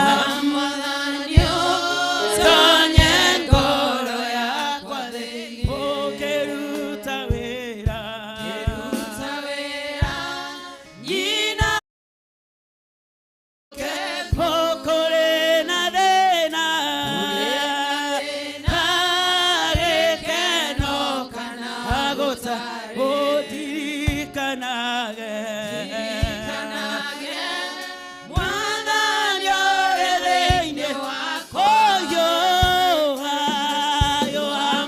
Mwathani ũtonye ngoro yakwa thĩinĩ. Ũkĩruta wĩra. Ngĩruta wĩra nyina. Kũrĩ na thĩna. Kũrĩ na Gĩkeno kana gũtarĩ. Ũndirikanage. Ndirikanage. Mwathani ũrĩ thĩinĩ wakwa. Ũyũ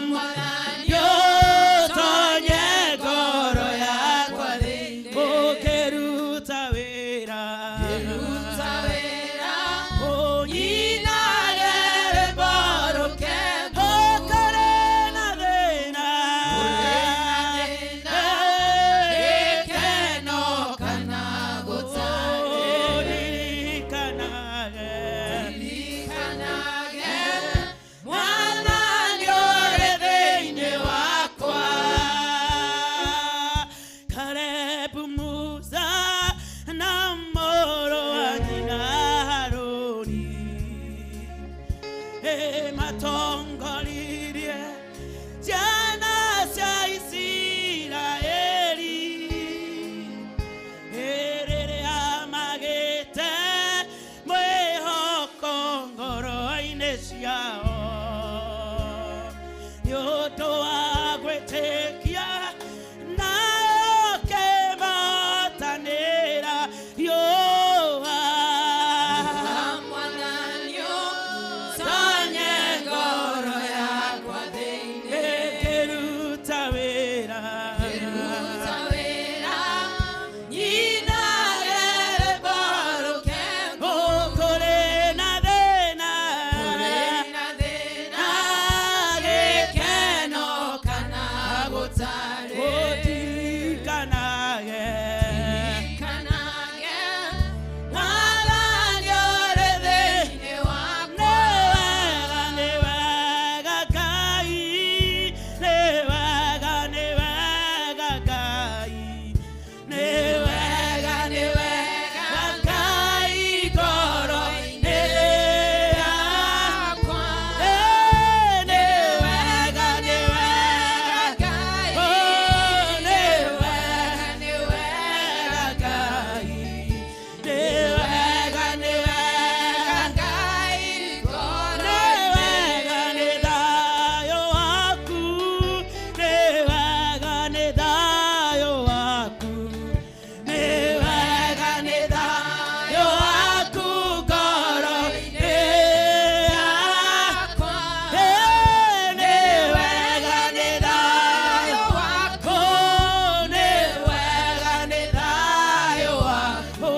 Mwathani ũtonye ngoro yakwa thĩinĩ. Ũkĩruta wĩra. Ngĩruta wĩra Ũnyinage rwĩmbo rũkengu. Ũkũrĩ na thĩna. Kũrĩ na thĩna, gĩkeno kana gũtarĩ. Ũndirikanage. Ndirikanage. Mwathani ũrĩ thĩinĩ wakwa. Kalebu Musa na mũrũ wa nyina Harũni matongoririe ciana cia Isiraeli rĩrĩa magĩte mwĩhoko ngoro-inĩ ciao nĩ ũndũ wa gwĩtĩkia na ũkĩmatanĩra riũa. Mwathani ũtonye ngoro yakwa thĩinĩ. Ĩkĩruta wĩra. Ngĩruta wĩra nyinage rwĩmbo rũkengu. Kũrĩ na thĩna. Kũrĩ na thĩna, Na gĩkeno kana gũtarĩ. Ũndirikanage. Ndirikanage. Mwathani ũrĩ thĩinĩ wakwa. Nĩ wega Ngai, nĩ wega, nĩ wega Ngai, nĩ wega, nĩ wega Ngai ngoro-inĩ yakwa. Nĩ wega, nĩ wega Ngai. Oh, nĩ wega, nĩ wega Ngai, nĩ wega, nĩ wega Ngai Nĩ wega nĩ thayũ waku, nĩ wega nĩ thayũ waku, nĩ wega nĩ thayũ waku ngoro-inĩ yakwa. Nĩ wega nĩ thayũ waku. Nĩ wega nĩ thayũ waku,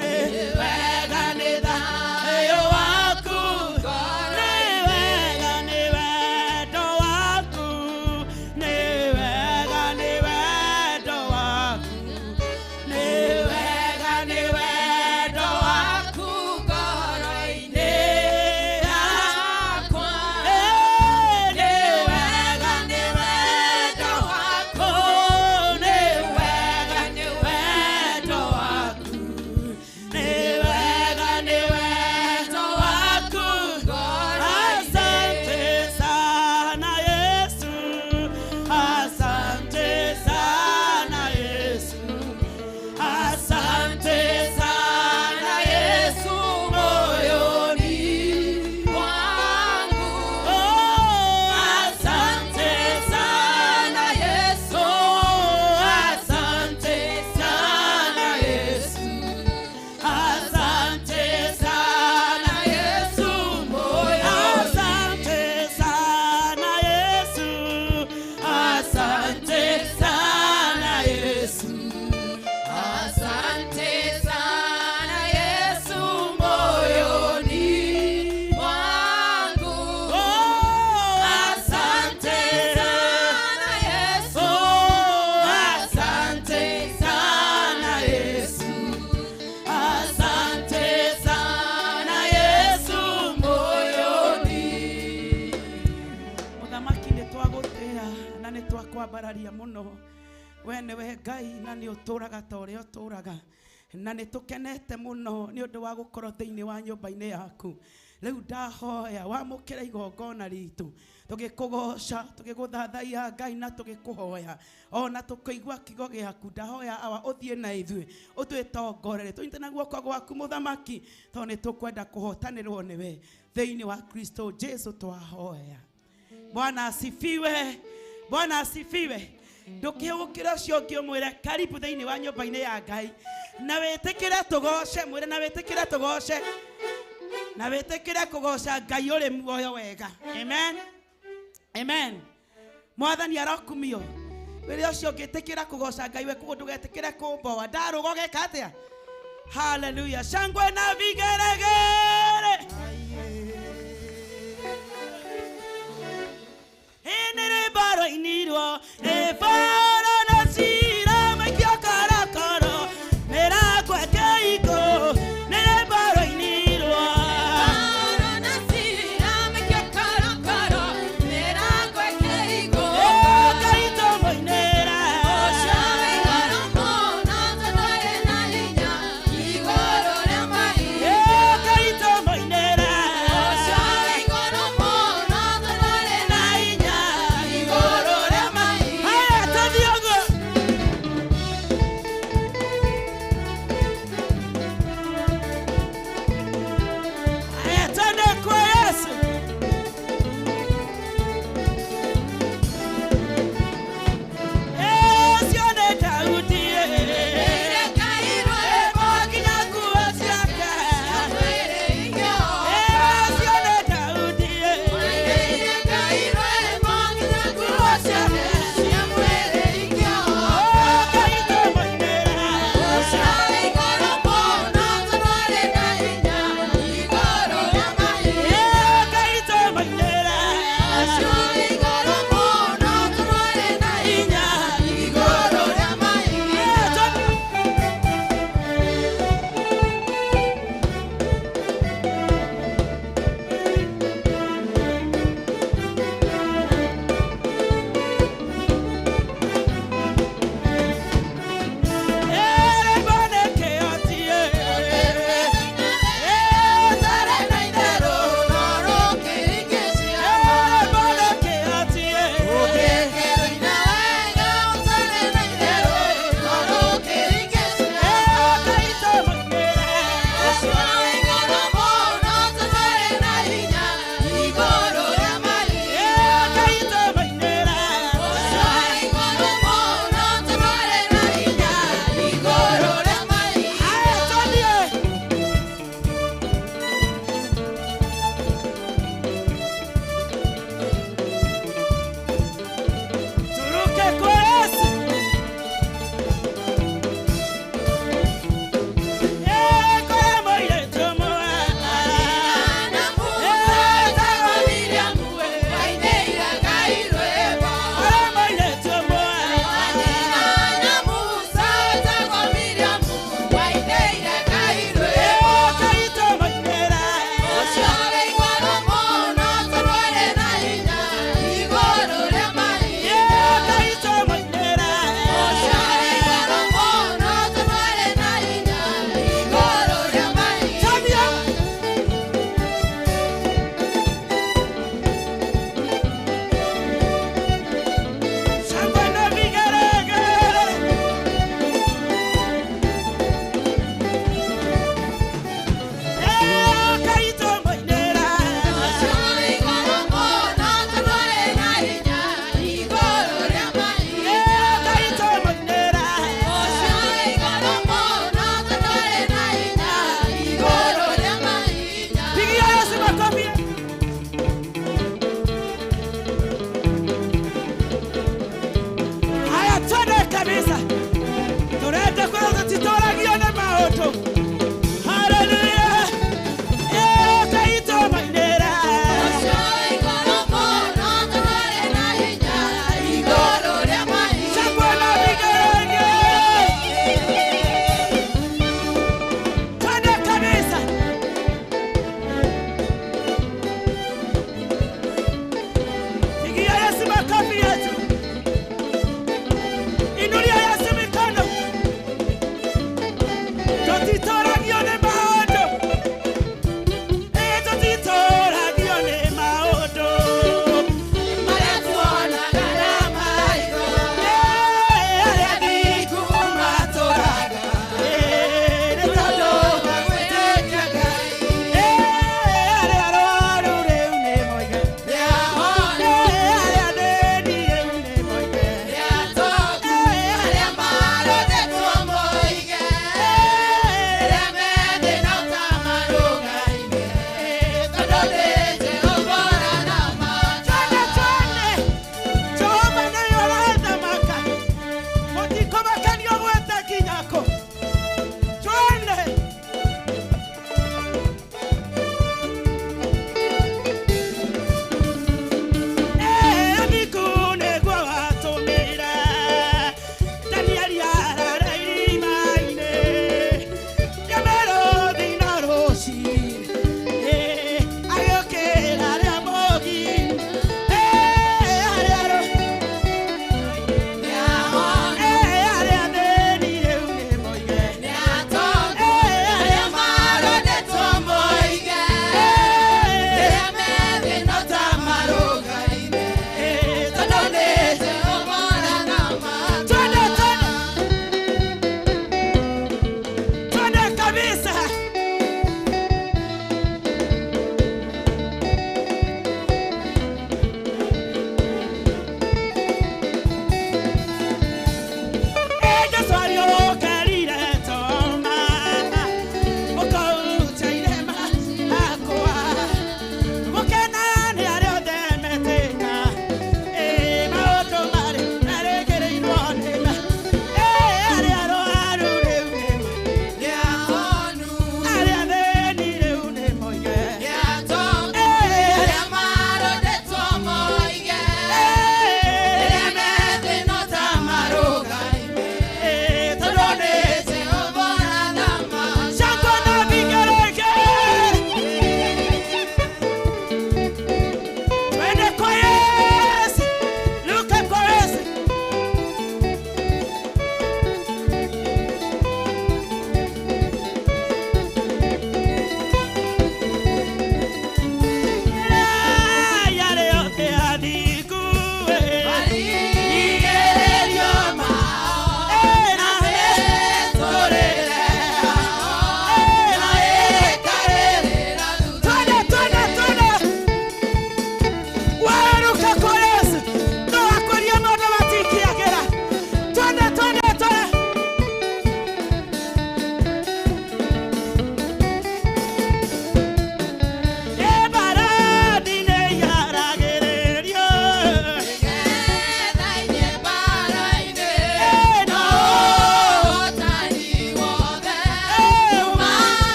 nĩ wega nĩ thayũ waku, nĩ wega nĩ wendo waku, nĩ wega nĩ wendo waku, nĩ wega nĩ wendo waku waku ngoro-inĩ yakwa. Nĩ wega nĩ wendo waku. Nĩ wega nĩ wendo waku, nĩ wega nĩ wendo waku. Asante sana Yesu, asante sana Yesu, asante sana Yesu moyoni wangu. Oh, asante sana Yesu, asante sana Yesu, asante sana Yesu moyoni. Asante sana Yesu, asante sana Yesu, Asante sana Yesu moyoni mwangu. Oh, Asante sana Yesu. Oh, Asante sana Yesu. Asante sana Yesu moyoni. Mũthamaki nĩ twagũtĩa na nĩ twakwambararia mũno. We nĩwe Ngai na nĩ ũtũraga ta ũrĩa ũtũraga. Na nĩ tũkenete mũno nĩ ũndũ wa gũkorwo thĩinĩ wa nyũmba-inĩ yaku. Rĩu ndahoya wamũkĩre igongona ritũ, tũgĩkũgoca, tũgĩgũthathaiya Ngai, na tũgĩkũhoya ona tũkĩigua kiugo gĩaku. Ndahoya awa ũthiĩ na ithuĩ, ũtwĩtongorere, tũnyite na guoko gwaku mũthamaki, tondũ nĩ tũkwenda kũhotanĩrwo nĩwe. Thĩinĩ wa Kristo Jesu twahoya. Bwana asifiwe. Bwana asifiwe. Ndũkĩhũgũkĩre ũcio ũngĩ ũmwĩre karibu thĩinĩ wa nyũmba-inĩ ya Ngai, na wĩtĩkĩre tũgoce, mwĩre na wĩtĩkĩre tũgoce, na wĩtĩkĩre kũgoca Ngai ũrĩ muoyo wega. Amen, amen. Mwathani arokumio. Wĩre ũcio ũngĩtĩkĩra kũgoca Ngai we koguo ndũgetĩkĩre kũmboa ndarũga ũgeka atĩa. Haleluya. Shangwe na vigeregere. Nĩ mbaro inirwo nĩ baro na cira maikio karakaro mĩrango ĩkĩhingwo nĩ mbaro inirwo. Ngai tũmũinĩre. Ngai tũmũinĩre.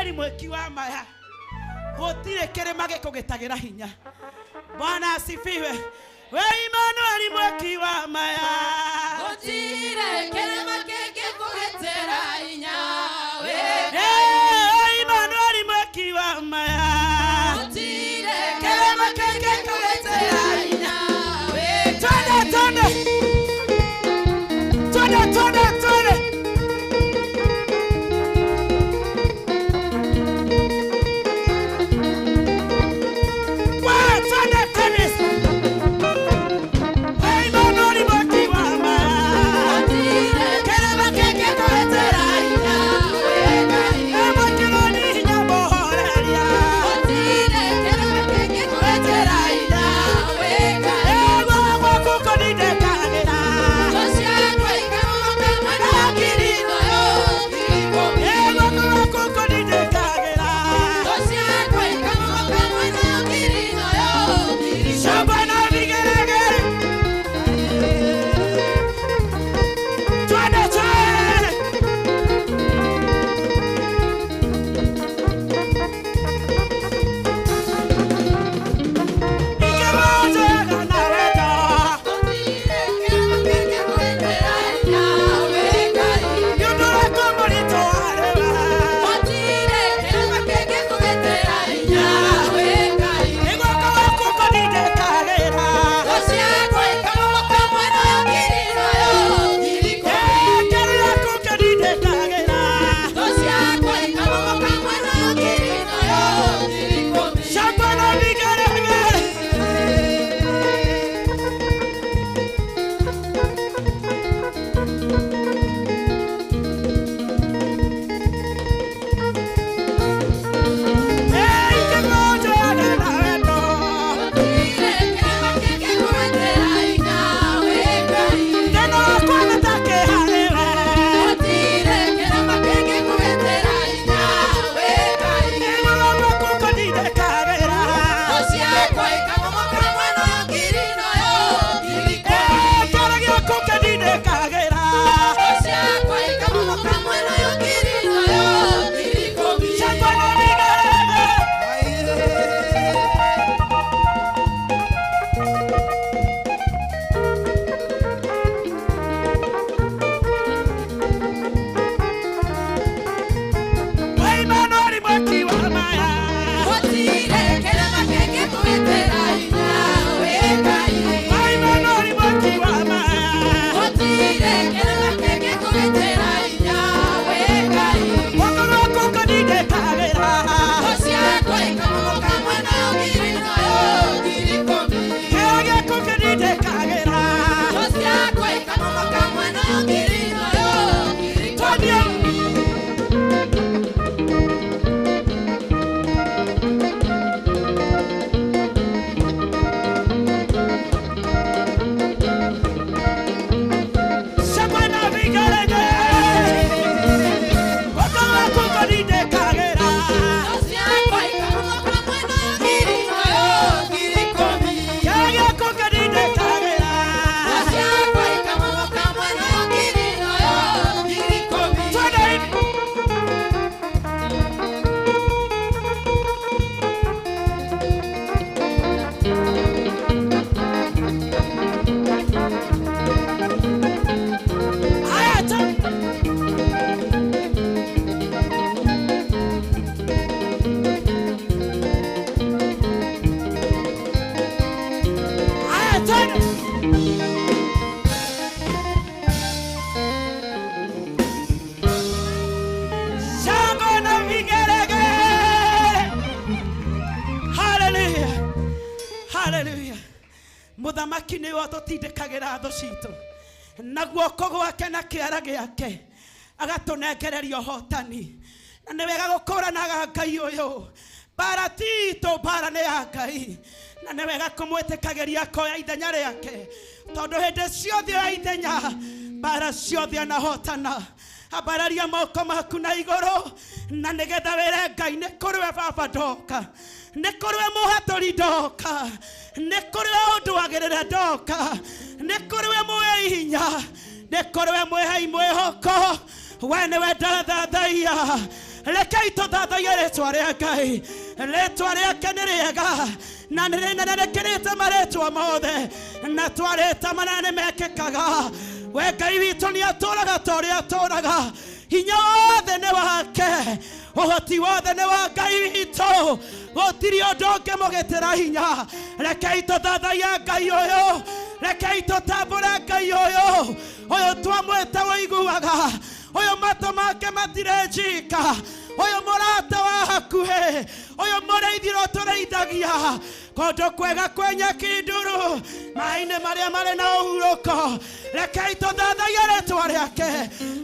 Emmanuel mwĩki wa maya gũtirĩ kĩrĩma gĩkũgĩtagĩra hinya. Bwana asifiwe. We Emmanuel mwĩki wa maya gũtirĩ kĩrĩma kĩngĩkũgitĩra hinya. We Emmanuel mwĩki wa maya gũtirĩ kĩrĩma kĩngĩkũgitĩra hinya. We twende twende twende twende twende. Muthamaki nĩ we ũtũtindĩkagĩra thũ citũ na guoko gwake na kĩara gĩake agatũnengereria ũhotani. Na nĩ wega gũkũranaga Ngai ũyũ, mbara ti itũ, mbara nĩ ya Ngai. Na nĩ wega kũmwĩtĩkagĩria akoya ithenya rĩake, tondũ hĩndĩ ciothe oya ithenya mbara ciothe anahotana. Ambararia moko maku na igũrũ na nĩgetha wĩre Ngai nĩ kũrĩ we baba ndoka, nĩ kũrĩ we mũhatũri ndoka, nĩ kũrĩ we ũndwagĩrĩra ndoka, nĩ kũrĩ we mwĩ hinya, nĩ kũrĩ we mwĩhei mwĩhoko. We nĩwe ndathathaiya. Rekei tũthathaiye rĩtwa rĩa Ngai. Rĩtwa rĩake nĩ rĩega na nĩ rĩnene rĩkĩrĩte marĩtwa mothe, na twarĩta manene mekĩkaga. We Ngai witũ nĩ atũraga ta ũrĩa atũraga, hinya wothe nĩ wake, ũhoti wothe nĩ wa Ngai witũ, gũtirĩ ũndũ ũngĩmũgĩtĩra hinya. Rekei tũthathaiye Ngai ũyũ, rekei tũtambũre Ngai ũyũ, ũyũ twamwĩta ũiguaga, ũyũ matũ make matirĩ njika, ũyũ mũrata wa hakuhĩ, ũyũ mũrĩithi ũrĩa ũtũrĩithagia kũndũ kwega kwĩ nyeki nduru, maĩ-inĩ marĩa marĩ na ũhurũko. Rekei tũthathaiye rĩtwa rĩake,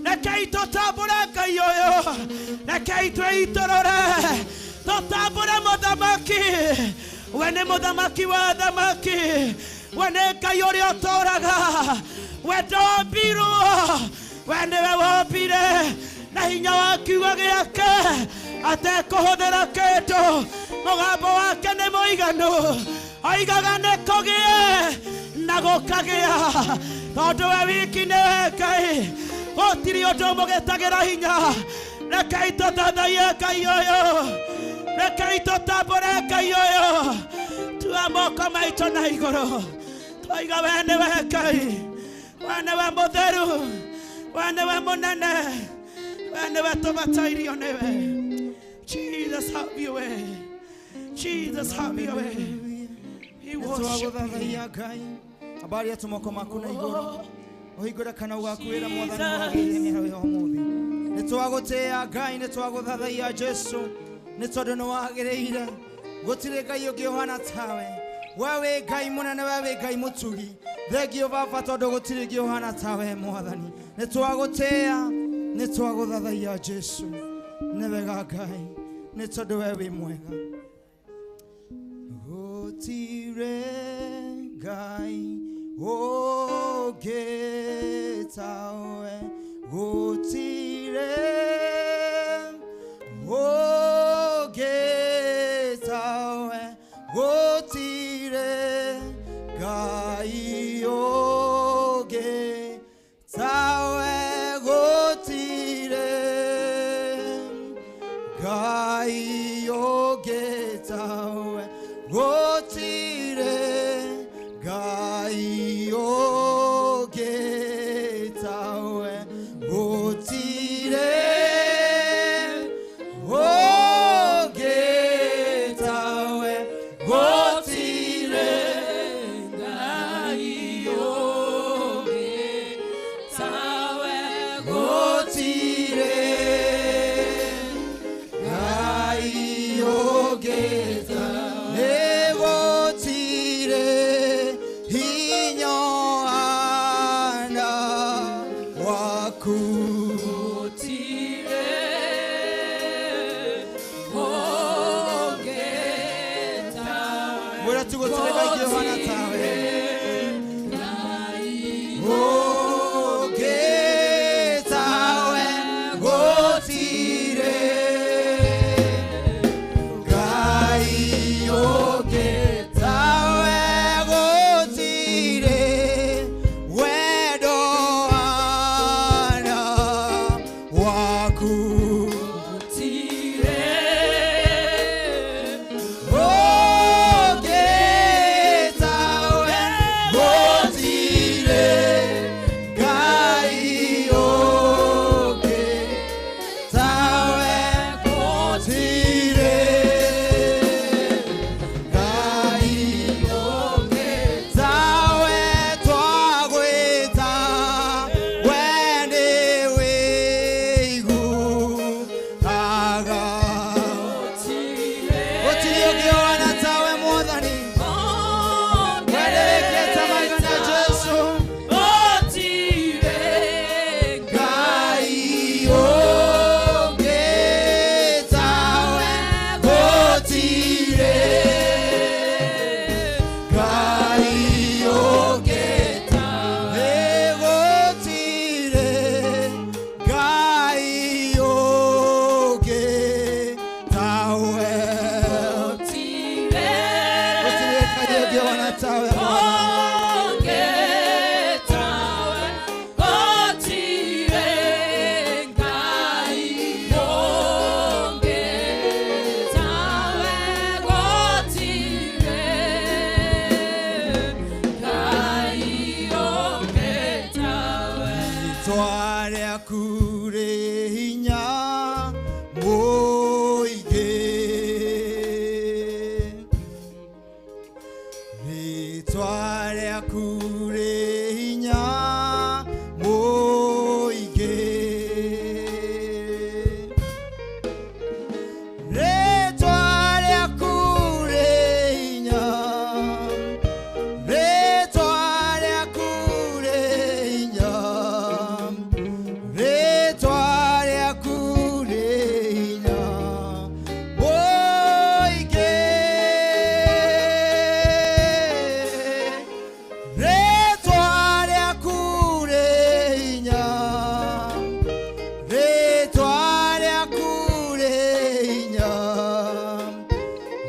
rekei tũtambũre Ngai ũyũ, rekei twĩitũrũre tũtambũre mũthamaki. We nĩ mũthamaki wa athamaki, we nĩ Ngai ũrĩa ũtũraga, we ndombirwo, we nĩwe wombire na hinya wa kiugo gĩake atekũhũthĩra kĩndũ. Mũgambo wake nĩ mũiganu, oigaga nĩ kũgĩe na gũkagĩa, tondũ we wiki nĩwe Ngai, gũtirĩ ũndũ ũmũgĩtagĩra hinya. Rekei tũthathaiye Ngai ũyũ, rekei tũtambũre Ngai ũyũ, tua moko maitũ na igũrũ, twaiga we nĩwe Ngai, we nĩwe mũtheru, we nĩwe mũnene, we nĩwe tũbatairio nĩwe. Jesus, have your way. Jesus, have your way. We worship you. Nĩtwagũthathaiya Ngai, ambaria tũmoko maku na igũrũ, ũhingũre kanua gaku wĩra Mwathani wagĩrĩire mĩharo ya ũmũthĩ. Nĩtwagũtĩĩa Ngai, nĩtwagũthathaiya Jesũ, nĩ tondũ nĩwagĩrĩire. Gũtirĩ Ngai ũngĩ ũhana tawe. We wĩ Ngai mũnene, we wĩ Ngai mũtugi. Thengio Baba tondũ gũtirĩ ũngĩ ũhana tawe Mwathani. Nĩtwagũtĩĩa, nĩtwagũthathaiya Jesũ. Nĩ wega Ngai, nĩ tondũ we wĩ mwega. Gũtirĩ Ngai ũngĩ tawe, gũtirĩ ũngĩ tawe, gũtirĩ Ngai ũngĩ tawe, gũtirĩ Ngai ũngĩ tawe, gũtirĩ Ngai ũngĩ tawe, gũtirĩ ũngĩ tawe, gũtirĩ Ngai ũngĩ tawe, gũtirĩ Ngai ũngĩ tawe, gũtirĩ hinya ũhana waku. Gũtirĩ ũngĩ tawe, Mwĩra tu gũtirĩ Ngai ũngĩ ũhana tawe. Ũngĩ tawe, gũtirĩ Ngai ũngĩ tawe, gũtirĩ wendo ũhana waku. Gũtirĩ Ũngĩ tawe, rĩaku rĩ hinya mũingĩ. Rĩtwa rĩaku rĩ hinya, rĩtwa rĩaku rĩ hinya, rĩtwa rĩaku rĩ hinya mũingĩ. Rĩtwa rĩaku rĩ hinya, rĩtwa rĩaku rĩ hinya,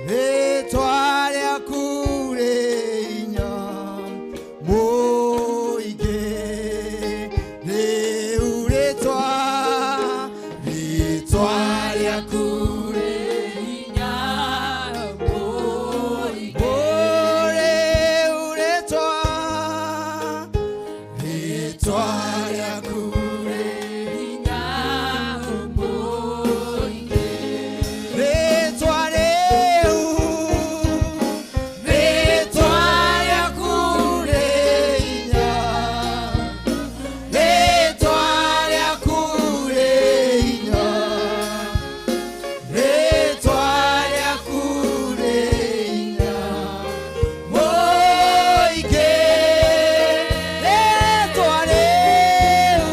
rĩtwa rĩaku rĩ hinya mũingĩ. Rĩu rĩtwa, rĩtwa rĩaku rĩ hinya mũingĩ. Rĩu rĩtwa, rĩtwa rĩaku rĩ Hinya mũingĩ. Rĩtwa rĩu, rĩtwa rĩaku rĩ hinya, rĩtwa rĩaku rĩ hinya, rĩtwa rĩaku rĩ hinya mũingĩ. Rĩtwa rĩu,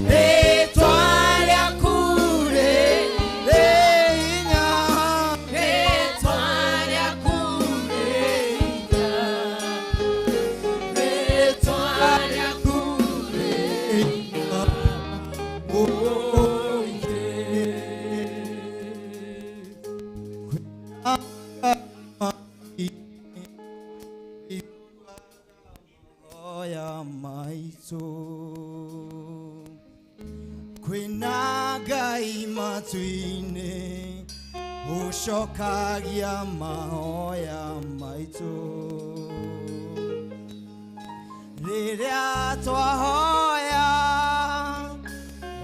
rĩtwa rĩaku rĩ hinya. Rĩtwa rĩaku rĩ hinya, rĩtwa rĩaku rĩ hinya mũingĩ. Oya maitũ kwĩna Ngai matu-inĩ ũcokagia mahoya maitũ rĩrĩa twahoya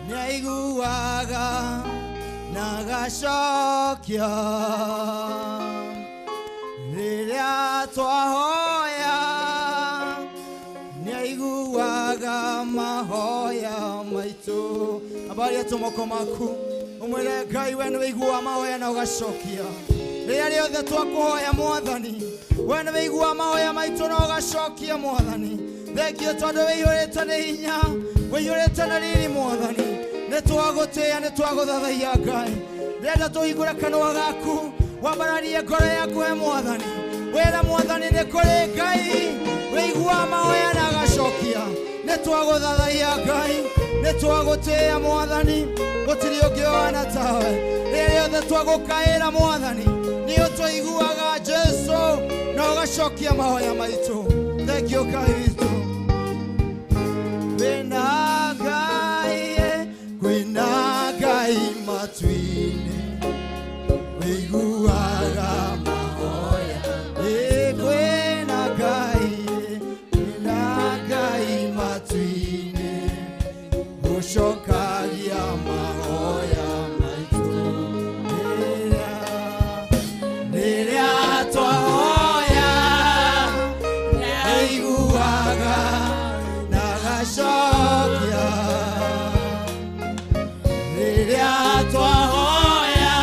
nĩaiguaga na agacokia rĩrĩa twahoya nĩaiguaga mahoya maitũ. Ambaria tũmoko maku ũmwĩre Ngai we nĩwĩiguaga mahoya na ũgacokia rĩrĩa rĩothe twakũhoya Mwathani, we nĩwĩiguaga mahoya maitũ na ũgacokia Mwathani. Thengio tondũ wĩihũrĩte nĩ hinya, wĩihũrĩte nĩ riri Mwathani. Nĩtwagũtĩĩa, nĩtwagũthathaiya Ngai. Ndĩrenda tũhingũre kanua gaku wambararie ngoro yaku he Mwathani, wĩre Mwathani nĩ kũrĩ Ngai wĩiguaga mahoya na agacokia. Nĩtwagũthathaiya Ngai, nĩtwagũtĩĩa Mwathani, gũtirĩ ũngĩ ũhana tawe. Rĩrĩa rĩothe twagũkaĩra Mwathani, nĩ ũtũiguaga Jesũ na ũgacokia mahoya maitũ. Thengio Ngai witũ. Kwĩna Ngai, kwĩna Ngai matu-inĩ wĩiguaga mahoya. Ĩ kwĩna Ngai, kwĩna Ngai matu-inĩ ũcokagia mahoya maitũ. Rĩrĩa, rĩrĩa twahoya nĩaiguaga na agacokia. Rĩrĩa twahoya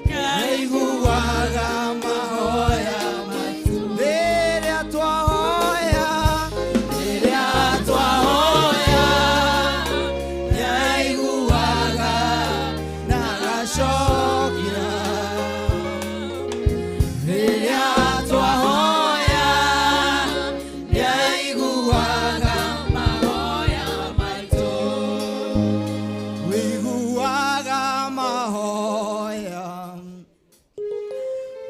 nĩaiguaga mahoya maitũ. Rĩrĩa twahoya, rĩrĩa twahoya nĩaiguaga na agacokia. Rĩrĩa twahoya nĩaiguaga Mahoya maitũ. wĩiguaga mahoya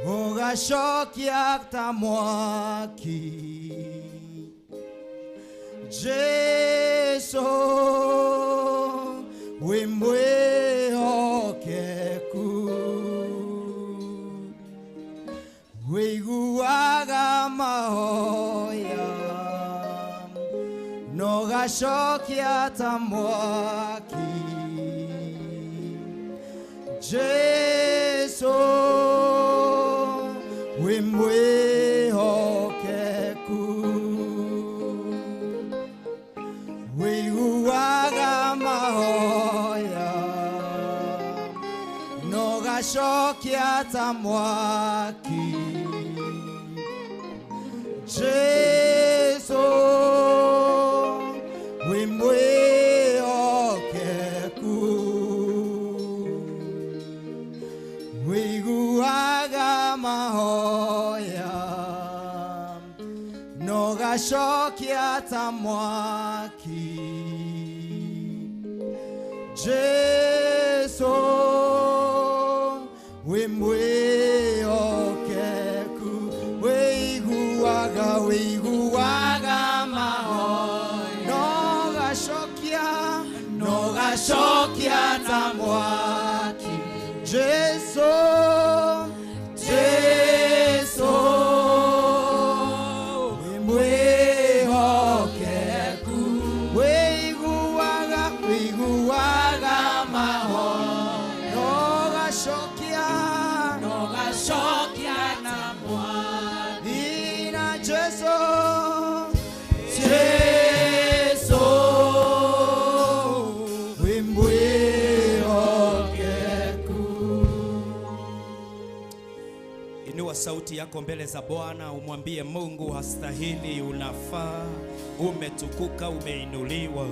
ũgacokia ta mwaki. Jesũ wĩ mwĩhokeku, wĩiguaga mahoya na ũgacokia ta mwaki. Jesũ wĩ mwĩhokeku. Nogacokia ta mwaki Jesu wĩ mwĩhokeku wĩiguaga mahoya nogacokia ta mwaki Jesu wĩ mwĩhokeku wĩiguaga wĩiguaga mahoya nogacokia nogacokia ta mwaki Jesu Jesu wĩ mwĩhokeku wĩiguaga wĩiguaga mahoya nogacokia Nogacokia na mwaki Ina Jesu Jesu wĩ mwĩhokeku. Inua sauti yako mbele za Bwana, umwambie Mungu hastahili, unafaa, umetukuka, umeinuliwa.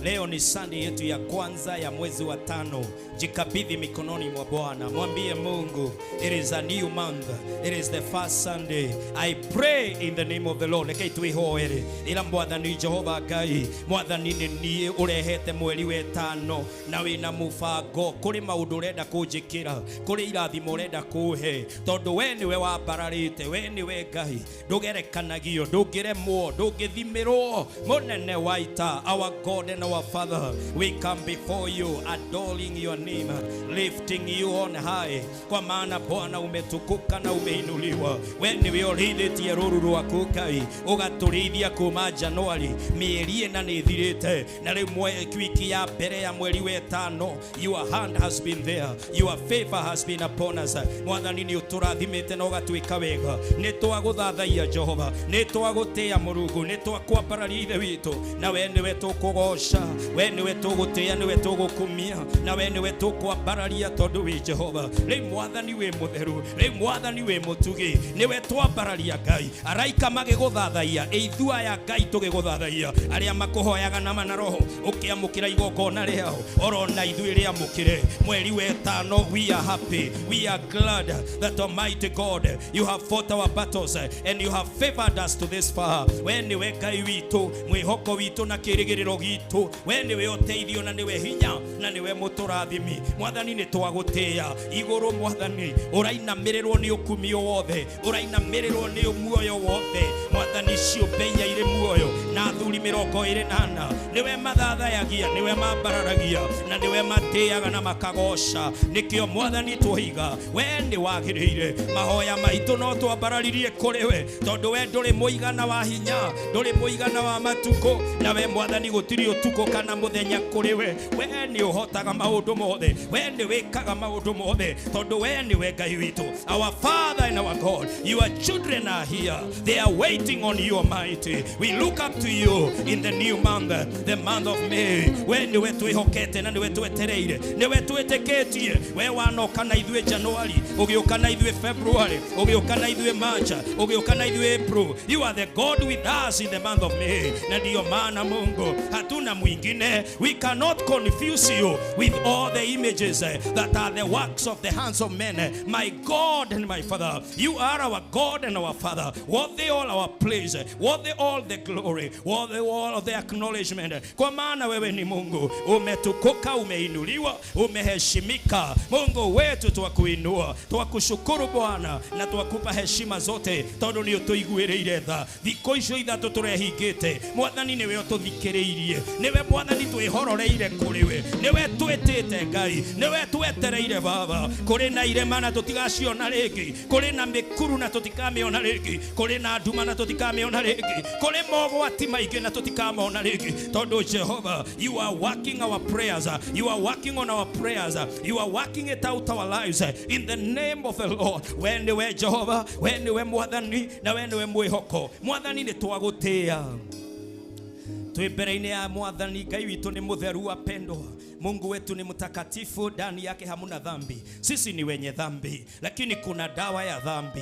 Leo ni Sunday yetu ya kwanza ya mwezi wa 5. Jikabidhi mikononi mwa Bwana, mwambie Mungu, it is a new month, it is the first Sunday. I pray in the name of the Lord. Reke twihoere ila mwathani Jehova Ngai, mwathani nĩ niĩ ũrehete mweri wa 5 na wĩna mũbango kũrĩ maũndũ ũrenda kũnjĩkĩra, kũrĩ irathimo ũrenda kũhe, tondũ we nĩwe wambararĩte, we nĩwe Ngai, ndũgerekanagio, ndũngĩremwo, ndũngĩthimĩrwo. Mũnene wa ita, our God and our Father, we come before you adoring your name, lifting you on high, kwa maana Bwana umetukuka na umeinuliwa. We nĩwe ũrĩithĩtie rũũru rwaku Ngai, ũgatũrĩithia kuma Januari, mĩeri ĩna nĩ ĩthirĩte, na rĩu wiki ya mbere ya mweri wa 5, your hand has been there, your favor has been upon us. Mwathani nĩ ũtũrathimĩte na ũgatwĩka wega. Nĩ twagũthathaiya Jehova, nĩ twagũtĩĩa Mũrungu, nĩ twakwambararia Ithe witũ, na we nĩwe tũkũgoca, we nĩwe tũgũtĩĩa, nĩwe tũgũkumia, na we nĩwe tũkwambararia tondũ wĩ Jehova. Rĩu Mwathani wĩ mũtheru, rĩu Mwathani wĩ mũtugi, nĩwe twambararia Ngai. Araika magĩgũthathaiya, ithua ya Ngai tũgĩgũthathaiya, arĩa makũhoyaga na ma na roho, ũkĩamũkĩra igongona rĩao, orona ithuĩ rĩamũkĩre. Mweri wa 5, we are happy, we are glad that Almighty God, you have fought our battles and you have favored us to this far. We nĩwe Ngai witũ, mwĩhoko witũ na kĩrĩgĩrĩro gitũ, we nĩwe ũteithio na nĩwe hinya na nĩwe mũtũrathimi. Mwathani nĩ twagũtĩĩa igũrũ. Mwathani ũrainamĩrĩrwo nĩ ũkumio wothe, ũrainamĩrĩrwo nĩ muoyo wothe. Mwathani ciũmbe iria irĩ muoyo na athuri 24 nĩwe mathathayagia, nĩwe mambararagia na nĩwe matĩaga na makagoca. Nĩkĩo Mwathani twoiga we nĩ wagĩrĩire. Mahoya maitũ no twambararirie kũrĩ we, tondũ we ndũrĩ mũigana wa hinya, ndũrĩ mũigana wa matukũ, na we Mwathani gũtirĩ ũtukũ kana mũthenya kũrĩ we. We nĩ ũhotaga maũndũ mothe, we nĩ wĩkaga maũndũ mothe, tondũ we nĩwe Ngai witũ. Our Father and our God, your children are here, they are waiting on you, Almighty. We look up to you in the new month, the month of May. We nĩwe twĩhokete na nĩwe twetereire, nĩwe twĩtĩkĩtie. We wanoka na ithuĩ January, ũgĩũka na ithuĩ February, ũgĩũka na ithuĩ March, ũgĩũka na ithuĩ April. You are the God with us in the month of May. Na ndiyo maana Mungu hatuna mwingine. We cannot confuse you with all the images that are the works of the hands of men. My God and my Father, you are our God and our Father, worthy all our praise, worthy all the glory, worthy all of the acknowledgement. Kwa maana wewe ni Mungu, umetukuka, umeinuliwa, umeheshimika. Mungu wetu twakuinua, twakushukuru Bwana na twakupa heshima zote, tondu ni utuiguĩrĩire tha. Thikũ icio 3 tũrehingĩte, Mwathani nĩwe ũtũthikĩrĩirie, nĩwe Mwathani twĩhororeire kũrĩ we, nĩwe twĩtĩte Ngai, nĩwe twetereire Baba. Kũrĩ na irĩma na tũtigaciona rĩngĩ, kũrĩ na mĩkuru na tũtikamĩona rĩngĩ, kũrĩ na nduma na tũtikamĩona rĩngĩ, kũrĩ mogwati maingĩ na tũtikamona rĩngĩ, tondũ Jehova, you are working our prayers, you are working on our prayers, you are working it out our lives in the name of the Lord. We nĩwe Jehova, we nĩwe Mwathani na we nĩwe mwĩhoko. Mwathani nĩ twagũtĩĩa. Twĩ mbere-inĩ ya Mwathani. Ngai witũ nĩ mũtheru, wapendwa. Mungu wetu ni mtakatifu, ndani yake hamuna dhambi. Sisi ni wenye dhambi, lakini kuna dawa ya dhambi.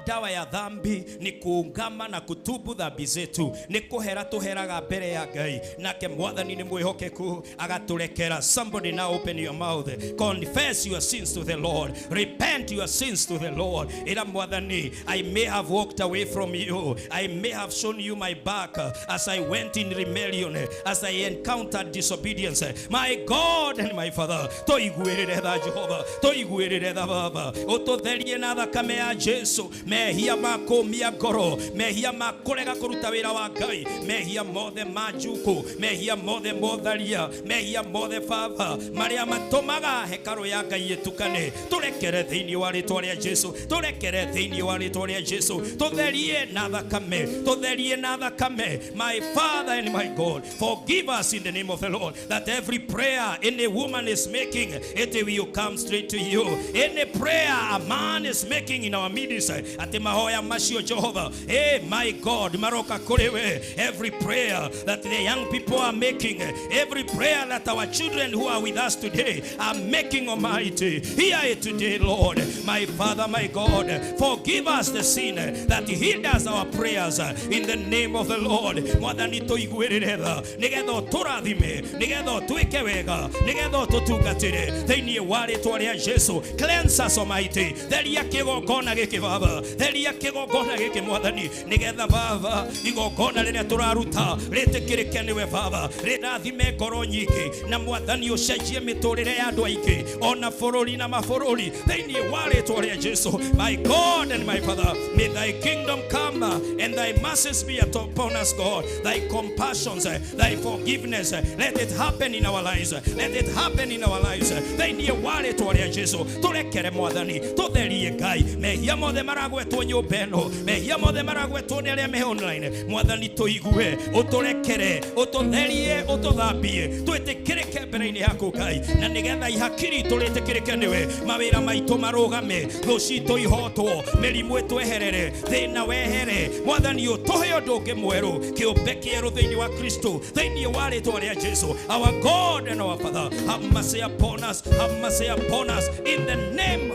Dawa ya dhambi ni kuungama na kutubu dhambi zetu, ni kuhera tuheraga mbere ya Ngai, nake Mwathani ni mwihokeku agaturekera. Somebody now open your mouth, confess your sins to the Lord, repent your sins to the Lord. Ira Mwathani, I may have walked away from you, I may have shown you my back as I went in rebellion, as I encountered disobedience. My God and my Father, tũiguĩrĩre tha Jehova, tũiguĩrĩre tha Baba, ũtũtherie na thakame ya Jesu. Mehia ma kũmia ngoro, mehia ma kũrega kũruta wĩra wa Ngai, mehia mothe ma njuku, mehia mothe motharia, mehia mothe Baba marĩa matũmaga hekarũ ya Ngai ĩtukane, tũrekere thĩinĩ wa rĩtwa rĩa Jesu, tũrekere thĩinĩ wa rĩtwa rĩa Jesu, tũtherie na thakame, tũtherie na thakame. My Father and my God, forgive us in the name of the Lord, that every prayer any woman is making, it will come straight to you. Any prayer a man is making in our midst, atĩ mahoya macio Jehovah, hey my God, maroka kũrĩ we. Every prayer that the young people are making, every prayer that our children who are with us today are making, Almighty, hear it today, Lord. My Father, my God, forgive us the sin that hinders our prayers in the name of the Lord. Mwathani, tũiguĩrĩre tha nĩgetha ũtũrathime, nĩgetha ũtwĩke wega, nĩgetha ũtũtungatĩre thĩinĩ wa rĩtwa rĩa Jesu. Cleanse us, Almighty. Theria kĩgongona gĩkĩ Baba, theria kĩgongona gĩkĩ Mwathani, nĩgetha Baba igongona rĩrĩa tũraruta rĩtĩkĩrĩke nĩwe Baba, rĩrathime ngoro nyingĩ, na Mwathani ũcenjie mĩtũrĩre ya andũ aingĩ ona bũrũri na mabũrũri thĩinĩ wa rĩtwa rĩa Jesu. My God and my Father, may thy kingdom come and thy mercies be upon us, God. Thy compassions, thy forgiveness, let it happen in our lives, let it happen in our lives thĩinĩ wa rĩtwa rĩa Jesu. Tũrekere Mwathani, tũtherie Ngai mehia mothe maragwetwo nyũmba ĩno, mehia mothe maragwetwo nĩ arĩa me online. Mwathani, tũigue, ũtũrekere, ũtũtherie, ũtũthambie, twĩtĩkĩrĩke mbere-inĩ yaku Ngai, na nĩgetha ihaki ritũ rĩtĩkĩrĩke nĩwe, mawĩra maitũ marũgame, thũ citũ ihotwo, mĩrimũ ĩtweherere, thĩna wehere. Mwathani, ũtũhe ũndũ ũngĩ mwerũ, kĩũmbe kĩerũ thĩinĩ wa Kristo, thĩinĩ wa rĩtwa rĩa Jesu. Our God and our Father, have mercy upon us, have mercy upon us in the name.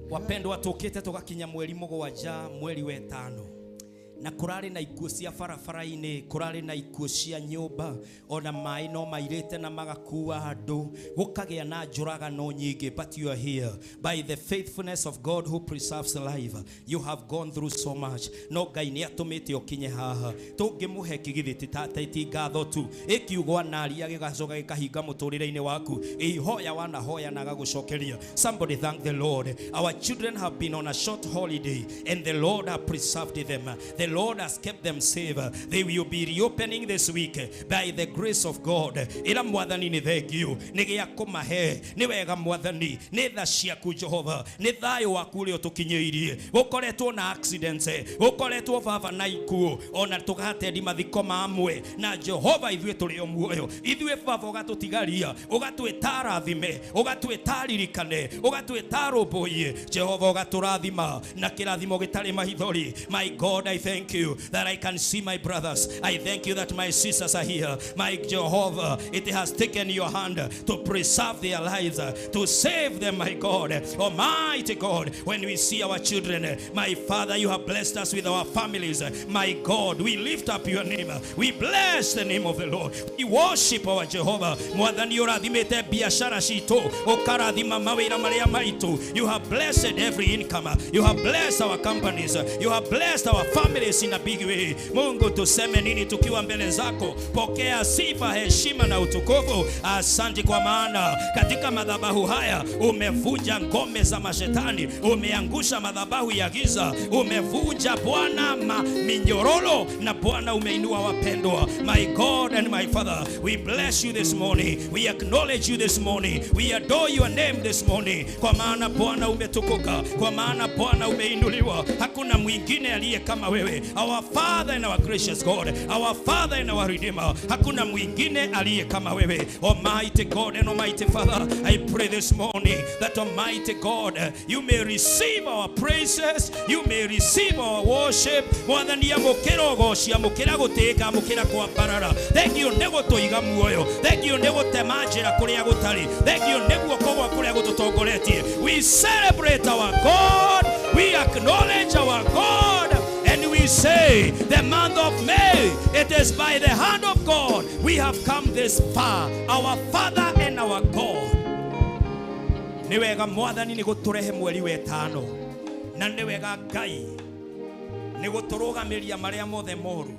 Wapendwa, tũkĩte tũgakinya mweri 7, mweri wetano, na kũrarĩ na ikuũ cia barabara-inĩ, kũrarĩ na ikuũ cia nyũmba, ona maĩ no mairĩte na magakua andũ, gũkagĩa na njũragano nyingĩ. But you are here by the faithfulness of God who preserves life. You have gone through so much, no Ngai nĩ atũmĩte ũkinye haha. Tũngĩmũhe kĩgithĩ ti ngatho tu, ĩkiugo anaria gĩgacoka gĩkahinga mũtũrĩre-inĩ waku, ihoya wanahoya na agagũcokeria. Somebody thank the Lord. Our children have been on a short holiday and the Lord has preserved them. The Lord has kept them safe. They will be reopening this week by the grace of God. Ĩra Mwathani nĩ thengiũ nĩ gĩa kũmahe, nĩ wega Mwathani, nĩ tha ciaku Jehova, nĩ thayũ waku ũrĩa ũtũkinyĩirie. Gũkoretwo na accidents, gũkoretwo Baba na ikuũ, ona tũgatendi mathiko mamwe, na Jehova ithuĩ tũrĩ o muoyo. Ithuĩ Baba ũgatũtigaria, ũgatwĩta rathime, ũgatwĩta ririkane, ũgatwĩta rũmbũiye. Jehova, ũgatũrathima na kĩrathimo gĩtarĩ mahithori. My God, I thank you that I can see my brothers. I thank you that my sisters are here. My Jehovah, it has taken your hand to preserve their lives, to save them, my God. Almighty God, when we see our children, my Father, you have blessed us with our families. My God, we lift up your name. We bless the name of the Lord. We worship our Jehovah. Mwathani, ũrathimĩte biashara citũ, ũkarathima mawĩra marĩa maitũ. You have blessed every income. You have blessed our companies. You have blessed our families in a big way. Mungu, tuseme nini tukiwa mbele zako? Pokea sifa, heshima na utukufu. Asante kwa maana katika madhabahu haya umevunja ngome za mashetani, umeangusha madhabahu ya giza, umevunja Bwana minyororo, na Bwana umeinua wapendwa. My God and my Father, we bless you this morning. We acknowledge you this morning. We adore your name this morning. Kwa maana Bwana umetukuka, kwa maana Bwana umeinuliwa. Hakuna mwingine aliye kama wewe. wewe, our Father and our gracious God, our Father and our Redeemer. Hakuna mwingine aliye kama wewe. Almighty God and Almighty Father, I pray this morning that Almighty God, you may receive our praises, you may receive our worship. Mwathani, amũkĩra ũgoci, amũkĩra gũtĩĩka, amũkĩra kwambarara. Thengiũ nĩ gũtũiga muoyo, thengiũ nĩ gũtema njĩra kũrĩa gũtarĩ, thengiũ nĩ guoko gwaku kũrĩa gũtũtongoretie. We celebrate our God, we acknowledge our God, and we say, the month of May, it is by the hand of God we have come this far, our Father and our God. Nĩ wega Mwathani nĩ gũtũrehe mweri wetano, na nĩ wega Ngai nĩ gũtũrũgamĩria marĩa mothe moru,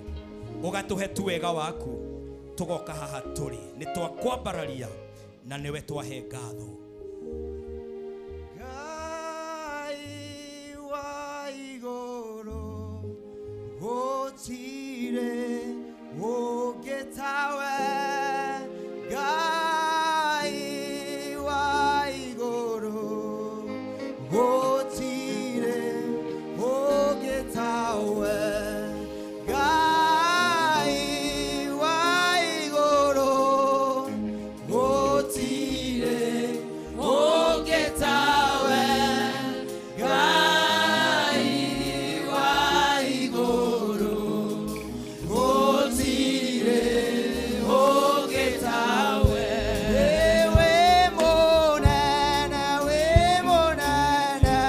ũgatũhe tu wega waku, tũgoka haha tũrĩ nĩ twakwambararia na nĩwe twahe ngatho. Ngai wa igũrũ gũtirĩ ũngĩ tawe, Ngai wa igũrũ gũtirĩ ũngĩ tawe, Ngai wa igũrũ gũtirĩ ũngĩ tawe, Ngai wa igũrũ gũtirĩ ũngĩ tawe. Wĩ mũnene, wĩ mũnene,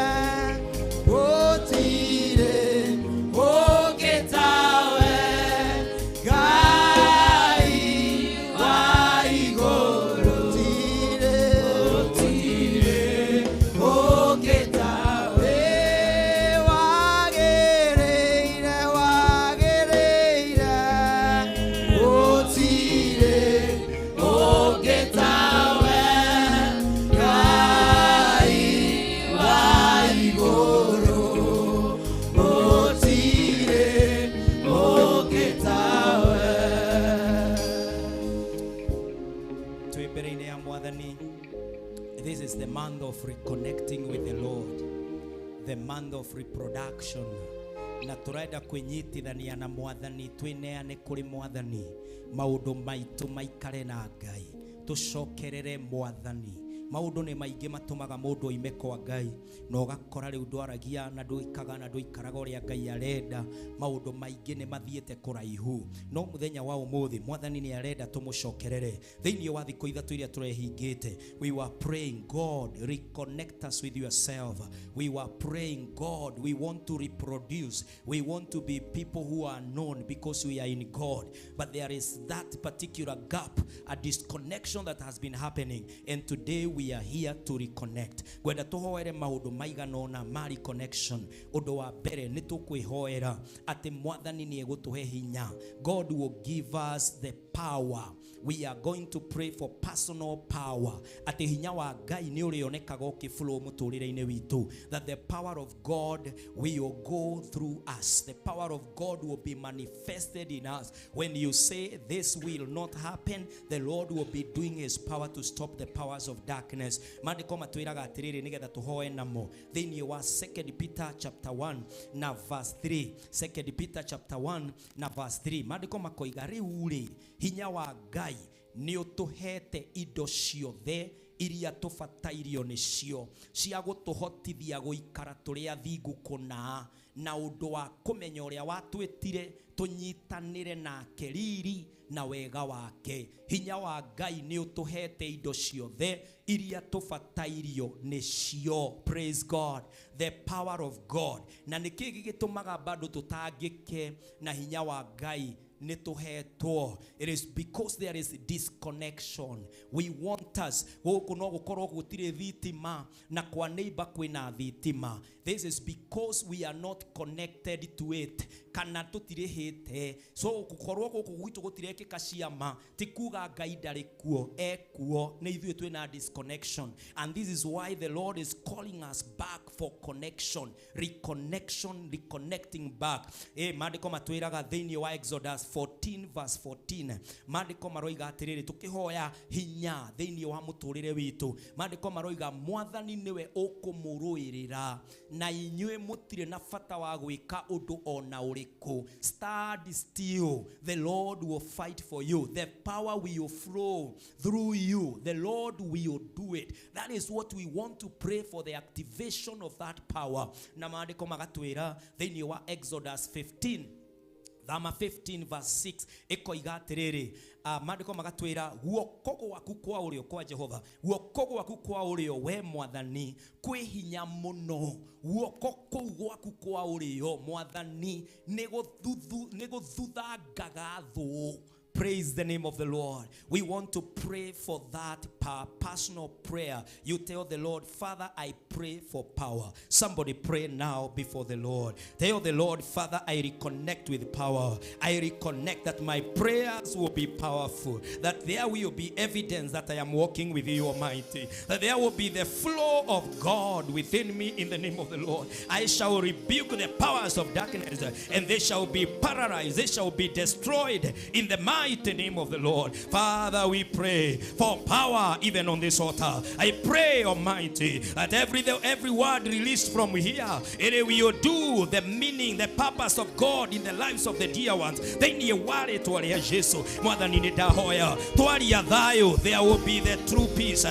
gũtirĩ ũngĩ tawe, Ngai wa igũrũ gũtirĩ ũngĩ tawe. Wagĩrĩire, wagĩrĩire, gũtirĩ ũngĩ tawe, Ngai wa igũrũ gũtirĩ ũngĩ tawe. Twĩ mbere-inĩ ya Mwathani. This is the month of reconnecting with the Lord, the month of reproduction. Na tũrenda kwĩnyitithania na Mwathani, twĩneane kũrĩ Mwathani, maũndũ maitũ maikare na Ngai, tũcokerere Mwathani. Maũndũ nĩ maingĩ matũmaga mũndũ oime kwa Ngai, na ũgakora rĩu ndwaragia na ndwĩkaga na ndũikaraga ũrĩa Ngai arenda. Maũndũ maingĩ nĩ mathiĩte kũraihu, no mũthenya wa ũmũthĩ Mwathani nĩ arenda tũmũcokerere. Thĩinĩ wa thikũ ithatũ iria tũrehingĩte, we were praying, God, reconnect us with yourself. We were praying, God, we want to reproduce, we want to be people who are known because we are in God, but there is that particular gap, a disconnection that has been happening, and today we are here to reconnect. Ngwenda tũhoere maũndũ maigana ũna ma reconnection. Ũndũ wa mbere nĩ tũkwĩhoera atĩ Mwathani nĩ egũtũhe hinya. God will give us the power. We are going to pray for personal power, atĩ hinya wa Ngai nĩ ũrĩonekaga ũkĩflow mũtũrĩre-inĩ witũ, that the power of God will go through us, the power of God will be manifested in us. When you say this will not happen, the Lord will be doing his power to stop the powers of darkness. Maandĩko matwĩraga atĩrĩrĩ nĩgetha tũhoe namo thĩinĩ wa 2 Peter chapter 1 na verse 3. 2 Peter chapter 1 na verse 3, maandĩko makoiga rĩu rĩ, hinya wa Ngai nĩ ũtũhete indo ciothe iria tũbatairio nĩcio cia gũtũhotithia gũikara tũrĩ athingu kũna, na ũndũ wa kũmenya ũrĩa watwĩtire tũnyitanĩre nake riri na wega wake. Hinya wa Ngai nĩ ũtũhete indo ciothe iria tũbatairio nĩcio. Praise God, the power of God. Na nĩkĩ gĩgĩtũmaga bado tũtangĩke na hinya wa Ngai nĩ tũhetwo? It is because there is disconnection. We want us gũkũ no gũkorwo gũtirĩ thitima na kwa neighbor kwĩna thitima. This is because we are not connected to it, kana tũtirĩhĩte. So gũkorwo gũkũ gwitũ gũtirekĩka ciama ti kuga Ngai ndarĩ kuo, ekuo, nĩ ithuĩ twĩna disconnection. And this is why the Lord is calling us back for connection, reconnection, reconnecting back. Maandĩko matwĩraga thĩinĩ wa Exodus 14 verse 14. Maandĩko maroiga atĩrĩrĩ, tũkĩhoya hinya thĩinĩ wa mũtũrĩre witũ, maandĩko maroiga mwathani nĩwe ũkũmũrũĩrĩra na inyuĩ mũtirĩ na bata wa gwĩka ũndũ ona ũrĩkũ. Stand still, the Lord will fight for you. The power will flow through you. The Lord will do it. That is what we want to pray for, the activation of that power. Na maandĩko magatwĩra thĩinĩ wa Exodus 15 Thama 15 verse 6 ĩkoiga atĩrĩrĩ, maandĩko magatwĩra guoko gwaku kwa ũrĩo kwa Jehova, guoko gwaku kwa ũrĩo we mwathani kwĩ hinya mũno, guoko kũu gwaku kwa ũrĩo mwathani nĩ gũthuthangaga thũ. Praise the name of the Lord. We want to pray for that personal prayer. You tell the Lord, Father, I pray for power. Somebody pray now before the Lord. Tell the Lord, Father, I reconnect with power. I reconnect that my prayers will be powerful, that there will be evidence that I am walking with you, Almighty, that there will be the flow of God within me in the name of the Lord. I shall rebuke the powers of darkness, and they shall be paralyzed. They shall be destroyed in the mighty name of the Lord. Father, we pray for power even on this altar. I pray, Almighty, that every word released from here, it will do the meaning, the purpose of God in the lives of the dear ones. There will be the true peace.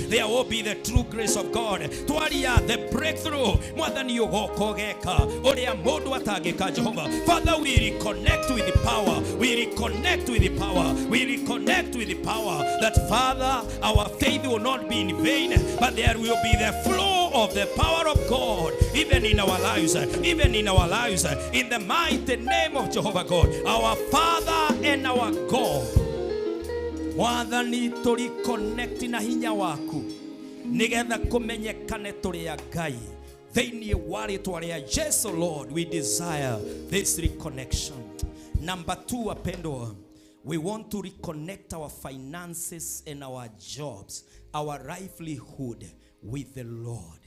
There will be the true grace of God. The breakthrough. Father, we reconnect with the power. We reconnect with the power. We reconnect with the power. That, Father, our faith will not be in vain, but there will be the flow of the power of God even in our lives, even in our lives, in the mighty name of Jehovah God, our Father and our God. Mwathani, tũreconnect na hinya waku nigetha kũmenyekane tũrĩ a Ngai. Thĩinĩ wa rĩtwa rĩa Jesu, Lord, we desire this reconnection. Number 2, wapendwa, we want to reconnect our finances and our jobs, our livelihood with the Lord,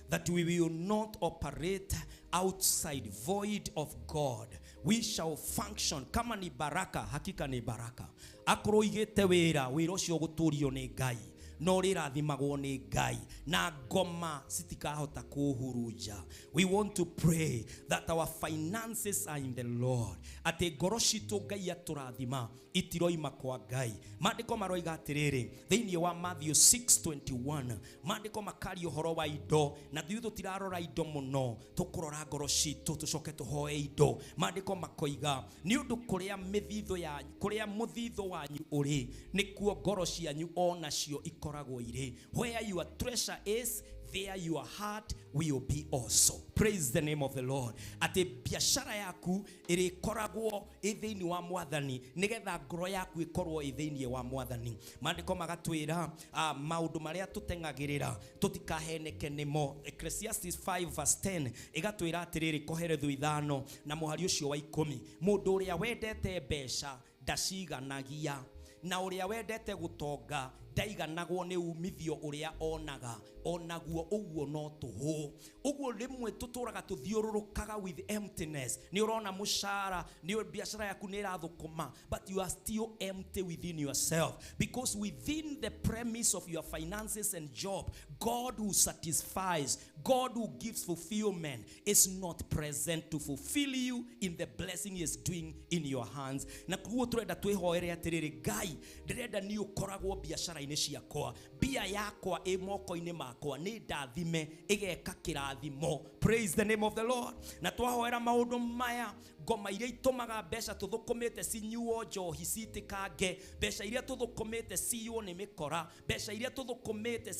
that we will not operate outside, void of God. We shall function. Kama ni baraka, hakika ni baraka. Akorwo igĩte wĩra, wĩra ũcio ũgũtũrio nĩ Ngai, no rĩrathimagwo nĩ Ngai, na ngoma citikahota kũhurunja. We want to pray that our finances are in the Lord. Atĩ ngoro citũ Ngai atũrathima itiroima kwa Ngai. Maandĩko maroiga atĩrĩrĩ, thĩinĩ wa Matthew 6:21, maandĩko makaria ũhoro wa indo, na ithuĩ tũtirarora indo mũno, tũkũrora ngoro citũ tũcoke tũhoe indo. Maandĩko makoiga nĩ ũndũ kũrĩa mĩthithũ yanyu, kũrĩa mũthithũ wanyu ũrĩ, nĩkuo ngoro cianyu onacio ikoragwo irĩ. Where your treasure is, there your heart will be also. Praise the name of the Lord. Atĩ biashara yaku ĩrĩkoragwo ĩ thĩinĩ wa mwathani, nĩgetha ngoro yaku ĩkorwo ĩ thĩinĩ wa mwathani. Maandĩko magatwĩra maũndũ marĩa tũteng'agĩrĩra tũtikaheneke nĩmo. Ecclesiastes 5 verse 10 ĩgatwĩra atĩrĩrĩ, Koherethu 5 na mũhari ũcio wa 10, mũndũ ũrĩa wendete mbeca ndaciganagia, na ũrĩa wendete gũtonga ndaiganagwo nĩ umithio ũrĩa onaga, onaguo ũguo no tũhũ. Ũguo rĩmwe tũtũraga tũthiũrũrũkaga with emptiness. Nĩ ũrona mũcara, nĩ biashara yaku nĩ ĩrathũkũma, but you are still empty within yourself, because within the premise of your finances and job, God who satisfies, God who gives fulfillment is not present to fulfill you in the blessing he is doing in your hands. Na koguo tũrenda twĩhoere atĩrĩrĩ, Ngai, ndĩrenda niĩ ũkoragwo biashara inĩ ciakwa, mbia yakwa ĩ moko-inĩ makwa, nĩ ndathime ĩgeka kĩrathimo. Praise the name of the Lord. Na twahoera maũndũ maya, ngoma iria itũmaga mbeca tũthũkũmĩte cinyuo njohi citĩkange, mbeca iria tũthũkũmĩte ciywo nĩ mĩkora, mbeca iria tũthũkũmĩte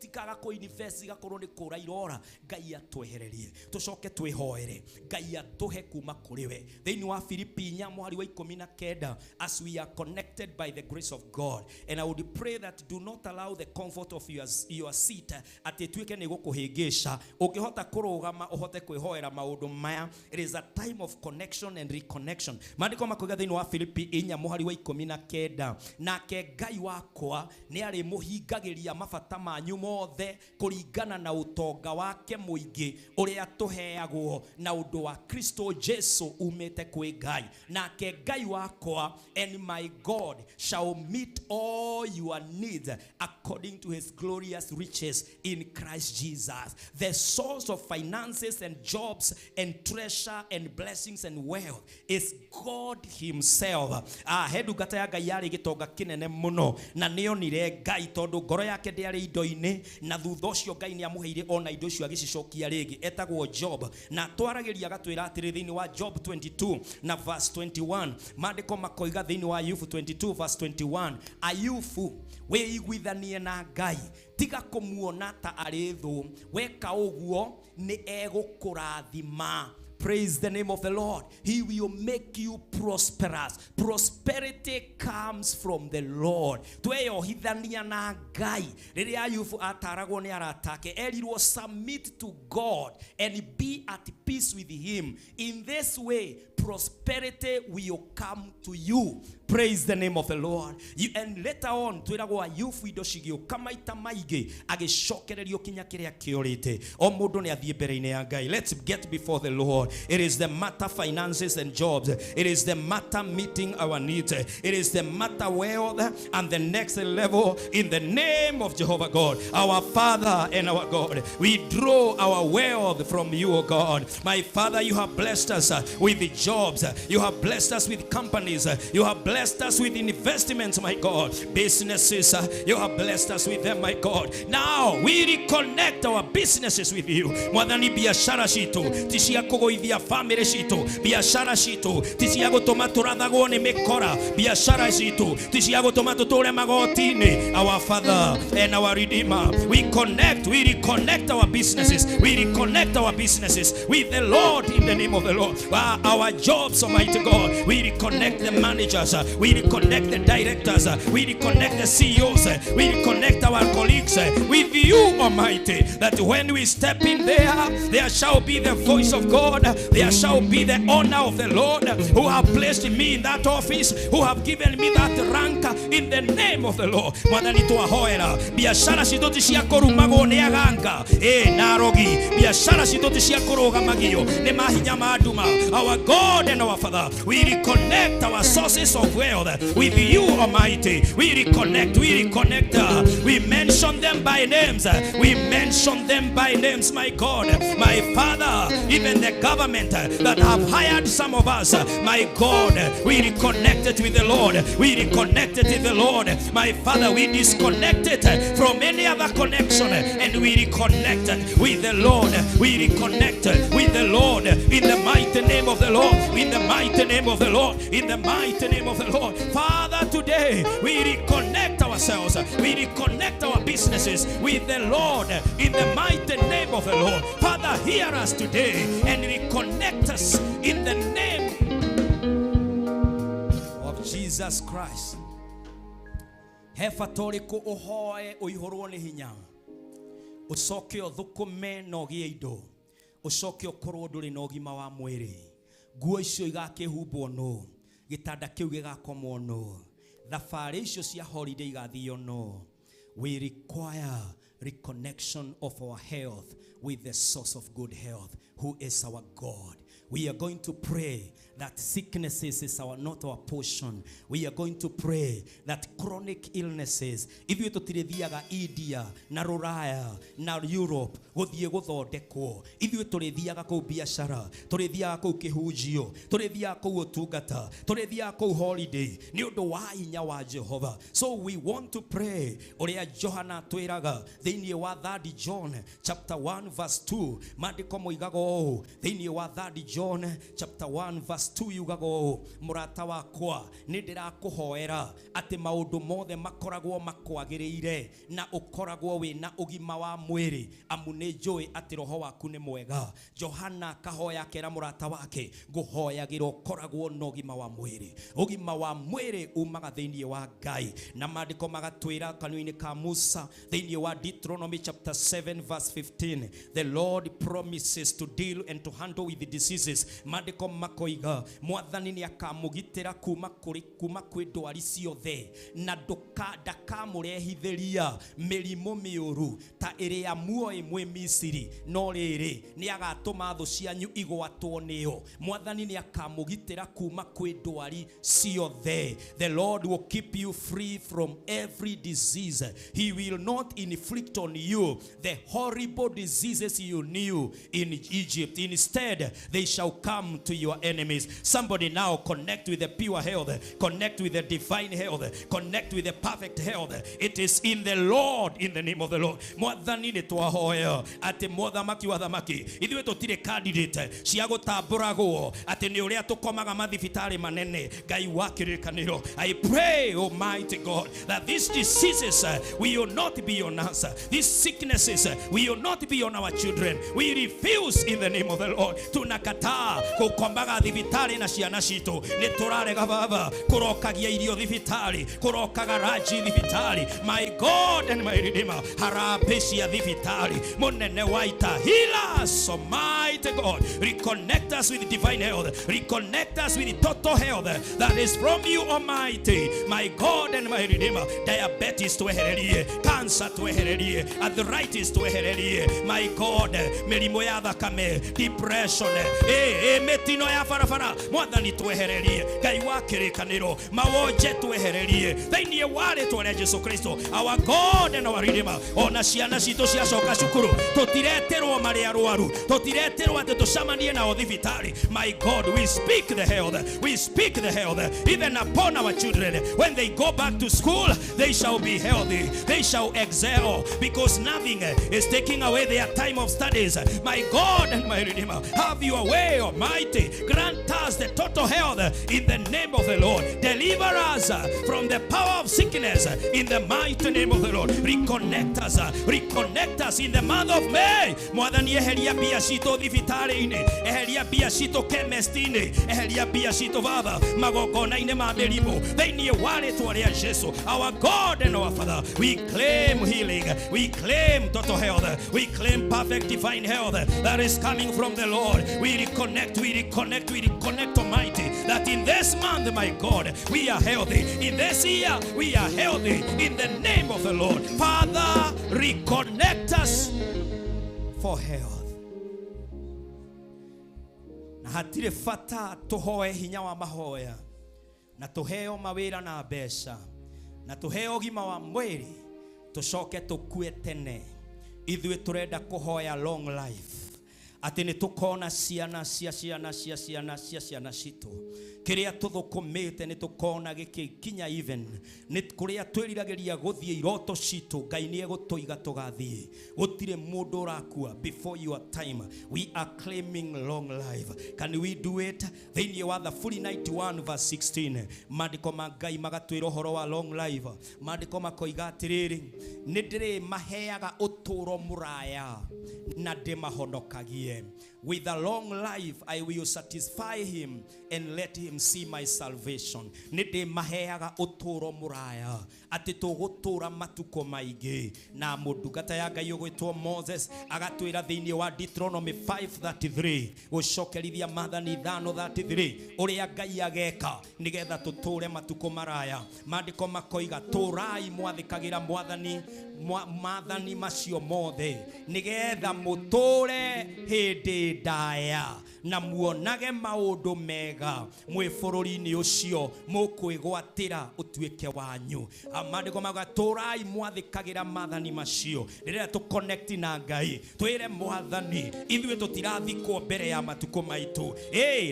cikaga kũ-invest cigakorwo nĩ kũra irora, Ngai atwehererie. Tũcoke twĩhoere Ngai atũhe kuma kũrĩ we. Thĩinĩ wa Filipi 4 mũhari wa 19, as we are connected by the grace of God, and I would pray that do not allow the comfort of your seat atĩ ĩtuĩke nĩ gũkũhĩngĩca. Ũngĩhota kũrũgama ũhote kwĩhoera maũndũ maya. It is a time of connection and reconnection. Maandĩko makoiga thĩinĩ wa Filipi 4 mũhari wa 19, nake Ngai wakwa nĩ arĩmũhingagĩria mabata manyu mothe kũringana na ũtonga wake mũingĩ ũrĩa tũheagwo na ũndũ wa Kristo Jesu umĩte kwĩ Ngai. Nake Ngai wakwa, and my God shall meet all your needs according to his glorious riches in Christ Jesus. The source of finances and jobs and treasure and blessings and wealth is God himself. He ndungata ya Ngai yarĩ gĩtonga kĩnene mũno na nĩonire Ngai tondũ ngoro yake ndĩarĩ indo-inĩ, na thutha ũcio Ngai nĩamũheire ona indo icio agĩcicokia rĩngĩ. Etagwo Job, na twaragĩria agatwĩra atĩrĩ thĩinĩ wa Job 22 na verse 21. Maandĩko makoiga thĩinĩ wa Ayubu 22 verse 21, Ayubu wĩiguithanie na Ngai, tiga kũmuona ta arĩ thũ, weka ũguo nĩ egũkũrathima. Praise the name of the Lord. He will make you prosperous. Prosperity comes from the Lord. Tweyohithania na Ngai. Rĩrĩa Ayubu ataragwo nĩ arata ake, erirwo submit to God and be at peace with him. In this way, prosperity will come to you. Praise the name of the Lord. And later on, twĩragwo Ayubu indo cigĩũka maita maingĩ, agĩcokererio kinya kĩrĩa kĩorĩte. O mũndũ nĩ athiĩ mbere-inĩ ya Ngai. Let's get before the Lord. It is the matter finances and jobs. It is the matter meeting our needs. It is the matter wealth and the next level in the name of Jehovah God, our Father and our God. We draw our wealth from you, O God. My Father, you have blessed us with the jobs. You have blessed us with companies. You have blessed us with investments, my God. Businesses, you have blessed us with them, my God. Now we reconnect our businesses with you. Mwathani, biashara citu ti cia kũgũithia family citu, biashara citu ti cia gũtũma tũrathagwo nĩ mĩkora, biashara citu ti cia gũtũma tũtũre magoti-inĩ. Our Father and our Redeemer, we connect, we reconnect our businesses, we reconnect our businesses with the Lord in the name of the Lord. Our jobs, Almighty God, we reconnect the managers, we reconnect the directors, we reconnect the CEOs, we reconnect our colleagues with you, Almighty, that when we step in there, there shall be the voice of God, there shall be the honor of the Lord who have placed me in that office, who have given me that rank in the name of the Lord. Mwathani, twahoera biashara citũ ti cia kũrumagwo nĩ aganga na arogi, biashara citũ ti cia kũrũgamagio nĩ mahinya ma nduma. Our God and our Father, we reconnect our sources of wealth with you, Almighty. We reconnect, we reconnect. We mention them by names. We mention them by names, my God, my Father, even the government that have hired some of us, my God, we reconnected with the Lord. We reconnected with the Lord. My Father, we disconnected from any other connection and we reconnected with the Lord. We reconnected with the Lord in the mighty name of the Lord. In the mighty name of the Lord. In the mighty name of the Lord. Father, today we reconnect ourselves. We reconnect our businesses with the Lord in the mighty name of the Lord. Father, hear us today and reconnect us in the name of Jesus Christ. He bata ũrĩkũ ũhoe ũihũrwo nĩ hinya, ũcoke ũthũkũme na ũgĩe indo, ũcoke ũkorwo ndũrĩ na ũgima wa mwĩrĩ? Nguo icio igakĩhumbwo nũ? Gĩtanda kĩu gĩgakomwo nũ? Thabarĩ icio cia holiday igathio nũ? We require reconnection of our health with the source of good health, who is our God. We are going to pray that sicknesses is not our portion. We are going to pray that chronic illnesses, ithuĩ tũtirĩthiaga India na Rũraya na Europe gũthiĩ gũthondekwo. Ithuĩ tũrĩthiaga kũu biacara, tũrĩthiaga kũu kĩhunjio, tũrĩthiaga kũu ũtungata, tũrĩthiaga kũu holiday nĩ ũndũ wa hinya wa Jehova. So we want to pray ũrĩa Johana atwĩraga thĩinĩ wa 3 John chapter 1 verse 2. Maandĩko moigaga ũũ thĩinĩ wa 3 John chapter 1 verse 2 yugaga ũũ, mũrata wakwa nĩ ndĩrakũhoera atĩ maũndũ mothe makoragwo makwagĩrĩire na ũkoragwo wĩna ũgima wa mwĩrĩ, amu nĩ njũĩ atĩ roho waku nĩ mwega. Johana akahoya akera mũrata wake, ngũhoyagĩra ũkoragwo na ũgima wa mwĩrĩ. Ũgima wa mwĩrĩ umaga thĩinĩ wa Ngai, na maandĩko magatwĩra kanua-inĩ ka Musa thĩinĩ wa Deuteronomy chapter 7 verse 15, the Lord promises to deal and to handle with the diseases. diseases. Maandĩko makoiga mwathani nĩ akamũgitĩra kuma kũrĩ kuma kwĩ ndwari ciothe na ndakamũrehithĩria mĩrimũ mĩũru ta ĩrĩa muoĩ mwĩ Misiri, no rĩrĩ nĩ agatũma thũ cianyu igwatwo nĩyo. Mwathani nĩ akamũgitĩra kuma kwĩ ndwari ciothe. The Lord will keep you free from every disease. He will not inflict on you the horrible diseases you knew in Egypt. Instead, they shall come to your enemies. Somebody now connect with the pure health, connect with the divine health, connect with the perfect health. It is in the Lord, in the name of the Lord. Mwathani nĩ twahoya atĩ mothamaki wa thamaki, ithuĩ tũtirĩ candidate cia gũtambũragwo atĩ nĩ ũrĩa tũkomaga mathibitarĩ manene. Ngai wa kĩrĩkanĩro, I pray, Almighty God, that these diseases will not be on us. These sicknesses will not be on our children. We refuse in the name of the Lord. Tunakataa gũkomaga thibitarĩ na ciana citũ. Nĩ tũrarega Baba kũrokagia irio thibitarĩ, kũrokaga ranji thibitarĩ. My God and my Redeemer, harambee cia thibitarĩ, mũnene wa ita, heal us, Almighty God. Reconnect us with divine health. Reconnect us with total health that is from you, Almighty, my God and my Redeemer. Diabetes twehererie, cancer twehererie, arthritis twehererie, my God, mĩrimũ ya thakame, depression, mĩtino ya barabara, mwathani twehererie, Ngai wa kĩrĩkanĩro, mawonje twehererie, thĩinĩ wa rĩtwa rĩa Jesu Kristo, our God and our Redeemer. Ona ciana citũ ciacoka cukuru, tũtireterwo marĩ arwaru, tũtireterwo atĩ tũcemanie nao thibitarĩ. My God, we speak the health, we speak the health even upon our children. When they go back to school, they shall be healthy, they shall excel, because nothing is taking away their time of studies. My God and my Redeemer, have your way, Almighty. Grant us the total health in the name of the Lord. Deliver us from the power of sickness in the mighty name of the Lord. Reconnect us, reconnect us in the month of May. Mwathani, eheria mbia citũ thibitarĩ-inĩ, eheria mbia citũ chemist-inĩ, eheria mbia citũ Baba magongona-inĩ ma mĩrimũ, thĩinĩ wa rĩtwa rĩa Jesu. Our God and our Father, we claim healing, we claim total health, we claim perfect divine health that is coming from the Lord. We reconnect, we reconnect, we reconnect, Almighty, that in this month, my God, we are healthy. In this year, we are healthy in the name of the Lord. Father, reconnect us for health. Na hatirĩ bata tũhoe hinya wa mahoya na tũheo mawĩra na mbeca na tũheo ũgima wa mwĩrĩ tũcoke tũkue tene. Ithuĩ tũrenda kũhoya long life, atĩ nĩ tũkona ciana cia ciana cia ciana cia ciana citũ. Kĩrĩa tũthũkũmĩte nĩ tũkona gĩkĩkinya, even nĩ kũrĩa twĩriragĩria gũthiĩ iroto citũ, Ngai nĩ egũtũiga tũgathiĩ. Gũtirĩ mũndũ ũrakua before your time. We are claiming long life. Can we do it? Thĩinĩ wa Thaburi 91 verse 16, maandĩko ma Ngai magatwĩra ũhoro wa long life. Maandĩko makoiga atĩrĩrĩ, nĩ ndĩrĩmaheaga ũtũũro mũraya na ndĩmahonokagie. With a long life I will satisfy him and let him see my salvation. Nĩ ndĩmaheaga ũtũũro mũraya, atĩ tũgũtũũra matukũ maingĩ. Na mũndungata ya Ngai ũgwĩtwo Moses agatwĩra thĩinĩ wa Deuteronomy 5:33, gũcokerithia maathani 5:33, ũrĩa Ngai ageka nĩgetha tũtũũre matukũ maraya. Maandĩko makoiga tũrai mwathĩkagĩra mwathani maathani macio mothe nĩgetha mũtũũre hĩndĩ ndaya na muonage maũndũ mega mwĩ bũrũri-inĩ ũcio mũkwĩgwatĩra ũtuĩke wanyu. Maandĩko mauga tũrai mwathĩkagĩra maathani macio. Rĩrĩa tũ connect na Ngai, twĩre mwathani ithuĩ tũtirathikwo mbere ya matukũ maitũ.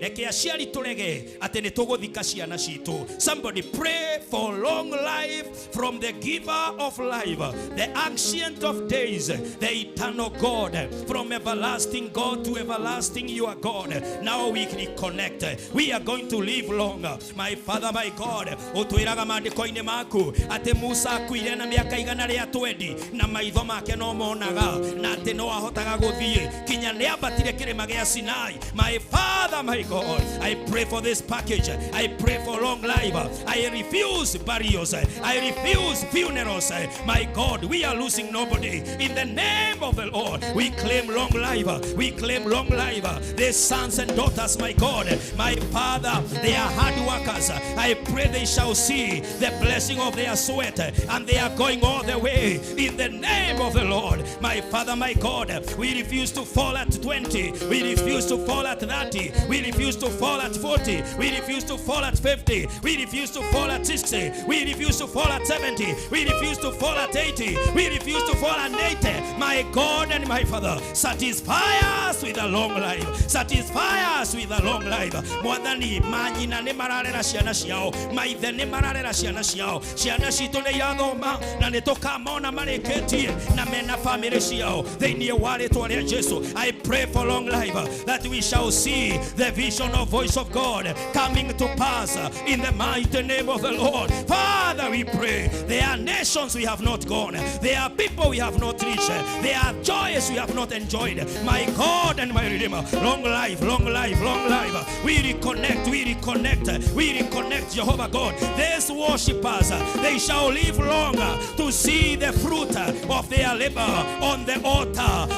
Reke aciari tũrege atĩ nĩ tũgũthika ciana citũ. Somebody pray for long life from the giver of life, the ancient of days, the eternal God, from everlasting God to everlasting you are God. Now we reconnect. We are going to live longer. My Father, my God, ũtwĩraga maandĩko-inĩ maku atĩ Musa akuire na mĩaka 120 na maitho make no monaga na atĩ no ahotaga gũthiĩ kinya nĩ ambatire kĩrĩma gĩa Sinai. My Father, my God, I pray for this package. I pray for long life. I refuse burials. I refuse funerals. My God, we are losing nobody. In the name of the Lord, we claim long life. We claim long life. This sons and daughters, my God, my Father, they are hard workers. I pray they shall see the blessing of their sweat, and they are going all the way in the name of the Lord. My Father, my God, we refuse to fall at 20. We refuse to fall at 30. We refuse to fall at 40. We refuse to fall at 50. We refuse to fall at 60. We refuse to fall at 70. We refuse to fall at 80. We refuse to fall at 80. My God and my Father, satisfy us with a long life. Satisfy us with a long life. Mwathani, manyina nĩ mararera ciana ciao, maithe nĩ mararera ciana ciao, ciana citũ nĩ irathoma na nĩ tũkamona marĩkĩtie na mena famĩlĩ ciao thĩinĩ wa rĩtwa rĩa Jesu. I pray for long life, that we shall see the vision of voice of God coming to pass in the mighty name of the Lord. Father, we pray. There are nations we have not gone. There are people we have not reached. There are joys we have not enjoyed. My God and my Redeemer, long life, long life, long life. We reconnect, we reconnect, we reconnect, Jehovah God. These worshippers, they shall live longer to see the fruit of their labor on the altar.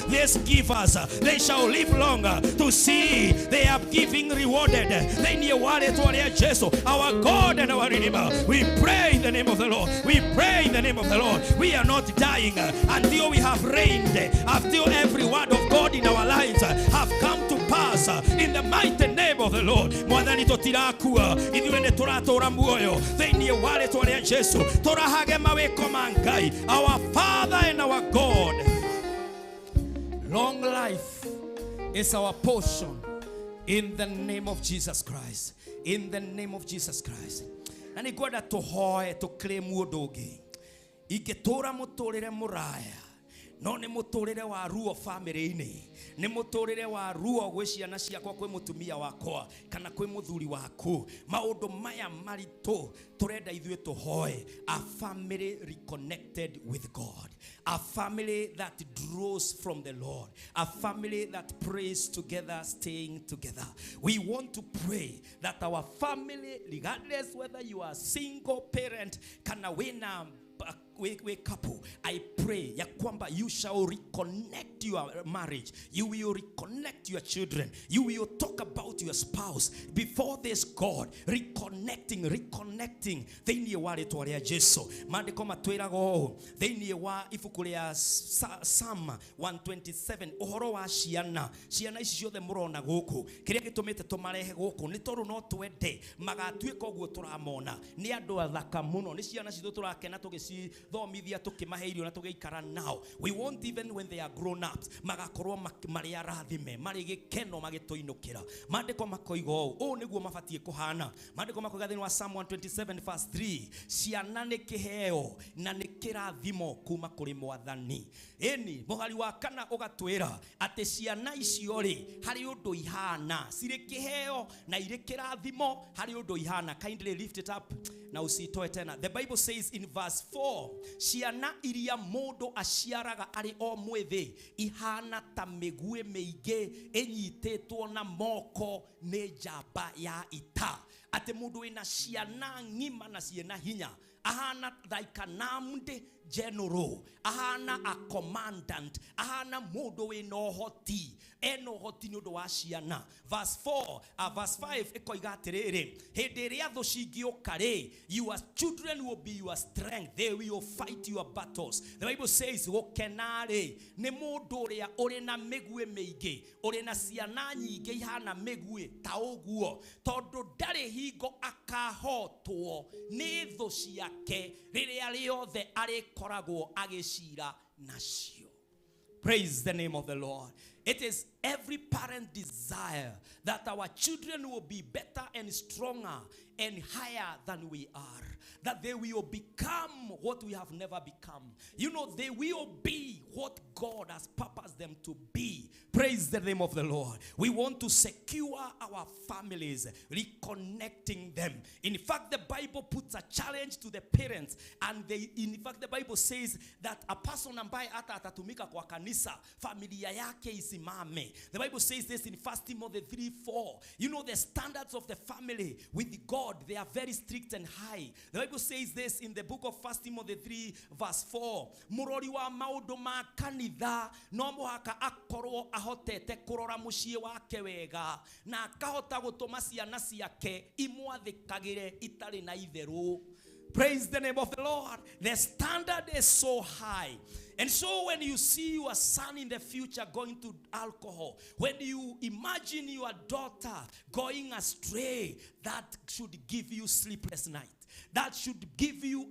These givers, they shall live longer to see their giving rewarded. Our God and our Redeemer, we pray in the name of the Lord. We pray in the name of the Lord. We are not dying until we have reigned, until every word of God in our lives have come to pass in the mighty name of the Lord. Mwathani tũtirakua, ithuĩ nĩ tũratũra muoyo thĩinĩ wa rĩtwa rĩa Jesu. Tũrahage mawĩko ma Ngai, our Father and our God. Long life is our portion in the name of Jesus Christ. In the name of Jesus Christ. Na nĩ ngwenda tũhoe tũclaim ũndũ ũngĩ. Ingĩtũra mũtũrĩre mũraya, no nĩ mũtũrĩre wa ruo famĩlĩ-inĩ, nĩ mũtũrĩre wa ruo gwĩ ciana ciakwa, kwĩ mũtumia wakwa kana kwĩ mũthuri waku, maũndũ maya maritũ tũrenda ithuĩ tũhoe. A family reconnected with God, a family that draws from the Lord, a family that prays together, staying together. We want to pray that our family, regardless whether you are single parent kana wĩna we couple, I pray ya kwamba you shall reconnect your marriage, you will reconnect your children, you will talk about your spouse before this God, reconnecting, reconnecting thĩinĩ wa rĩtwa rĩa Jesu. Maandĩko matwĩraga ũũ thĩinĩ wa ibuku rĩa Psalm 127 ũhoro wa ciana. Ciana ici ciothe mũrona gũkũ, kĩrĩa gĩtũmĩte tũmarehe gũkũ nĩ tondũ no twende magatuĩka ũguo tũramona. Nĩ andũ athaka mũno, nĩ ciana citũ tũrakena tũgĩcithomithia, tũkĩmahe irio na tũgĩikara nao. We want even when they are grown ups magakorwo marĩ arathime, marĩ gĩkeno magĩtũinũkĩra. Maandĩko makoiga ũũ, ũũ nĩguo mabatiĩ kũhana. Maandĩko makoiga thĩinĩ wa Psalm 127 verse 3, ciana nĩ kĩheo na nĩ kĩrathimo kuma kũrĩ Mwathani. Ĩni mũhari wa kana ũgatwĩra atĩ ciana icio rĩ, harĩ ũndũ ihana, cirĩ kĩheo na irĩ kĩrathimo, harĩ ũndũ ihana. Kindly lift it up na usitoe tena. The Bible says in verse 4, ciana iria mũndũ aciaraga arĩ o mwĩthĩ ihana ta mĩguĩ mĩingĩ ĩnyitĩtwo na moko nĩ njamba ya ita. Atĩ mũndũ wĩna ciana ng'ima na ciĩna hinya ahana like an armed general, ahana a commandant, ahana mũndũ wĩna ũhoti, ena ũhoti nĩ ũndũ wa ciana. Verse 4, verse 5 ĩkoiga atĩrĩrĩ, hĩndĩ ĩrĩa thũ cingĩũka rĩ, your children will be your strength, they will fight your battles. The Bible says gũkena rĩ nĩ mũndũ ũrĩa ũrĩ na mĩguĩ mĩingĩ, ũrĩ na ciana nyingĩ ihana mĩguĩ ta ũguo, tondũ ndarĩ hingo akahotwo nĩ thũ ciake rĩrĩa rĩothe arĩkoragwo agĩcira nacio. Praise the name of the Lord. It is every parent desire that our children will be better and stronger and higher than we are, that they will become what we have never become. You know, they will be what God has purposed them to be. Praise the name of the Lord. We want to secure our families, reconnecting them. In fact, the Bible puts a challenge to the parents, and they, in fact, the Bible says that a person ambaye hata atatumika kwa kanisa, familia yake isimame. The Bible says this in 1 Timothy 3:4. You know, the standards of the family with God God, they are very strict and high. The Bible says this in the book of 1 Timothy 3 verse 4. Murori wa maundu ma kanitha no muhaka akorwo ahotete kurora mucii wake wega na akahota gutuma ciana ciake imwathikagire itari na itheru. Praise the name of the Lord. The standard is so high. And so when you see your son in the future going to alcohol, when you imagine your daughter going astray, that should give you sleepless night. That should give you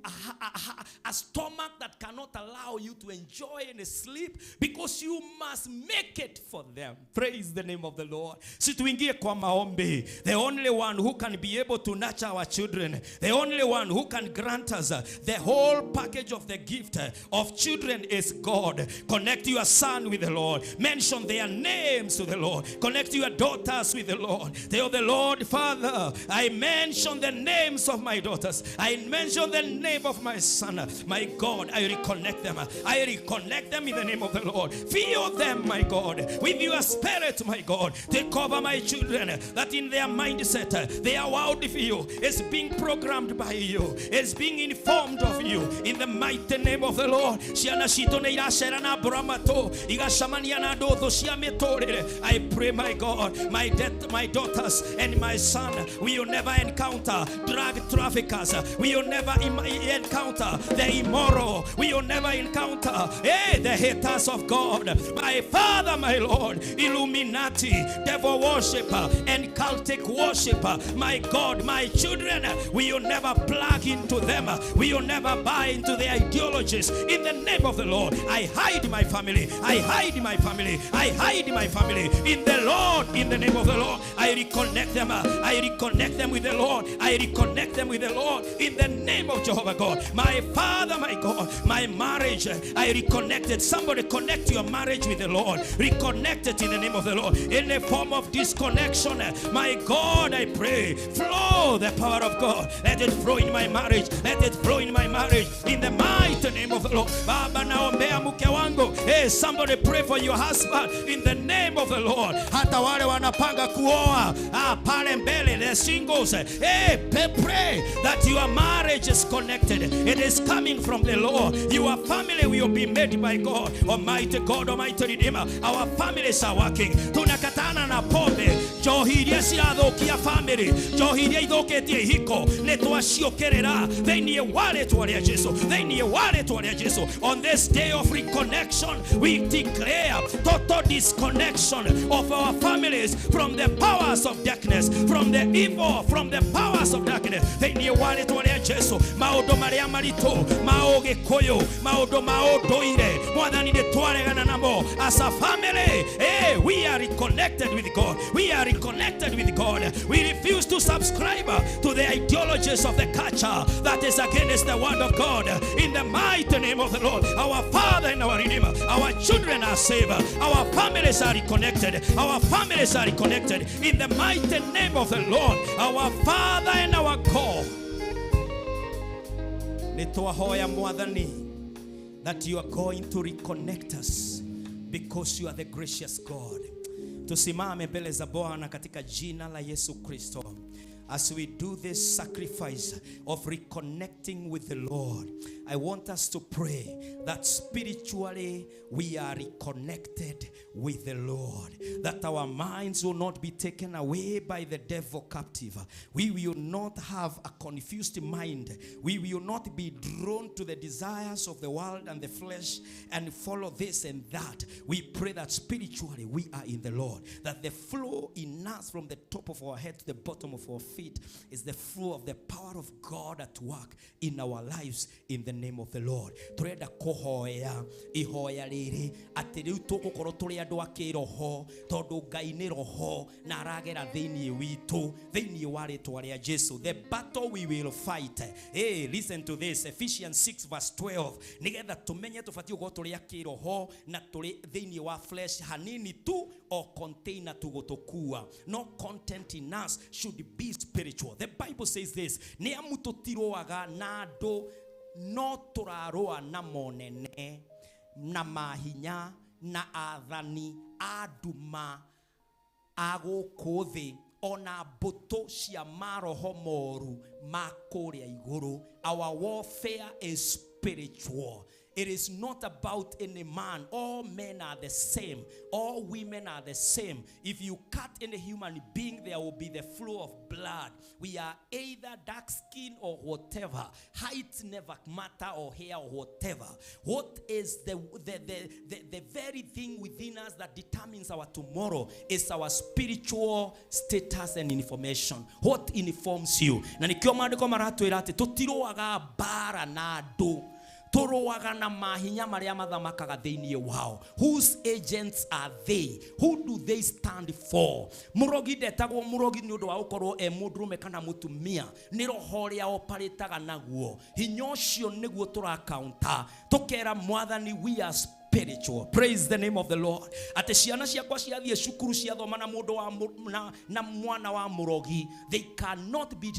a stomach that cannot allow you to enjoy any sleep, because you must make it for them. Praise the name of the Lord. Si tuingie kwa maombi. The only one who can be able to nurture our children, the only one who can grant us the whole package of the gift of children is God. Connect your son with the Lord. Mention their names to the Lord. Connect your daughters with the Lord. Tell the Lord, Father, I mention the names of my daughters. I mention the name of my son. My God, I reconnect them. I reconnect them in the name of the Lord. Fill them, my God, with your spirit, my God. Take over my children, that in their mindset, their world view is being programmed by you, is being informed of you. In the mighty name of the Lord. I pray, my God, my daughters and my son will never encounter drug traffickers. We will never encounter the immoral. We will never encounter the haters of God. My Father, my Lord, Illuminati, devil worshiper, and cultic worshiper. My God, my children, we will never plug into them. We will never buy into their ideologies. In the name of the Lord, I hide my family. I hide my family. I hide my family in the Lord. In the name of the Lord, I reconnect them. I reconnect them with the Lord. I reconnect them with the Lord. In the name of Jehovah God, my Father, my God, my marriage, I reconnected. Somebody connect your marriage with the Lord. Reconnect it in the name of the Lord. In a form of disconnection, my God, I pray, flow the power of God. Let it flow in my marriage. Let it flow in my marriage. In the mighty name of the Lord. Baba, naombea mke wangu. Hey, somebody pray for your husband in the name of the Lord. Hata wale wanapanga kuoa, pale mbele, the singles. Hey, pray that your marriage is connected. It is coming from the Lord. Your family will be made by God. Almighty God, Almighty Redeemer. Our families are working. Tunakatana na pombe. Njohi iria cirathukia family. Njohi iria ithukitie ihiko. Nĩ twaciokerera thĩinĩ wa rĩtwa rĩa Jesu. Thĩinĩ wa rĩtwa rĩa Jesu. On this day of reconnection, we declare total disconnection of our families from the powers of darkness, from the evil, from the powers of darkness. Thĩinĩ wa rĩtwa rĩa Jesu, maũndũ marĩa maritũ ma ũgĩkũyũ, maũndũ ma ũndũire, Mwathani nĩ twaregana namo. As a family, hey, we are reconnected with God. We are reconnected with God. We refuse to subscribe to the ideologies of the culture that is against the word of God. In the mighty name of the Lord, our Father and our Redeemer, our children are saved. Our families are reconnected. Our families are reconnected. In the mighty name of the Lord, our Father and our God. Nitwahoya Mwathani that you are going to reconnect us, because you are the gracious God. Tusimame mbele za Bwana katika jina la Yesu Kristo. As we do this sacrifice of reconnecting with the Lord, I want us to pray that spiritually we are reconnected with the Lord, that our minds will not be taken away by the devil captive. We will not have a confused mind. We will not be drawn to the desires of the world and the flesh and follow this and that. We pray that spiritually we are in the Lord, that the flow in us from the top of our head to the bottom of our feet is the flow of the power of God at work in our lives in the name of the Lord. Turenda kuhoya ihoya riri ati riu tugukorwo turi andu a kiroho, tondu Ngai ni roho na aragera thiini witu thiini wa ritwa ria Jesu. The battle we will fight. Hey, listen to this, Ephesians 6 verse 12. Nigetha tumenye tubatie gukorwo turi a kiroho na turi thiini wa flesh hanini tu o container tugutukua. No content in us should be spiritual. The Bible says this, ni amu tutiroaga na andu no turaroa na monene na mahinya na athani a nduma a gũkũ thĩ Ona mbũtũ cia maroho moru ma kũrĩa igũrũ. Our warfare is spiritual. It is not about any man. All men are the same. All women are the same. If you cut any human being, there will be the flow of blood. We are either dark skin or whatever. Height never matter, or hair or whatever. What is the very thing within us that determines our tomorrow is our spiritual status and information. What informs you? Na nikio maandĩko maratwĩra atĩ tũtirũaga mbara na andũ, tũrũaga na mahinya marĩa mathamakaga thĩinĩ wao. Whose agents are they? Who do they stand for? Mũrogi ndetagwo mũrogi nĩ ũndũ wa gũkorwo e mũndũrũme kana mũtumia, nĩ roho ũrĩa oparĩtaga naguo. Hinya ũcio nĩguo tũrakaunta, tũkera Mwathani, we are spiritual. Praise the name of the Lord. Atĩ ciana ciakwa ciathiĩ cukuru ciathoma na mũndũ wa na mwana wa mũrogi, they cannot be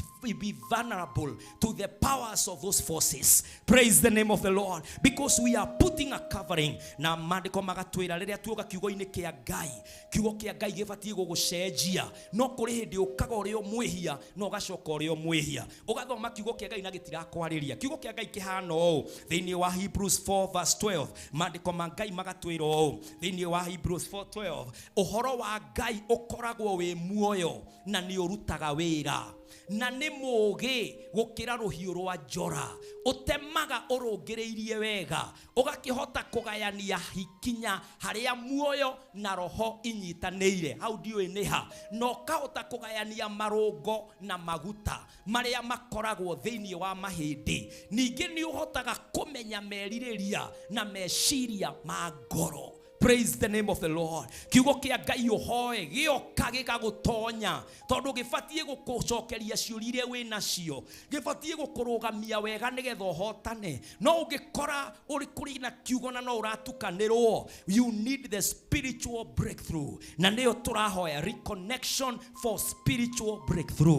vulnerable to the powers of those forces. Praise the name of the Lord. Because we are putting a covering. Na maandĩko magatwĩra rĩrĩa tuoka kiugo-inĩ kĩa Ngai, kiugo kĩa Ngai gĩbatiĩ gũgũcenjia. No kũrĩ hĩndĩ ũkaga ũrĩ o mwĩhia, na ũgacoka ũrĩ o mwĩhia. Ũgathoma kiugo kĩa Ngai na gĩtirakwarĩria. Kiugo kĩa Ngai kĩhana ũũ thĩinĩ wa Hebrews 4 verse 12. Maandĩko ma Ngai magatwĩra ũũ thĩinĩ wa Hebrews 4:12, ũhoro wa Ngai ũkoragwo wĩ muoyo na nĩ ũrutaga wĩra, na nĩ mũũgĩ gũkĩra rũhiũ rwa njora, ũtemaga ũrũngĩrĩirie wega, ũgakĩhota kũgayania hikinya harĩa muoyo na roho inyitanĩire, hau ndiũĩ nĩ ha, na ũkahota kũgayania marũngo na maguta marĩa makoragwo thĩinĩ wa mahĩndĩ. Ningĩ nĩ ũhotaga kũmenya merirĩria na meciria ma ngoro. Praise the name of the Lord. Kiugo kĩa Ngai ũhoe gĩoka gĩgagũtonya, tondũ gĩbatiĩ gũkũcokeria ciũria iria wĩ nacio, gĩbatiĩ gũkũrũgamia wega nĩgetha ũhotane. No ũngĩkora ũrĩ kũrĩ na kiugo na no ũratukanĩrwo, you need the spiritual breakthrough. Na nĩyo tũrahoya reconnection for spiritual breakthrough.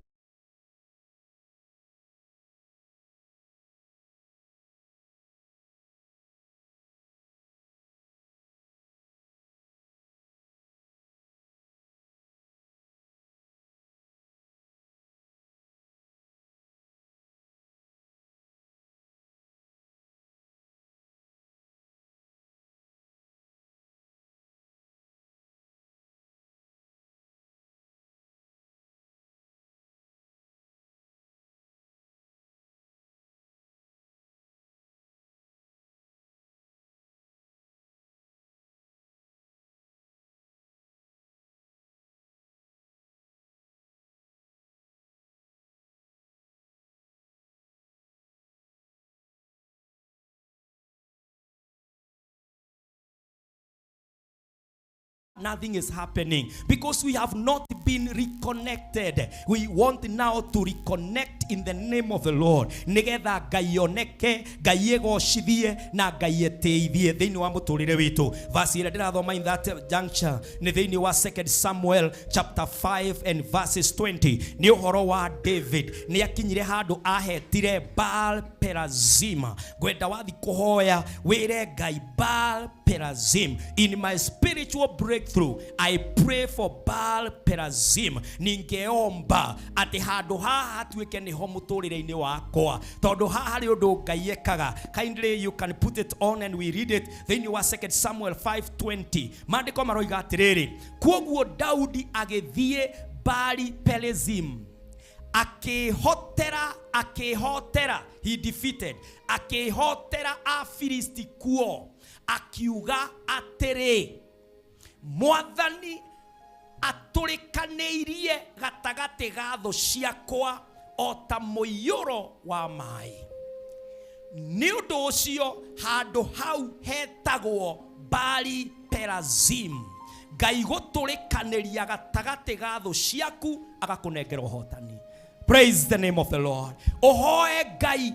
Nothing is happening because we have not been reconnected. We want now to reconnect in the name of the Lord. Nigetha Ngai oneke, Ngai egocithie na Ngai eteithie thiini wa muturire witu. Verse ĩrĩa ndĩrathoma in that juncture nĩ thiini wa 2 Samuel chapter 5 and verses 20. Nĩ ũhoro wa David. Nĩ akinyire handũ ahetire Baal Perazim. Ngwenda wathi kũhoya wĩre Ngai Baal Perazim. In my spiritual breakthrough, I pray for Baal Perazim. Ningeomba atĩ handũ haha hatuĩke nĩho mũtũrĩre-inĩ wakwa, tondũ haha harĩ ũndũ Ngai ekaga. Kindly you can put it on and we read it thĩinĩ wa 2 Samuel 5:20. Maandĩko maroiga atĩrĩrĩ, kwoguo Daudi agĩthiĩ Baali Perazim, akĩhotera, akĩhotera, he defeated, akĩhotera Afilisti kuo, akiuga atĩrĩ, Mwathani atũrĩkanĩirie gatagatĩ ga thũ ciakwa o ta mũiyũro wa maĩ. Nĩ ũndũ ũcio handũ hau hetagwo Baali Perazim. Ngai gũtũrĩkanĩria gatagatĩ ga thũ ciaku agakũnengera ũhotani. Praise the name of the Lord. Ũhoe Ngai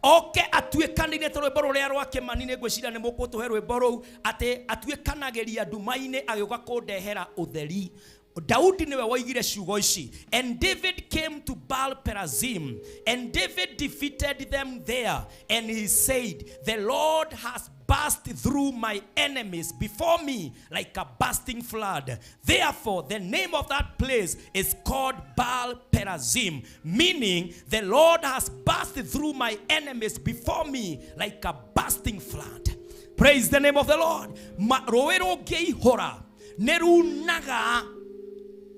oke atuĩkanĩrie ta rwĩmbo rũrĩa rwa Kĩmani, nĩ ngwĩciria nĩ mũgũtũhe rwĩmbo rũu, atĩ atuĩkanagĩria nduma-inĩ agĩũka kũndehera ũtheri. Daudi niwe woigire ciugo ici. And David came to Baal Perazim, and David defeated them there, and he said, the Lord has burst through my enemies before me like a bursting flood. Therefore, the name of that place is called Baal Perazim, meaning the Lord has burst through my enemies before me like a bursting flood. Praise the name of the Lord. Rũĩ rũngĩihũra nĩrunaga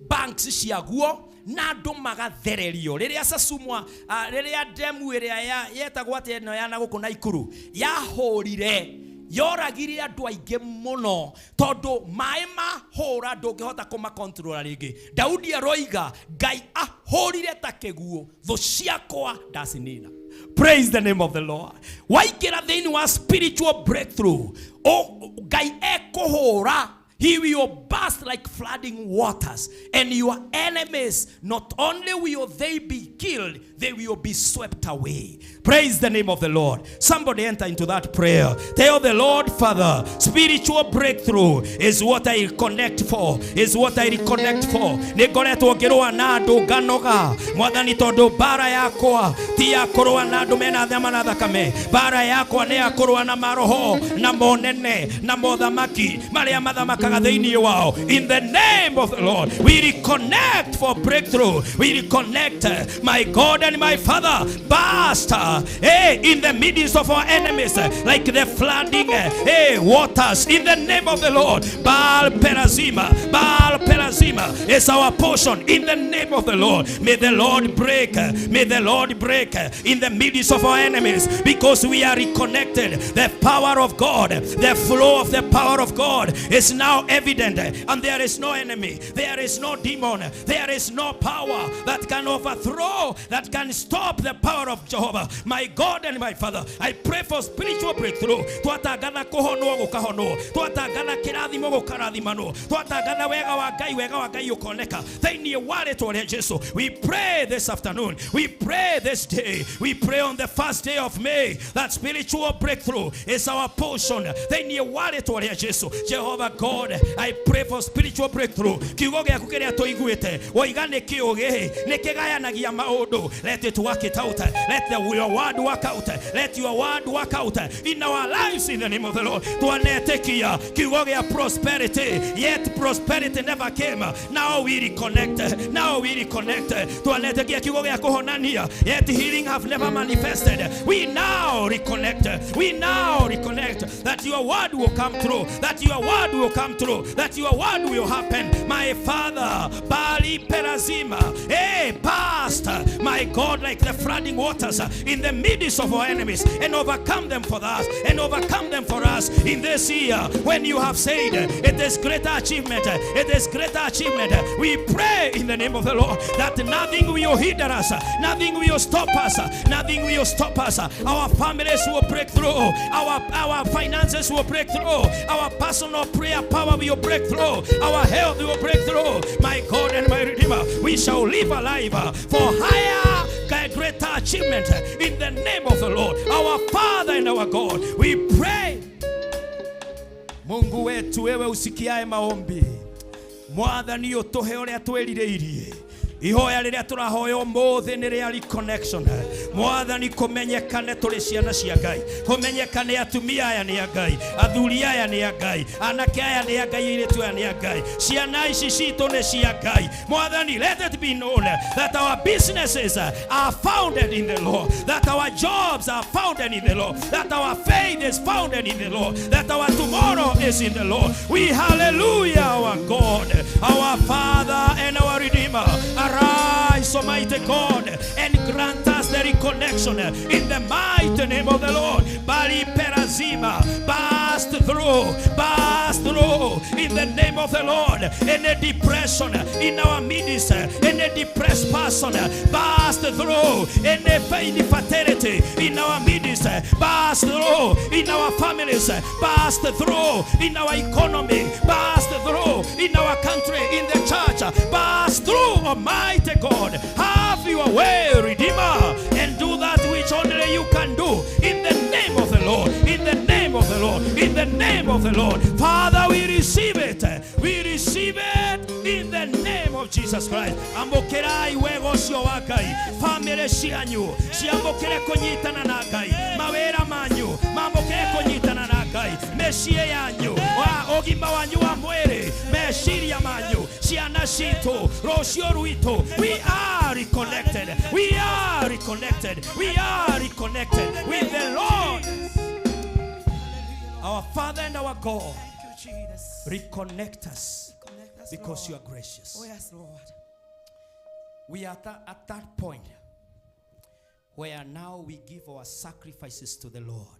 banks ciaguo na andũ magathererio. Rĩrĩa Sasumwa, rĩrĩa demu ĩrĩa yetagwo atĩ ĩno ya na gũkũ Naikuru yahũrire, yoragire andũ aingĩ mũno tondũ maĩ mahũra ndũngĩhota kũmakontrora rĩngĩ. Daudi aroiga Ngai ahũrire ta kĩguũ, thũ ciakwa ndacinina. Praise the name of the Lord. Waingĩra thĩinĩ wa spiritual breakthrough, Ngai ekũhũra. He will burst like flooding waters, and your enemies, not only will they be killed, they will be swept away. Praise the name of the Lord. Somebody enter into that prayer. Tell the Lord, Father, spiritual breakthrough is what I connect for. Is what I reconnect for. Nĩngoretwo ngĩrũa na andũ nganoga. Mwathani, tondũ mbara yakwa ti ya kũrũa na andũ mena nyama na thakame. Mbara yakwa nĩ ya kũrũa na maroho na monene na mothamaki marĩa mathamakaga thĩinĩ wao. In the name of the Lord, we reconnect for breakthrough. We reconnect, my God and my Father, burst in the midst of our enemies like the flooding waters. In the name of the Lord, Baal Perazim, Baal Perazim is our portion. In the name of the Lord, may the Lord break, may the Lord break in the midst of our enemies, because we are reconnected. The power of God, the flow of the power of God is now evident, and there is no enemy, there is no demon, there is no power that can overthrow, that can stop the power of Jehovah, my God and my Father. I pray for spiritual breakthrough. Twatangatha kũhonwo gũkahonwo, twatangatha kĩrathimo gũkarathimanwo, twatangatha wega wa Ngai, wega wa Ngai ũkoneka thĩinĩ wa rĩtwa rĩa Jesu. We pray this afternoon, we pray this day, we pray on the first day of May that spiritual breakthrough is our portion thĩinĩ wa rĩtwa rĩa Jesu. Jehovah God, I pray for spiritual breakthrough. Kiugo gĩaku kĩrĩa tũiguĩte woiga nĩ kĩũgĩ, nĩ kĩgayanagia maũndũ. Let it work it out. Let your word work out. Let your word work out in our lives in the name of the Lord. Twanetĩkia kiugo gĩa prosperity, yet prosperity never came. Now we reconnect. Now we reconnect. Twanetĩkia kiugo gĩa kũhonania, yet healing have never manifested. We now reconnect. We now reconnect that your word will come through, that your word will come through, that your word will happen. My Father, Bali Perazima, hey, pastor, my God, like the flooding waters in the midst of our enemies, and overcome them for us, and overcome them for us in this year. When you have said it is greater achievement, it is greater achievement. We pray in the name of the Lord that nothing will hinder us, nothing will stop us, nothing will stop us. Our families will break through, our finances will break through, our personal prayer power will break through, our health will break through. My God and my Redeemer, we shall live alive for higher, greater achievement in the name of the Lord, our Father and our God. We pray. Mungu wetu, wewe usikiae maombi, Mwathani ũtũhe ũrĩa twĩrirĩirie. Ihoya rĩrĩa tũrahoya ũmũthĩ nĩ rĩa reconnection. Mwathani, kũmenyekane tũrĩ ciana cia Ngai, kũmenyekane atumia aya nĩ a Ngai, athuri aya nĩ a Ngai, anake aya nĩ a Ngai, airĩtu aya nĩ a Ngai, ciana ici citũ nĩ cia Ngai. Mwathani, let it be known that our businesses are founded in the Lord, that our jobs are founded in the Lord, that our faith is founded in the Lord, that our tomorrow is in the Lord. We hallelujah our God, our Father and our Redeemer. Arise, Almighty God, and grant us the reconnection in the mighty name of the Lord. Bali Perazima, burst through in the name of the Lord. Any depression in our midst, any depressed person, burst through. Any infertility in our midst, burst through. In our families, burst through. In our economy, burst through. In our country, in the church, burst through. Almighty God, have your way, Redeemer, and do that which only you can do. In the name of the Lord, in the name of the Lord, in the name of the Lord. Father, we receive it. We receive it in the name Jesus Christ. Amũkĩrai wega ũcio wa Ngai. Famĩlĩ cianyu ciamũkĩre kũnyitana na Ngai. Mawĩra manyu mamũkĩre kũnyitana na Ngai. Mĩciĩ yanyu, ũgima wanyu wa mwĩrĩ, meciria manyu, ciana citũ, rũciũ rwitũ. We are reconnected. We are reconnected. We are reconnected with the Lord, our Father and our God. Thank you, Jesus. Reconnect us Connect us, because Lord. you are gracious. Oh, yes, Lord. We are at that point where now we give our sacrifices to the Lord,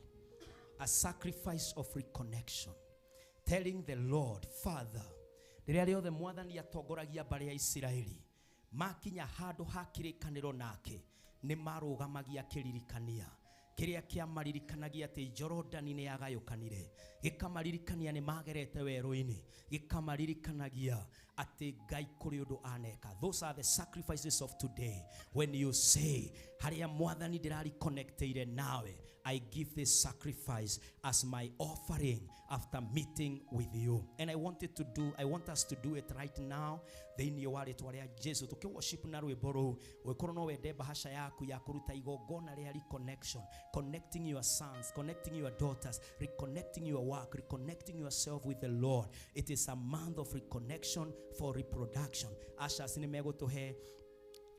a sacrifice of reconnection, telling the Lord, Father, rĩrĩa rĩothe mwathani atongoragia mbarĩ ya Isiraeli makinya handũ ha kĩrĩkanĩro nake nĩ marũgamagia kĩririkania kĩrĩa kĩamaririkanagia atĩ Jorodani nĩ yagayũkanire, gĩkamaririkania nĩ magerete werũ-inĩ, gĩkamaririkanagia atĩ Ngai kũrĩ ũndũ aneka. Those are the sacrifices of today. When you say, harĩa mwathani ndĩrariconnecteire nawe, I give this sacrifice as my offering after meeting with you. And I wanted to do, I want us to do it right now. Thĩinĩ wa rĩtwa rĩa Jesu tũkĩ-worship na rwĩmbo rũu, ũngĩkorwo no wende bahasha yaku ya kũruta igongona rĩa reconnection, connecting your sons, connecting your daughters, reconnecting your work, reconnecting yourself with the Lord. It is a month of reconnection for reproduction. Ushers nĩ megũtũhe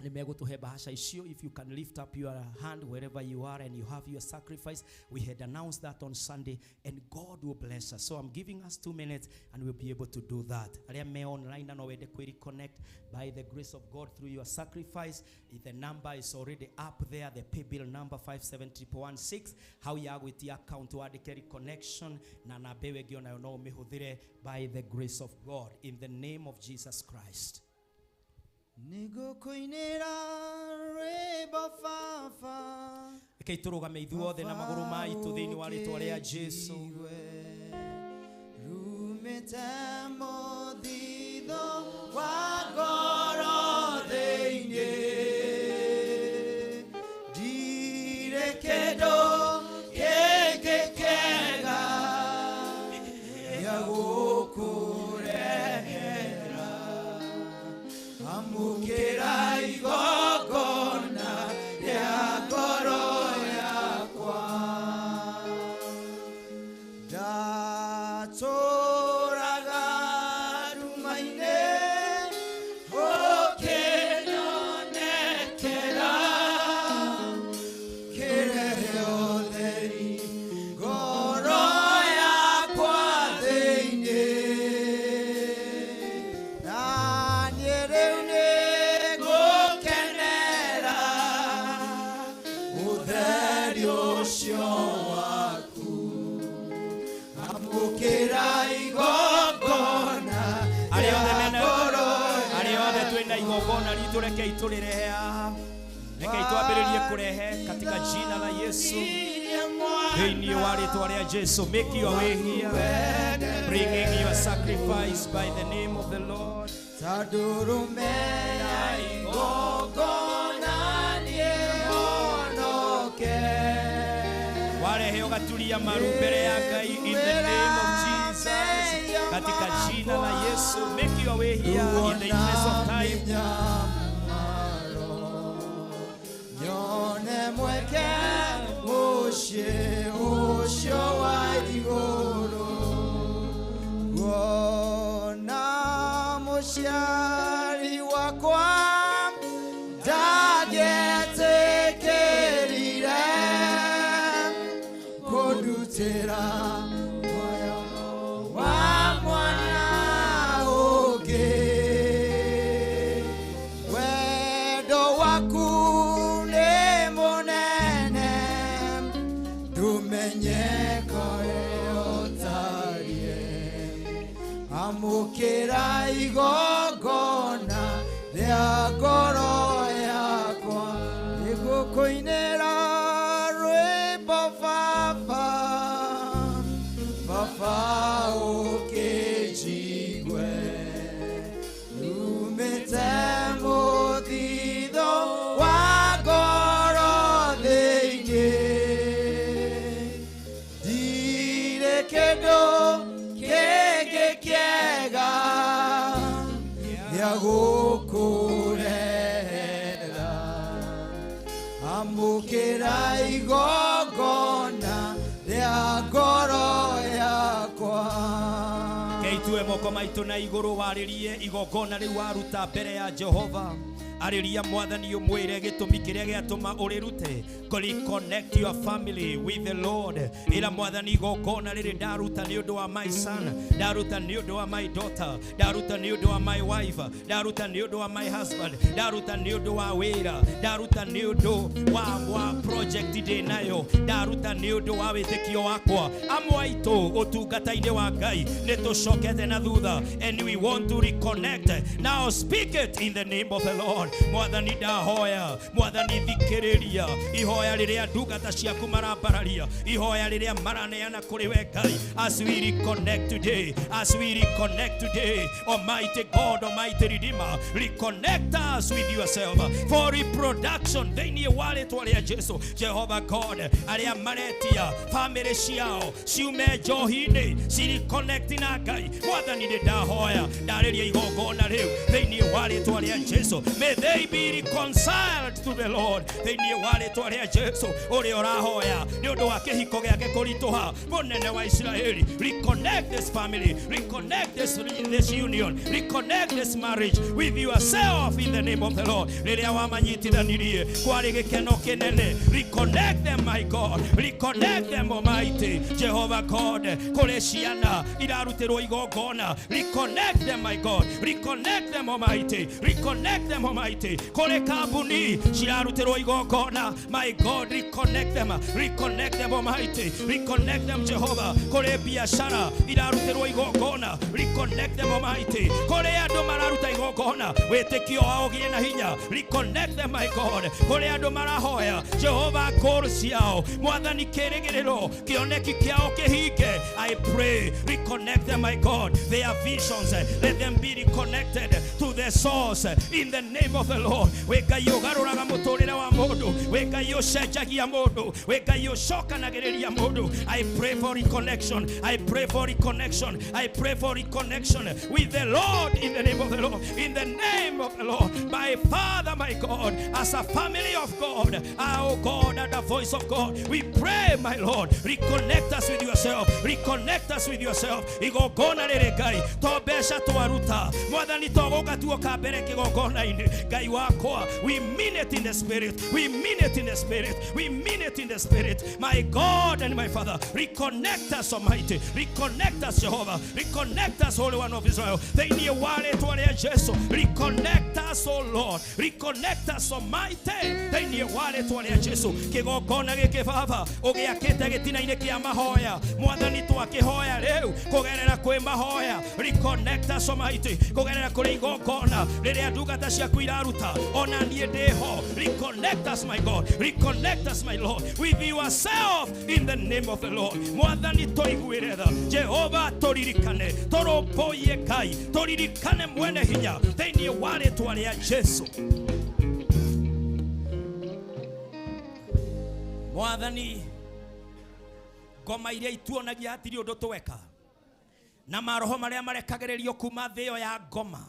nĩ bahasha icio. If you can lift up your hand wherever you are and you have your sacrifice, we had announced that on Sunday, and God will bless us. So I'm giving us 2 minutes and we'll be able to do that. Arĩa me online na no wende kwĩ reconnect by the grace of God through your sacrifice, if the number is already up there, the pay bill number 571116, hau ya gwĩtia account wandĩke reconnection na namba ĩyo ĩngĩ onayo no ũmĩhũthĩre by the grace of God in the name of Jesus Christ. Nĩngũkũinĩra rwĩmbo baba. Rekei tũrũgame ithuothe na magũrũ maitũ thĩinĩ wa rĩtwa rĩa Jesu. Rumĩte mũthithũ wa ngoro thĩinĩ, ndirĩ kĩndũ kĩngĩ kĩega gĩa gũkũrehera. Amũkĩra igongona rĩa ngoro yakwa. Ndatũũraga nduma-inĩ, ũkĩnyonekera, kĩrehe ũtheri ngoro yakwa thĩinĩ. Na niĩ rĩu nĩngũkenera ũtheri ũcio waku. Amũkĩra igongona Arĩa othe mena ngoro arĩa othe twĩna igongona ritũ, rekei tũrĩrehe haha. Rekei twambĩrĩrie kũrehe katika jina la Yesu. Thĩinĩ wa rĩtwa rĩa Jesu, make your way here, bringing your sacrifice by the name of the Lord. Tandũrũme ya igongona niĩ honoke. Warehe ũgaturia maru mbere ya Ngai in the name of Jesus. Katika jina la Yesu, make your way here in the interest of time. Nyone mweke mũciĩ ũcio wa igũrũ, kuona mũciari wakwa ndangĩetĩkĩrire kũndutĩra muoyo wa mwana ũngĩ. Wendo waku nĩ mũnene, ndũmenyeka ũrĩa ũtariĩ. Amũkĩra igongona rĩa ngoro yakwa, nĩngũkũinĩra rwĩmbo baba, baba ũkĩnjigue. Rumĩte mũthithũ wa ngoro thĩinĩ, ndirĩ kĩndũ kĩngĩ kĩega gĩa gũkũrehera. Amũkĩra igongona rĩa ngoro yakwa. Keitue moko maitũ na igũrũ warĩrie igongona rĩu waruta mbere ya Jehova. Arĩria mwathani ũmwĩre gĩtũmi kĩrĩa gĩatũma ũrĩrute. Reconnect your family with the Lord. Ĩra mwathani igongona rĩrĩ ndaruta nĩ ũndũ wa my son, ndaruta nĩ ũndũ wa my daughter, ndaruta nĩ ũndũ wa my wife, ndaruta nĩ ũndũ wa my husband, ndaruta nĩ ũndũ wa wĩra, ndaruta nĩ ũndũ wa project ndĩ nayo, ndaruta nĩ ũndũ wa wĩtĩkio wakwa. Amwe aitũ ũtungata-inĩ wa Ngai nĩ tũcokete na thutha, and we want to reconnect. Now speak it in the name of the Lord. Mwathani ndahoya, mwathani thikĩrĩria ihoya rĩrĩa ndungata ciaku marambararia, ihoya rĩrĩa maraneana kũrĩ we Ngai. As we reconnect today, as we reconnect today, Almighty God, Almighty Redeemer, reconnect us with yourself for reproduction thĩinĩ wa rĩtwa rĩa Jesu. Jehovah God, arĩa maretia family ciao ciume njohi-inĩ cireconnect na Ngai, mwathani nĩ ndahoya ndarĩria igongona rĩu thĩinĩ wa rĩtwa rĩa Jesu. May they be reconciled to the Lord thĩinĩ wa rĩtwa rĩa Jesu. Ũrĩa ũrahoya nĩ ũndũ wa kĩhiko gĩake kũritũha, mũnene wa Isiraeli, reconnect this family, reconnect this union, reconnect this marriage with yourself in the name of the Lord. Rĩrĩa wamanyitithanirie kwarĩ gĩkeno kĩnene, reconnect them, my God, reconnect them, Almighty Jehovah God. Kũrĩ ciana irarutĩrwo igongona, reconnect them, my God, reconnect them, Almighty, reconnect them, Almighty. Kũrĩ kambuni cirarutĩrwo igongona, my God, reconnect them, reconnect them, Almighty, reconnect them, Jehovah. Kũrĩ biashara irarutĩrwo igongona, reconnect them, Almighty. Kũrĩ andũ mararuta igongona, wĩtĩkio wao ũgĩe na hinya, reconnect them, my God. Kũrĩ andũ marahoya, Jehovah, ngũrũ ciao, mwathani kĩrĩgĩrĩro kĩoneki kĩao kĩhinge. I pray, reconnect them, my God. Their visions, let them be reconnected to the source in the name of the Lord. We Ngai ũgarũraga mũtũrĩre wa mũndũ, we Ngai ũcenjagia mũndũ, we Ngai ũcokanagĩrĩria mũndũ. I pray for reconnection, I pray for reconnection, I pray for reconnection with the Lord in the name of the Lord, in the name of the Lord. My Father, my God, as a family of God, our God, at the voice of God, we pray, my Lord, reconnect us with yourself, reconnect us with yourself. Igongona rĩrĩ Ngai to mbeca twaruta, mwathani to gũka tuoka mbere kĩgongona-inĩ, Ngai wakwa, we mean it in the spirit, we mean it in the spirit, we mean it in the spirit. My God and my Father, reconnect us, Almighty, reconnect us, Jehovah, reconnect us, Holy One of Israel. Thĩinĩ wa rĩtwa rĩa Jesu, reconnect us, O Lord, reconnect us, Almighty, thĩinĩ wa rĩtwa rĩa Jesu. Kĩgongona gĩkĩ Baba ũgĩakĩte gĩtina-inĩ kĩa mahoya, mwathani twakĩhoya rĩu kũgerera kwĩ mahoya, reconnect us, Almighty, kũgerera kũrĩ igongona rĩrĩa ndungata ciaku iraruta, ona niĩ ndĩho. Reconnect us, my God, reconnect us, my Lord, with yourself in the name of the Lord. Mwathani tũiguĩre tha, Jehova tũririkane, tũrũmbũiye Ngai, tũririkane mwene hinya thĩinĩ wa rĩtwa rĩa Jesu. Mwathani, ngoma iria ituonagia hatirĩ ũndũ tweka, na maroho marĩa marekagĩrĩrio kuma thĩ ĩyo ya ngoma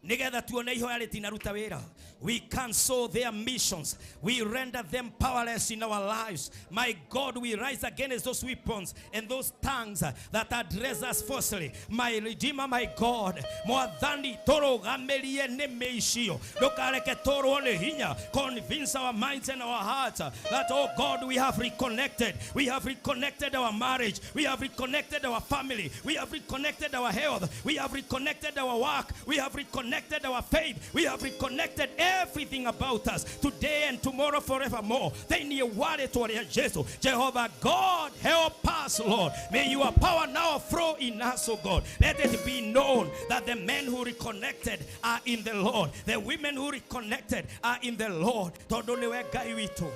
nigetha tuone ihoya rĩtinaruta wĩra. We cancel their missions, we render them powerless in our lives. My God, we rise against those weapons and those tongues that address us falsely. My Redeemer, my God, mwathani tũrũgamĩrie nĩmĩ icio, ndũkareke tũrwo nĩ hinya. Convince our minds and our hearts that, oh God, we have reconnected, we have reconnected our marriage, we have reconnected our family, we have reconnected our health, we have reconnected our work, we have reconnected our faith, we have reconnected everything about us today and tomorrow forevermore. Thĩinĩ wa rĩtwa rĩa Jesu, Jehovah God, help us, Lord. May your power now flow in us, oh God. Let it be known that the men who reconnected are in the Lord, the women who reconnected are in the Lord. Tondũ nĩwe Ngai witũ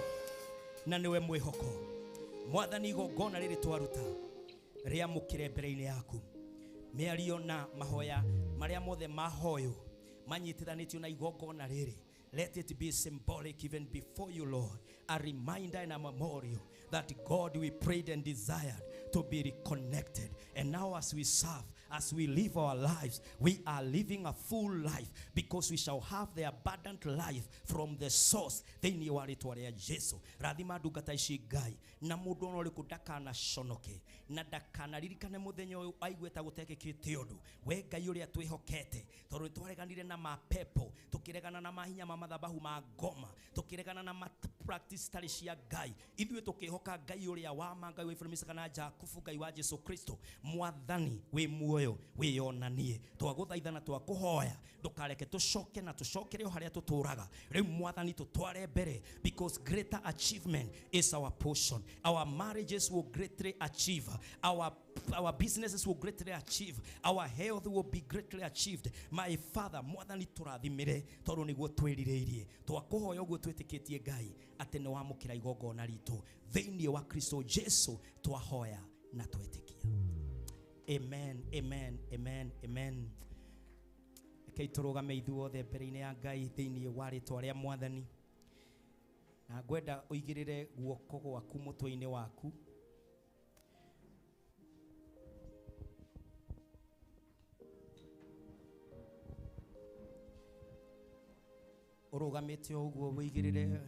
na nĩwe mwĩhoko. Mwathani, igongona rĩrĩ twaruta rĩamũkĩre mbere-inĩ yaku. Mĩario na mahoya marĩa mothe mahoywo manyitithanĩtio na igongona rĩrĩ, let it be symbolic even before you, Lord, a reminder and a memorial that God, we prayed and desired to be reconnected. And now as we serve As we live our lives, we are living a full life because we shall have the abundant life from the source thĩinĩ wa rĩtwa rĩa Jesu. Rathima ndungata ici Ngai, na mũndũ ona ũrĩkũ ndakanaconoke na ndakanaririkane mũthenya ũyũ aigue ta gũtekĩkĩte ũndũ. We Ngai ũrĩa twĩhokete, tondũ nĩ twareganire na mapepo, tũkĩregana na mahinya ma mathabahu ma ngoma, tũkĩregana na ma practice tarĩ cia Ngai, ithuĩ tũkĩhoka Ngai ũrĩa wa ma, Ngai wa Iburahĩmu, Isaaka na Jakubu, Ngai wa Jesu Kristo. Mwathani wĩ muoyo, wĩyonanie. Twagũthaitha na twakũhoya, ndũkareke tũcoke na tũcokere o harĩa tũtũraga. Rĩu Mwathani tũtware mbere, because greater achievement is our portion. Our marriages will greatly achieve, our businesses will greatly achieve, our health will be greatly achieved. My Father, Mwathani tũrathimĩre, tondũ nĩguo twĩrirĩirie. Twakũhoya ũguo twĩtĩkĩtie Ngai atĩ nĩ wamũkĩra igongona ritũ thĩinĩ wa Kristo Jesu, twahoya na twetĩkia. Amen, amen, amen, amen. Rekei tũrũgame ithuothe mbere-inĩ ya Ngai thĩinĩ wa rĩtwa rĩa Mwathani, na ngwenda ũigĩrĩre guoko gwaku mũtwe-inĩ waku. Ũrũgamĩte o ũguo, ũigĩrĩre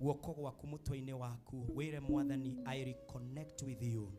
guoko gwaku mũtwe-inĩ waku, wĩre Mwathani, I reconnect with you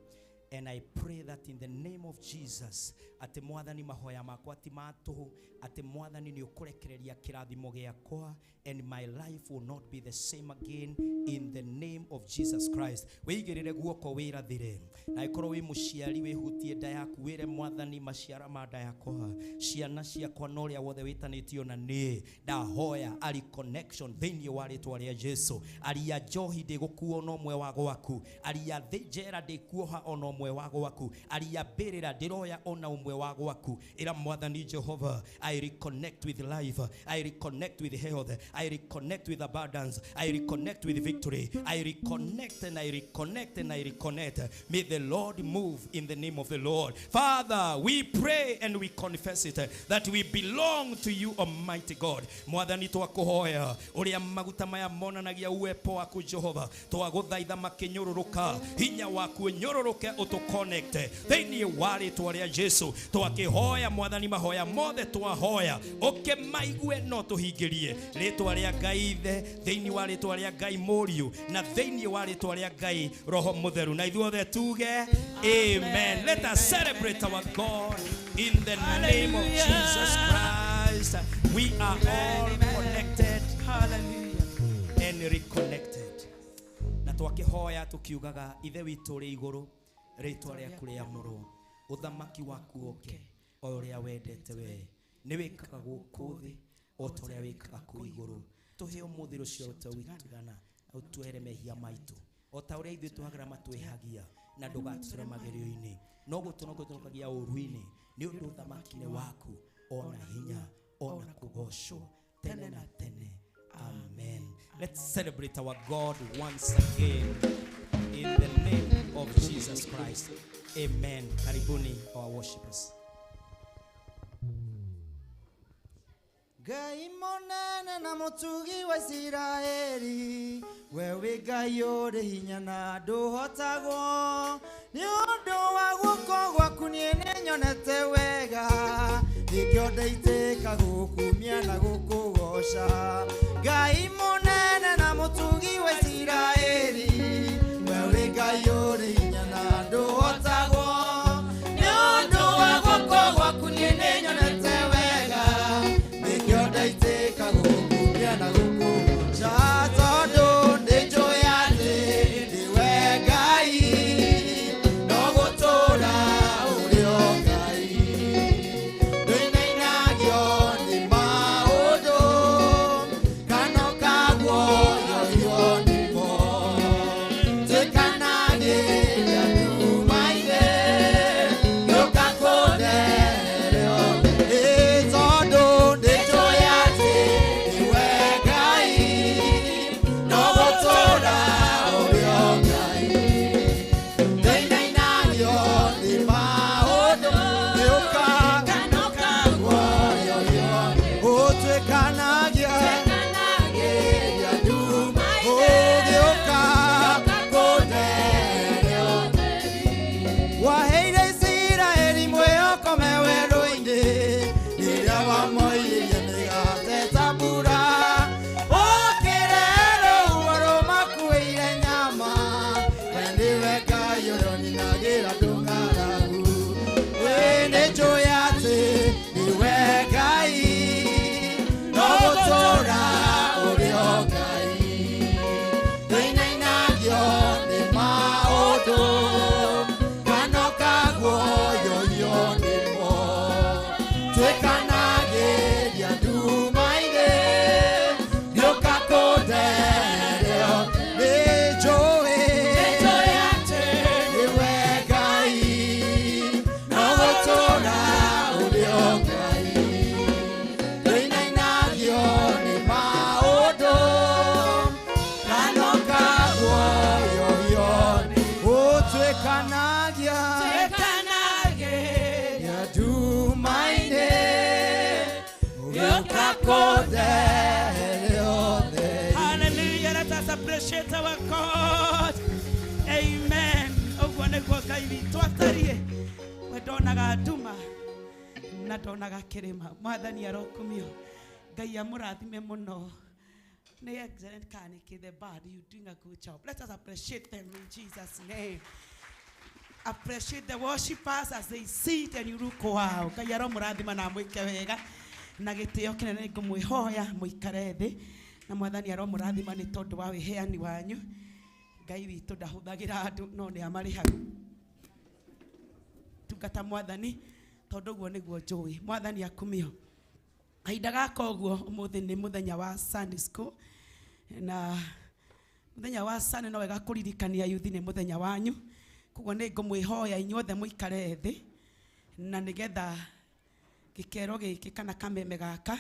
and I pray that in the name of Jesus, atĩ Mwathani mahoya makwa ti ma tũhũ, atĩ Mwathani nĩ ũkũrekereria kĩrathimo gĩakwa, and my life will not be the same again in the name of Jesus Christ. Wĩigĩrĩre guoko wĩrathire, na ĩkorwo wĩ mũciari wĩhutie nda yaku, wĩre Mwathani maciara ma nda yakwa, ciana ciakwa, na ũrĩa wothe wĩtanĩtio na niĩ, ndahoya ari connection thĩinĩ wa rĩtwa rĩa Jesu. Aria njohi ndĩgũkuo ona ũmwe wa gwaku, aria thĩ njera ndĩkuoha ona ũmwe wa gwaku, aria mbĩrĩra ndĩroya ona ũmwe wa gwaku. Ĩra Mwathani Jehova, I reconnect with life, I reconnect with health, I reconnect with abundance, I reconnect with victory, I reconnect and I reconnect and I reconnect. May the Lord move in the name of the Lord. Father, we pray and we confess it that we belong to you, Almighty God. Mwathani twakũhoya ũrĩa maguta maya monanagia uwepo waku Jehova, twagũthaitha makĩnyũrũrũka, hinya waku ũnyũrũrũke ũtũconnect thĩinĩ wa rĩtwa rĩa Jesu. Twakĩhoya Mwathani mahoya mothe twahoya ũkĩmaigue no tũhingĩrie rĩtwa rĩa Ngai Ithe, thĩinĩ wa rĩtwa rĩa Ngai Mũriũ, na thĩinĩ wa rĩtwa rĩa Ngai Roho Mũtheru, na ithuothe tuge amen. Let us celebrate our God in the name of Jesus Christ. We are all connected Hallelujah. And reconnected. Na twakĩhoya tũkiugaga, Ithe witũ ũrĩ igũrũ, rĩtwa rĩaku rĩamũrwo, ũthamaki waku ũke, o ũrĩa wendete we nĩ wĩkaga gũkũ thĩ o ta ũrĩa wĩkaga kũu igũrũ. Tũhe ũmũthĩ rũciaro rũtagwĩtigana, na ũtuohere mehia maitũ o ta ũrĩa ithuĩ tũhagĩra matwĩhagia, na ndũgatũre magerio-inĩ, no gũtũnogotonokagia ũũru-inĩ, nĩ ũndũ ũthamaki nĩ waku, ona hinya, ona kũgocwo tene na tene. Amen. Let's celebrate our God once again in the name of Jesus Christ. Amen. Karibuni, our worshipers. Ngai mũnene na mũtugi wa Isiraeli, we wĩ Ngai ũrĩ hinya na ndũhotagwo. Nĩ ũndũ wa guoko gwaku niĩ nĩnyonete wega, nĩkĩo ndaitĩka gũkumia na gũkũgoca. Ngai mũnene na mũtugi wa Isiraeli, we wĩ Ngai ũrĩ hinya na ndũhotagwo. Nĩ ũndũ wa guoko gwaku niĩ nĩnyonete wega, nĩkĩo ndaitĩka gũkumia na gũkũgoca. Tondũ nĩnjũĩ atĩ nĩwe Ngai, no gũtũũra ũrĩ o Ngai. Ndũinainagio nĩ maũndũ kana ũka Twekanagĩria nduma-inĩ, ngĩũka kũnderio. Nĩnjũĩ nĩwe Ngai, no gũtũũra ũrĩ o Ngai. Ndũinainagio nĩ maũndũ, kanoka guoyohio. Ũtuĩkanagia ndumainĩ, ũgĩũka kũndeheria ũtheri. Hallelujah. Let us appreciate our God. Amen. Ũguo nĩguo Ngai witũ atariĩ. We ndonaga nduma na ndonaga kĩrĩma. Mwathani arokumio. Ngai amũrathime mũno. Nĩ excellent Kaniki, the band, you doing a good job. Let us appreciate them in Jesus' name. Appreciate the worshipers as they sit and you look wow. Ngai aromũrathima na amwĩke wega na gĩtĩo kĩnene. Ngũmwĩhoya mũikare thĩ na Mwathani aromũrathima nĩ tondũ wa wĩheani wanyu. Ngai witũ ndahũthagĩra andũ no nĩ amarĩhaga. Tungata Mwathani tondũ ũguo nĩguo njũĩ. Mwathani akumio. Kahinda gaka ũguo, ũmũthĩ nĩ mũthenya wa Sunday school, na mũthenya wa Sunday no wega kũririkania yuthi nĩ mũthenya wanyu. Koguo nĩ ngũmwĩhoya inyuothe mũikare thĩ na nĩgetha gĩkero gĩkĩ kana kameme gaka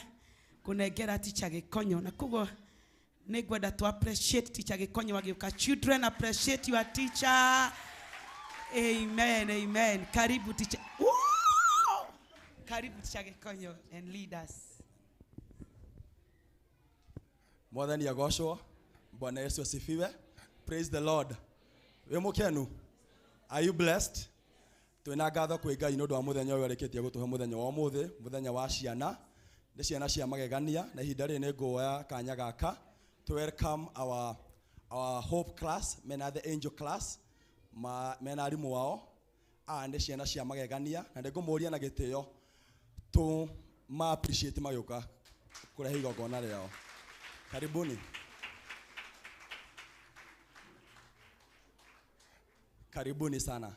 kũnengera Teacher Gĩkonyo, na koguo nĩ ngwenda to appreciate Teacher Gĩkonyo agĩũka. Children, appreciate your teacher. Amen, amen. Karibu, teacher. Woo! Karibu, Teacher Gĩkonyo, and lead us. Mwathani agocwo. Bwana Yesu asifiwe. Praise the Lord. Wĩ mũkenu? Are you blessed? Twĩna ngatho kwĩ Ngai nĩ ũndũ wa mũthenya ũyũ arĩkĩtie gũtũhe, mũthenya wa ũmũthĩ, mũthenya wa ciana. Nĩ ciana cia magegania, na ihinda rĩrĩ nĩ nguoya kanya gaka to welcome our Hope class, mena the Angel class, mena arimũ ao. Aya nĩ ciana cia magegania na nĩ ngũmũria na gĩtĩo tũ ma appreciate magĩũka kũrehe igongona rĩao. Karibuni. Karibuni sana.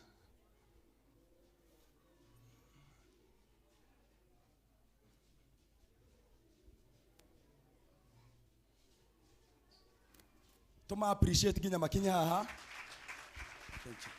Tuma appreciate nginya makinya haha. Thank you.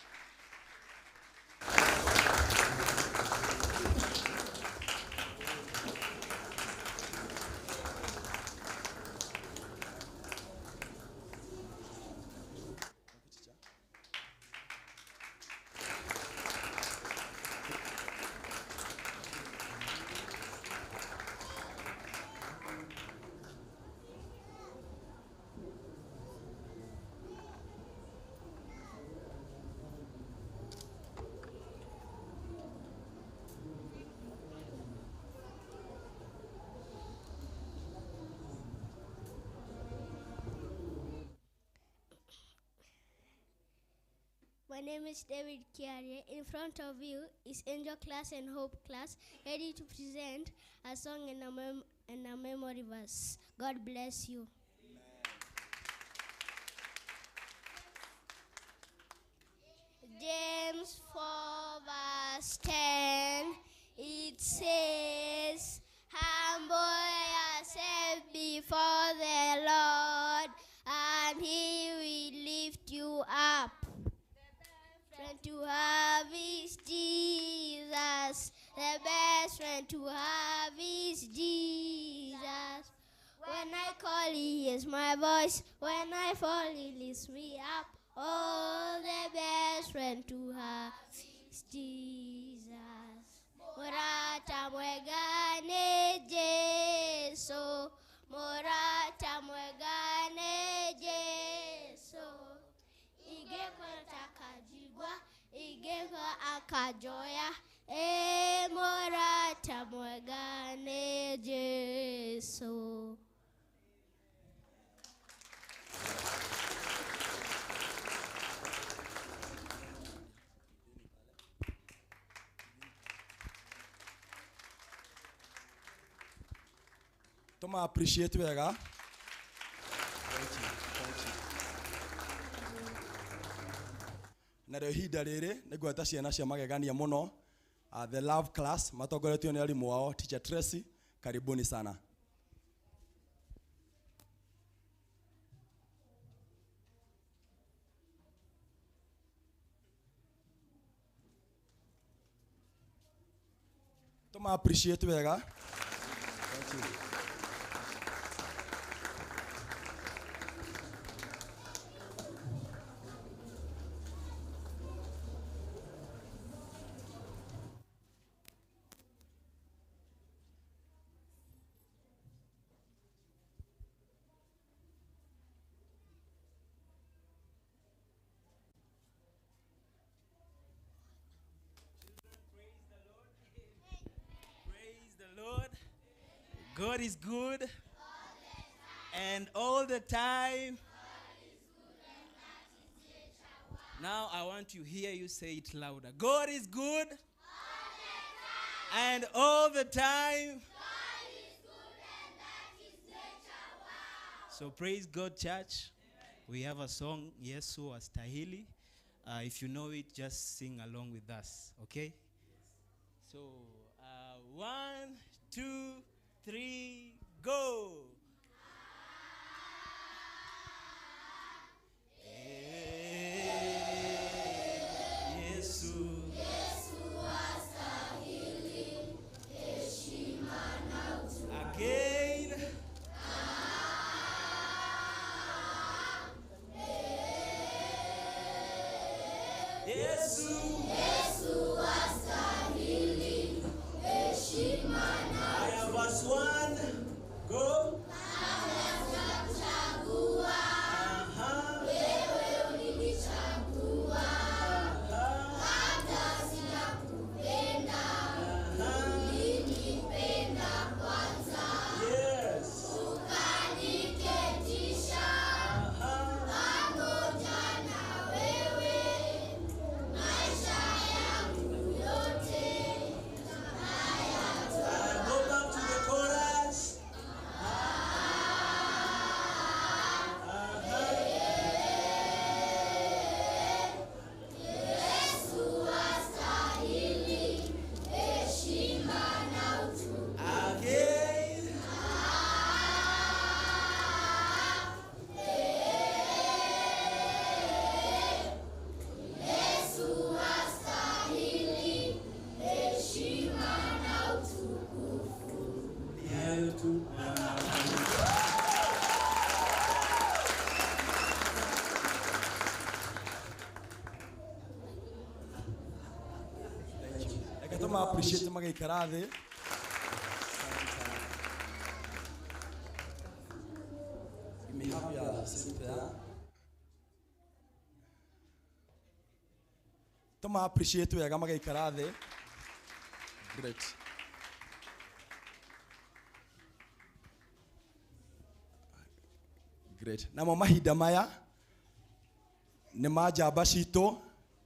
My name is David Kiarie. In front of you is Angel class and Hope class, ready to present a song and a memory verse. God bless you. James 4 verse 10, it says, "Humble yourself before the Lord, and he will lift you up." Friend to have is Jesus. The best friend to have is Jesus. When I call, he hears my voice. When I fall, he lifts me up. Oh, the best friend to have is Jesus. Mũrata mwega nĩ Jesu. Mũrata mwega nĩ Jesu. Ingĩkwenda akajigua, ingĩgwa akanjoya. Ĩ mũrata mwega nĩ Jesu. Tuma appreciate wega. Thank you, thank you. Narĩo ihinda rĩrĩ nĩ ngweta ciana cia magegania mũno. The Love Class matongoretio nĩ arimũ ao Teacher Tracy. Karibuni sana. Toma appreciate wega. Thank you. God is good, and all the time. Now I want to hear you say it louder. God is good, and all the time. God is good, and that is nature. Wow. So praise God, church. We have a song, Yesu Astahili. If you know it, just sing along with us, okay? So 1, 2, 3, go. Yesu, Yesu astahili heshima na utukufu. Again. Yesu, Yesu astahili heshima na utukufu. Verse 1, go. Kabla sijakuchagua, wewe ulinichagua. Kabla sijakupenda, ulinipenda kwanza. Yes. Ukaniketisha pamoja na wewe, maisha yangu yote. Go back to the chorus. Yesu astahili heshima na utukufu. Again. Yesu astahili heshima na utukufu. Ni hayo tu. Reke tũma appreciate magaikara thĩ. You may have your seat there. Tũma appreciate wega magaikara thĩ. Great. Great. Namo mahinda maya nĩ ma njamba citũ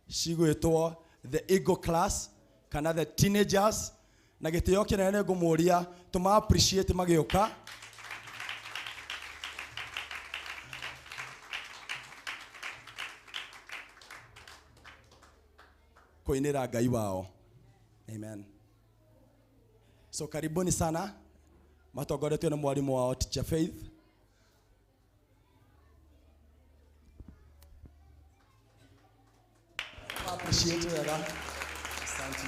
cigwĩtwo the Eagle Class kana the teenagers, na gĩtĩo kĩnene nĩ ngũmũria tũma appreciate magĩũka. Kũinĩra Ngai wao. Amen. So karibuni sana matongoretio nĩ mwalimu wao Teacher Faith. Appreciate wega. Asante.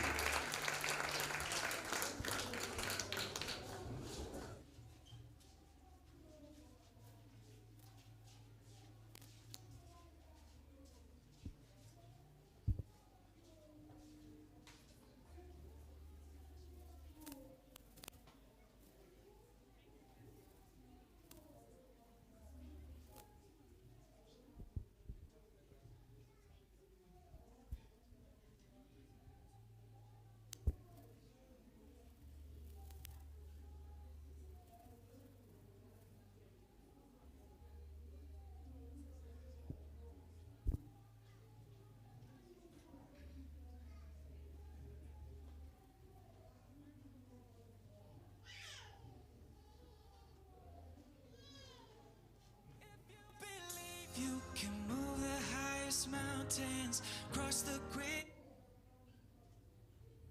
You can move the highest mountains, cross the great.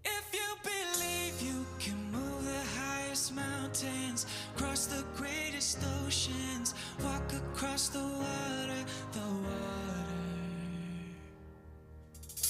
If you mountains, cross the greatest oceans, walk across the water, the water.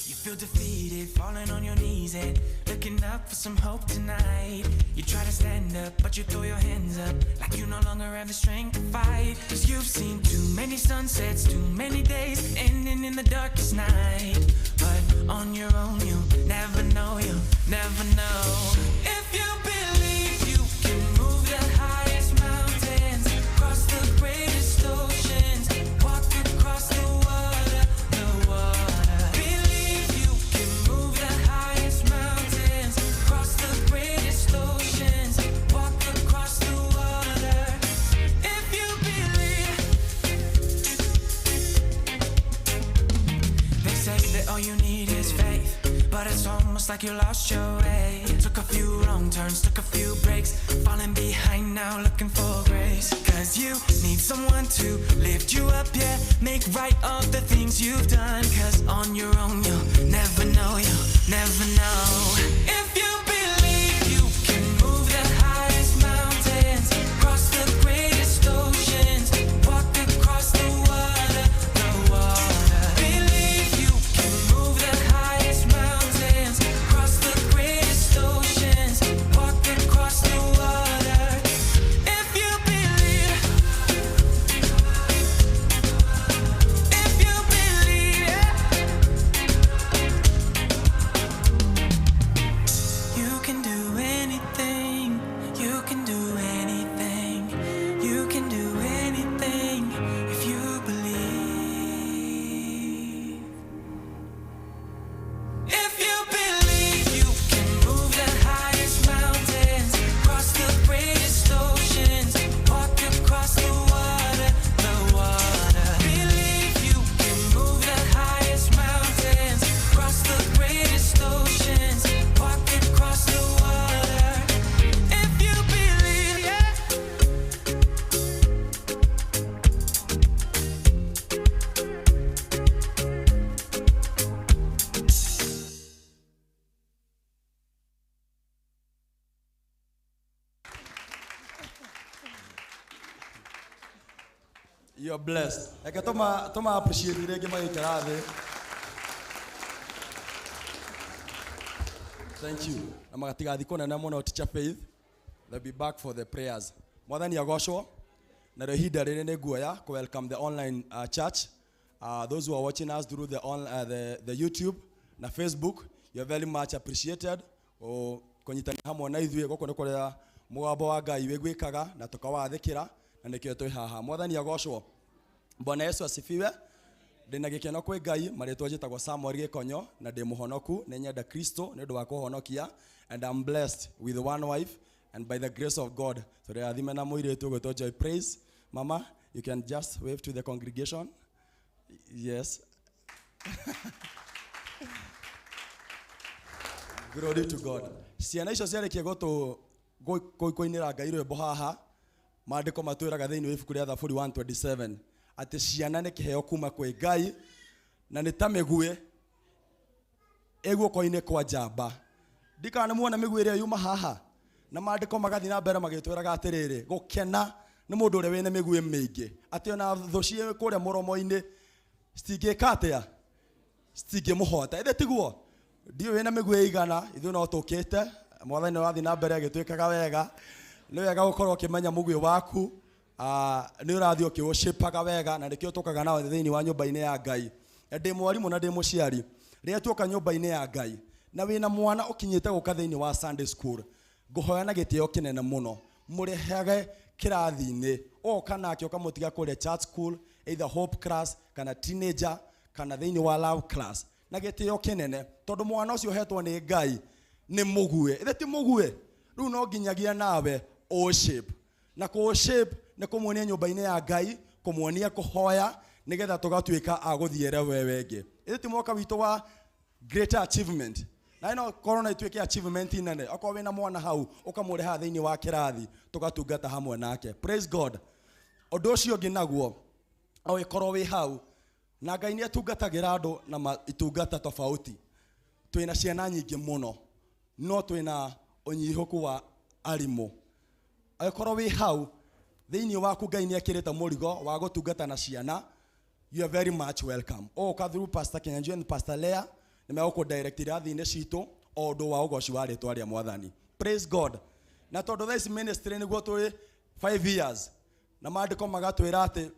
You feel defeated, falling on your knees and looking up for some hope tonight. You try to stand up, but you throw your hands up like you no longer have the strength to fight. 'Cause you've seen too many sunsets, too many days ending in the darkest night. But on your own, you'll never know, you'll never know. If you believe you can move the highest mountains, cross the greatest oceans, walk across the water, the water. Believe you can move the highest mountains, cross the greatest oceans, walk across the water. If you believe. They say that all you need is faith, but it's almost like you lost your way. Took a few wrong turns, took a few breaks, falling behind now, looking for grace. 'Cause you need someone to lift you up, yeah, make right all the things you've done. 'Cause on your own, you'll never know, you'll never know. If you believe you can move the highest mountains, cross the greatest oceans, walk across the water, the water. Believe you can move the highest mountains, cross the greatest oceans, walk across the water. If you believe, if you believe, yeah. You can do anything, you can do anything, you can do anything if you believe. If you believe you can move the highest mountains, cross the greatest oceans, walk across the water, the water. Believe you can move the highest mountains, cross the greatest oceans, walk across the water. If you believe, yeah. You're blessed. Reke tũma appreciate rĩngĩ magĩikara thĩ. Thank you. Na magatigathiĩ kũnene mũno Teacher Faith. They'll be back for the prayers. Mwathani agocwo. Narĩo ihinda rĩrĩ nĩ nguoya kũ welcome the online church. Those who are watching us through the YouTube na Facebook, you're very much appreciated. O kũnyitanĩra hamwe na ithuĩ gũkũ nĩ kũrĩa mũgambo wa Ngai wĩguĩkaga na tũkawathĩkĩra na nĩkĩo twĩ haha. Mwathani agocwo. Bwana Yesu asifiwe. Ndĩna gĩkeno kwĩ Ngai marĩtwa njĩtagwo Samuel Gĩkonyo na ndĩ mũhonoku nĩ nyenda Kristo nĩ ũndũ wa kũhonokia, and I'm blessed with one wife, and by the grace of God tũrĩrathime na mũirĩtu ũgwĩtwo Joy Praise. Mama, you can just wave to the congregation. Yes. Glory to God. Ciana icio ciarĩkia gũtũ kũinĩra Ngai rwĩmbo haha, maandĩko matwĩraga thĩinĩ wa ibuku rĩa Thaburi 127 atĩ ciana nĩ kĩheo kuma kwĩ Ngai na nĩ ta mĩguĩ ĩ guoko-inĩ kwa njamba. Ndikana nĩ muona mĩguĩ ĩrĩa yuma haha, na maandĩko magathiĩ na mbere magĩtwĩraga atĩrĩrĩ, gũkena nĩ mũndũ ũrĩa wĩna mĩguĩ mĩingĩ, atĩ ona thũ ciĩ kũrĩa mũromo-inĩ citingĩka atĩa, citingĩmũhota. Ĩthĩ tiguo? Ndiũĩ wĩna mĩguĩ ĩigana, ithuĩ no tũkĩte. Mwathani nĩ wathiĩ na mbere agĩtwĩkaga wega. Nĩ wega gũkorwo ũkĩmenya mũguĩ waku, nĩ ũrathiĩ ũkĩũcĩpaga wega, na nĩkĩo tũkaga nao thĩinĩ wa nyũmba-inĩ ya Ngai. Na ndĩ mwarimũ na ndĩ mũciari, rĩrĩa tuoka nyũmba-inĩ ya Ngai na wĩna mwana ũkinyĩte gũka thĩinĩ wa Sunday school, ngũhoya na gĩtĩo kĩnene mũno mũrehage kĩrathi-inĩ, oka nake ũkamũtiga kũrĩa church school, either hope class kana teenager kana thĩinĩ wa love class, na gĩtĩo kĩnene, tondũ mwana ũcio ũhetwo nĩ Ngai nĩ mũgue. Ĩthĩ ti mũgue? Rĩu no nginyagia nawe ũshape, na kũshape nĩ kũmuonia nyũmba-inĩ ya Ngai, kũmuonia kũhoya, nĩgetha tũgatuĩka a gũthiĩre we wengĩ. Ĩthĩ ti mwaka witũ wa greater achievement? Na ĩno korwo no ĩtuĩke achievement nene, okorwo wĩna mwana hau ũkamũreha thĩinĩ wa kĩrathi tũgatungata hamwe nake. Praise God. Ũndũ ũcio ũngĩ naguo, o ĩkorwo wĩ hau na Ngai nĩ atungatagĩra andũ na itungata tofauti. Twĩna ciana nyingĩ mũno, no twĩna ũnyihũku wa arimũ. Angĩkorwo wĩ hau thĩinĩ waku Ngai nĩ ekĩrĩte mũrigo wa gũtungata na ciana, you are very much welcome. Ũgũka through Pastor Kinyanjui and Pastor Leah, nĩ megũkũ direct irathi-inĩ citũ o ũndũ wa ũgoci wa rĩtwa rĩa Mwathani. Praise God. Na tondũ thaa ici ministry nĩguo tũrĩ 5 years, na maandĩko magatwĩra atĩ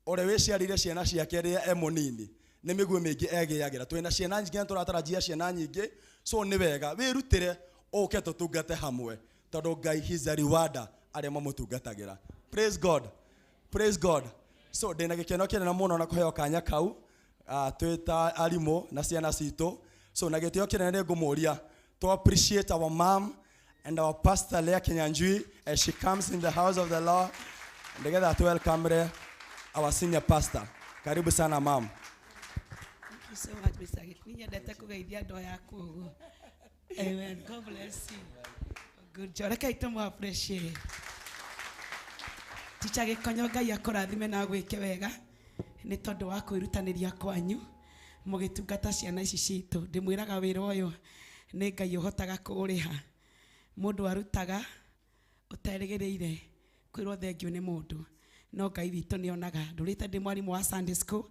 ũrĩa wĩciarĩire ciana ciake rĩrĩa e mũnini nĩ mĩguĩ mĩingĩ egĩagĩra. Twĩna ciana nyingĩ na tũratarajia ciana nyingĩ, so nĩ wega wĩrutĩre ũke tũtungate hamwe, tondũ Ngai he is a rewarder arĩa mamũtungatagĩra. Praise God. Praise God. So ndĩna gĩkeno kĩnene mũno na kũheo kanya kau, twĩ ta arimũ na ciana citũ. So na gĩtĩo kĩnene nĩ ngũmũria to appreciate our mom and our pastor Leah Kinyanjui as she comes in the house of the Lord, nĩgetha tu welcome our senior pastor. Karibu sana mom. Thank you so much, Mr. Gĩkuũ. Nyendete kũgeithia andũ aya aku ũguo. Amen. God bless you. Good job. Reke tũmũ appreciate. Teacher Gĩkonyo, Ngai akũrathime na agwĩke wega nĩ tondũ wa kwĩrutanĩria kwanyu mũgĩtungata ciana ici citũ. Ndĩmwĩraga wĩra ũyũ nĩ Ngai ũhotaga kũũrĩha. Mũndũ arutaga ũterĩgĩrĩire kwĩrwo thengiũ nĩ mũndũ, no Ngai witũ nĩ onaga. Ndũrĩte ndĩ mwarimũ wa Sunday school,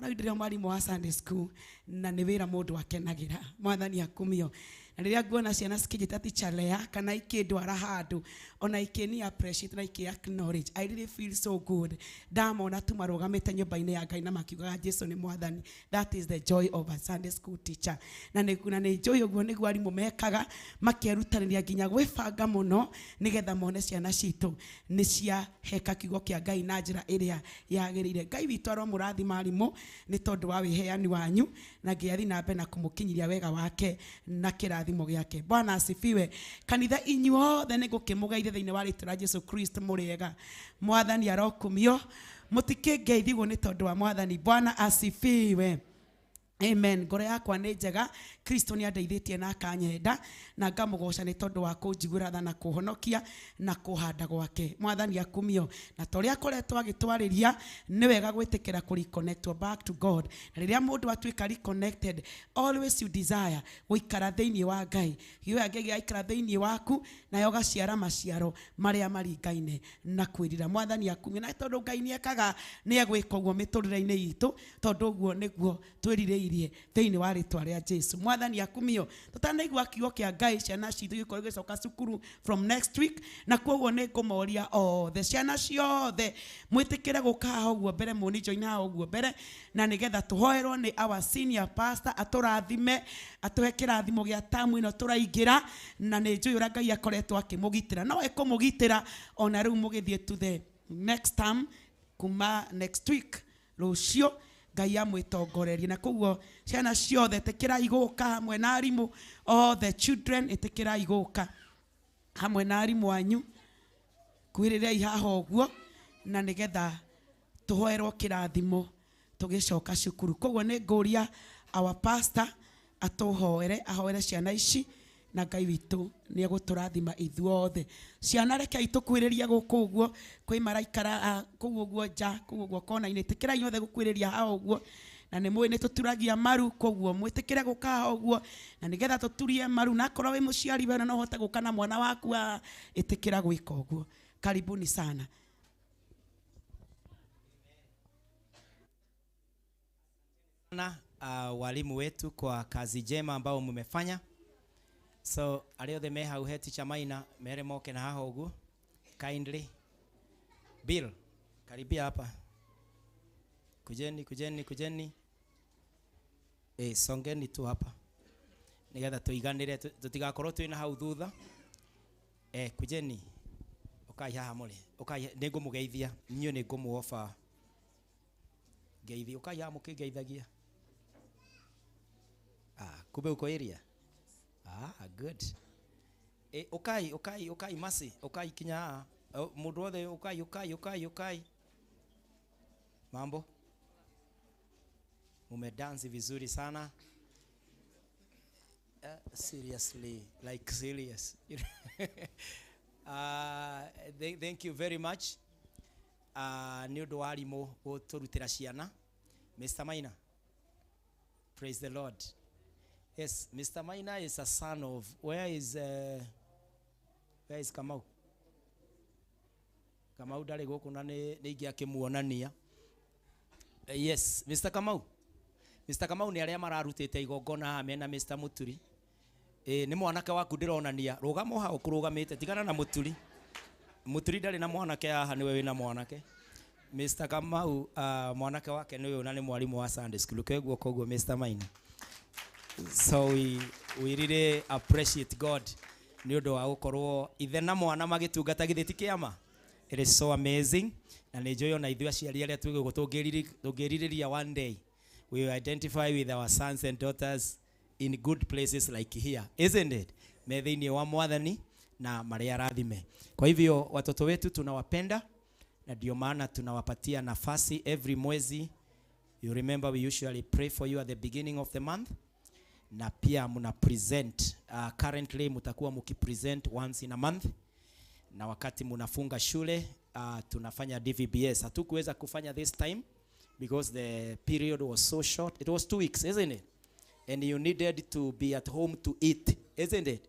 ũrau ndĩrĩ mwarimũ wa Sunday school, na nĩ wĩra mũndũ akenagĩra. Mwathani akumio. Na rĩrĩa nguona ciana cikĩnjĩta Teacher Leah kana ikĩndwara handũ, ona ikĩni appreciate na ikĩ acknowledge, I really feel so good. Ndamona tu marũgamĩte nyũmba-inĩ ya Ngai na makiugaga Jesu nĩ Mwathani. That is the joy of a Sunday school teacher. Na nĩ njũĩ ũguo nĩguo arimũ mekaga, makerutanĩria nginya gwĩbanga mũno nĩgetha mone ciana citũ nĩ ciaheka kiugo kĩa Ngai na njĩra ĩrĩa yagĩrĩire. Ngai witũ aromũrathima arimũ nĩ tondũ wa wĩheani wanyu, na Ngai athiĩ na mbere na kũmũkinyĩria wega wake na kĩrathimo gĩake. Bwana asifiwe. Kanitha inyuothe nĩ ngũkĩmũgeithia thĩinĩ wa rĩtwa rĩa Jesu Kristo mũrĩega. Mwathani arokumio. Mũtikĩngeithigwo nĩ tondũ wa Mwathani. Bwana asifiwe. Amen. Ngoro yakwa nĩ njega, Kristo nĩ andeithĩtie na akanyenda, na ngamũgoca nĩ tondũ wa kũnjiguĩra tha na kũhonokia na kũhanda gwake. Mwathani akumio. Na ta ũrĩa akoretwo agĩtwarĩria, nĩ wega gwĩtĩkĩra kũ reconnect back to God. Na rĩrĩa mũndũ atuĩka reconnected, always you desire gũikara thĩinĩ wa Ngai. Gĩoya Ngai gĩgaikara thĩinĩ waku, nayo gaciara maciaro marĩa maringaine na kwĩrira. Mwathani akumio. Na tondũ Ngai nĩ ekaga, nĩ egwĩka ũguo mĩtũrĩre-inĩ itũ, tondũ ũguo nĩguo twĩrirĩirie thĩinĩ wa rĩtwa rĩa Jesu. Mwathani akumio. Tũtanaigua kiugo kĩa Ngai, ciana citũ igĩkorwo igĩcoka cukuru from next week, na koguo nĩ ngũmoria othe, ciana ciothe mwĩtĩkĩre gũka haha ũguo mbere, mũnijoin haha ũguo mbere, na nĩgetha tũhoerwo nĩ our senior pastor atũrathime, atũhe kĩrathimo gĩa tamu ĩno tũraingĩra, na nĩ njũĩ ũrĩa Ngai akoretwo akĩmũgitĩra. No ekũmũgitĩra ona rĩu mũgĩthiĩ to the next term, kuma next week rũciũ Ngai amwĩtongorerie. Na koguo ciana ciothe ĩtĩkĩrai gũka hamwe na arimũ, all the children ĩtĩkĩrai gũka hamwe na arimũ anyu, kwĩrĩrei haha ũguo, na nĩgetha tũhoerwo kĩrathimo tũgĩcoka cukuru. Koguo nĩ ngũria our pastor atũhoere, ahoere ciana ici, na Ngai witũ nĩ egũtũrathima ithuothe. Ciana rekei tũkuhĩrĩrie gũkũ ũguo, kwĩ maraikara kũu ũguo nja, kũu ũguo kona-inĩ, ĩtĩkĩrai inyuothe gũkuhĩrĩria haha ũguo, na nĩ mũĩ nĩ tũturagia maru, koguo mwĩtĩkĩre gũka haha ũguo, na nĩgetha tũturie maru. Na akorwo wĩ mũciari wena no ũhote gũka na mwana waku haha, ĩtĩkĩra gwĩka ũguo. Karibuni sana. Na walimu wetu kwa kazi njema ambao mmefanya. So arĩa othe me hau he Teacher Maina mere moke na haha ũguo kindly. Bill, karibia hapa. Kujeni, kujeni, kujeni. Songeni tu hapa nigetha tuiganire, tutigakorwo twina hau thutha. Kujeni. Ukai haha muri. Ukai nĩngũmũgeithia. Inyuĩ nĩngũmũoba ngeithi. Ukai haha mũkĩngeithagia. Kumbe uko area. Good. Ukai, ukai, ukai masi, ukai kinya haha. Mũndũ wothe ukai, ukai, ukai, ukai. Mambo? Mumedansi vizuri sana. Seriously, like serious. Thank you very much. Nĩ ũndũ wa arimũ gũtũrutĩra ciana. Mr. Maina, praise the Lord. Yes, Mr. Maina is a son of, where is Kamau? Kamau ndarĩ gũkũ na nĩ ingĩakĩmuonania. Yes, Mr. Kamau. Mr. Kamau nĩ arĩa mararutĩte igongona haha mena Mr. Muturi. Nĩ mwanake waku ndĩronania. Rũgama hau ũkũrũgamĩte, tigana na Muturi. Muturi ndarĩ na mwanake haha, nĩwe wĩna mwanake. Mr. Kamau, mwanake wake nĩ ũyũ na nĩ mwarimũ wa Sunday school. Kwoguo koguo Mr. Maina. So we really appreciate God nĩ ũndũ wa gũkorwo ithe na mwana magĩtungata githĩ ti kĩama. It is so amazing. Na nĩ njũĩ ona ithuĩ aciari arĩa twĩ gũkũ tũngĩrirĩria one day we will identify with our sons and daughters in good places like here, isn't it? Me thĩinĩ wa Mwathani na marĩa arathime. Kwa hivyo watoto wetu tunawapenda na ndio maana tunawapatia nafasi every mwezi. You remember we usually pray for you at the beginning of the month. Na pia mna present, currently mtakuwa mkipresent once in a month. Na wakati mnafunga shule, tunafanya DVBS. Hatukuweza kufanya this time because the period was so short. It was 2 weeks, isn't it? And you needed to be at home to eat, isn't it?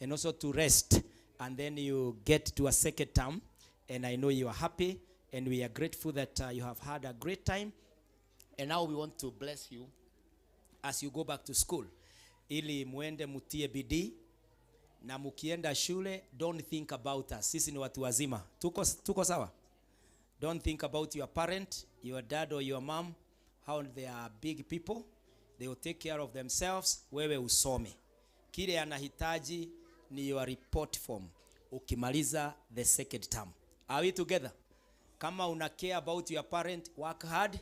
And also to rest. And then you get to a second term. And I know you are happy. And we are grateful that you have had a great time. And now we want to bless you as you go back to school. Ili muende mutie bidii. Na mukienda shule, don't think about us. Sisi ni watu wazima. Tuko sawa? Don't think about your parent, your dad or your mom, how they are big people. They will take care of themselves. Wewe usome. Kile anahitaji ni your report form. Ukimaliza the second term. Are we together? Kama una care about your parent, work hard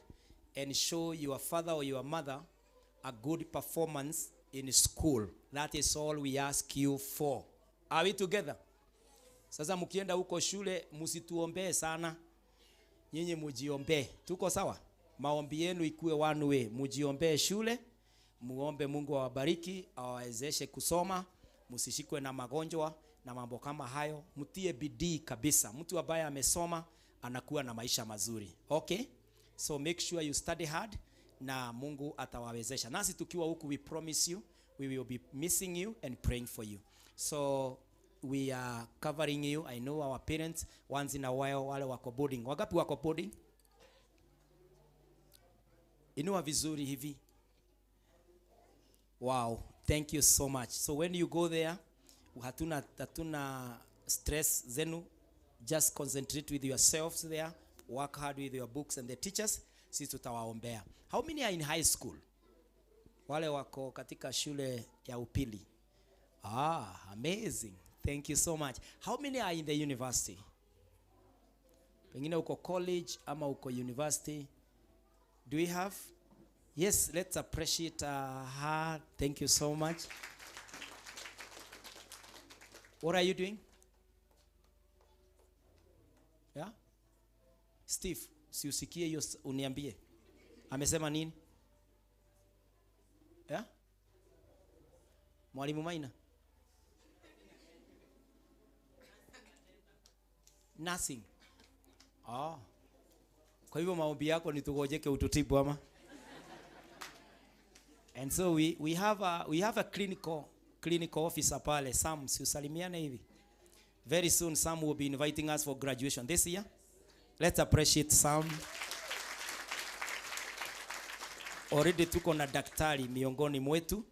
and show your father or your mother a good performance in school. That is all we ask you for. Are we together? Sasa mkienda huko shule, msituombee sana. Nyinyi mujiombee. Tuko sawa? Maombi yenu ikue one way. Mujiombee shule, muombe Mungu awabariki, awawezeshe kusoma, msishikwe na magonjwa na mambo kama hayo. Mtie bidii kabisa. Mtu ambaye amesoma anakuwa na maisha mazuri. Okay? So make sure you study hard na Mungu atawawezesha. Nasi tukiwa huku, we promise you we will be missing you and praying for you. So we are covering you. I know our parents once in a while wale wako boarding. Wangapi wako boarding? Inua vizuri hivi. Wow, thank you so much. So when you go there, hatuna stress zenu. Just concentrate with yourselves there. Work hard with your books and the teachers. Sisi tutawaombea. How many are in high school? Wale wako katika shule ya upili. Ah, amazing. Thank you so much. How many are in the university? Pengine uko college ama uko university. Do we have? Yes, let's appreciate her. Thank you so much. What are you doing? Yeah? Steve, si usikie hiyo uniambie. Amesema nini? Yeah? Mwalimu Maina? Nursing. Ah. Kwa hivyo maombi yako ni tugojeke ututibu ama? And so we have a clinical officer pale, Sam, si usalimiane hivi. Very soon Sam will be inviting us for graduation this year. Let's appreciate Sam. Already tuko na daktari miongoni mwetu,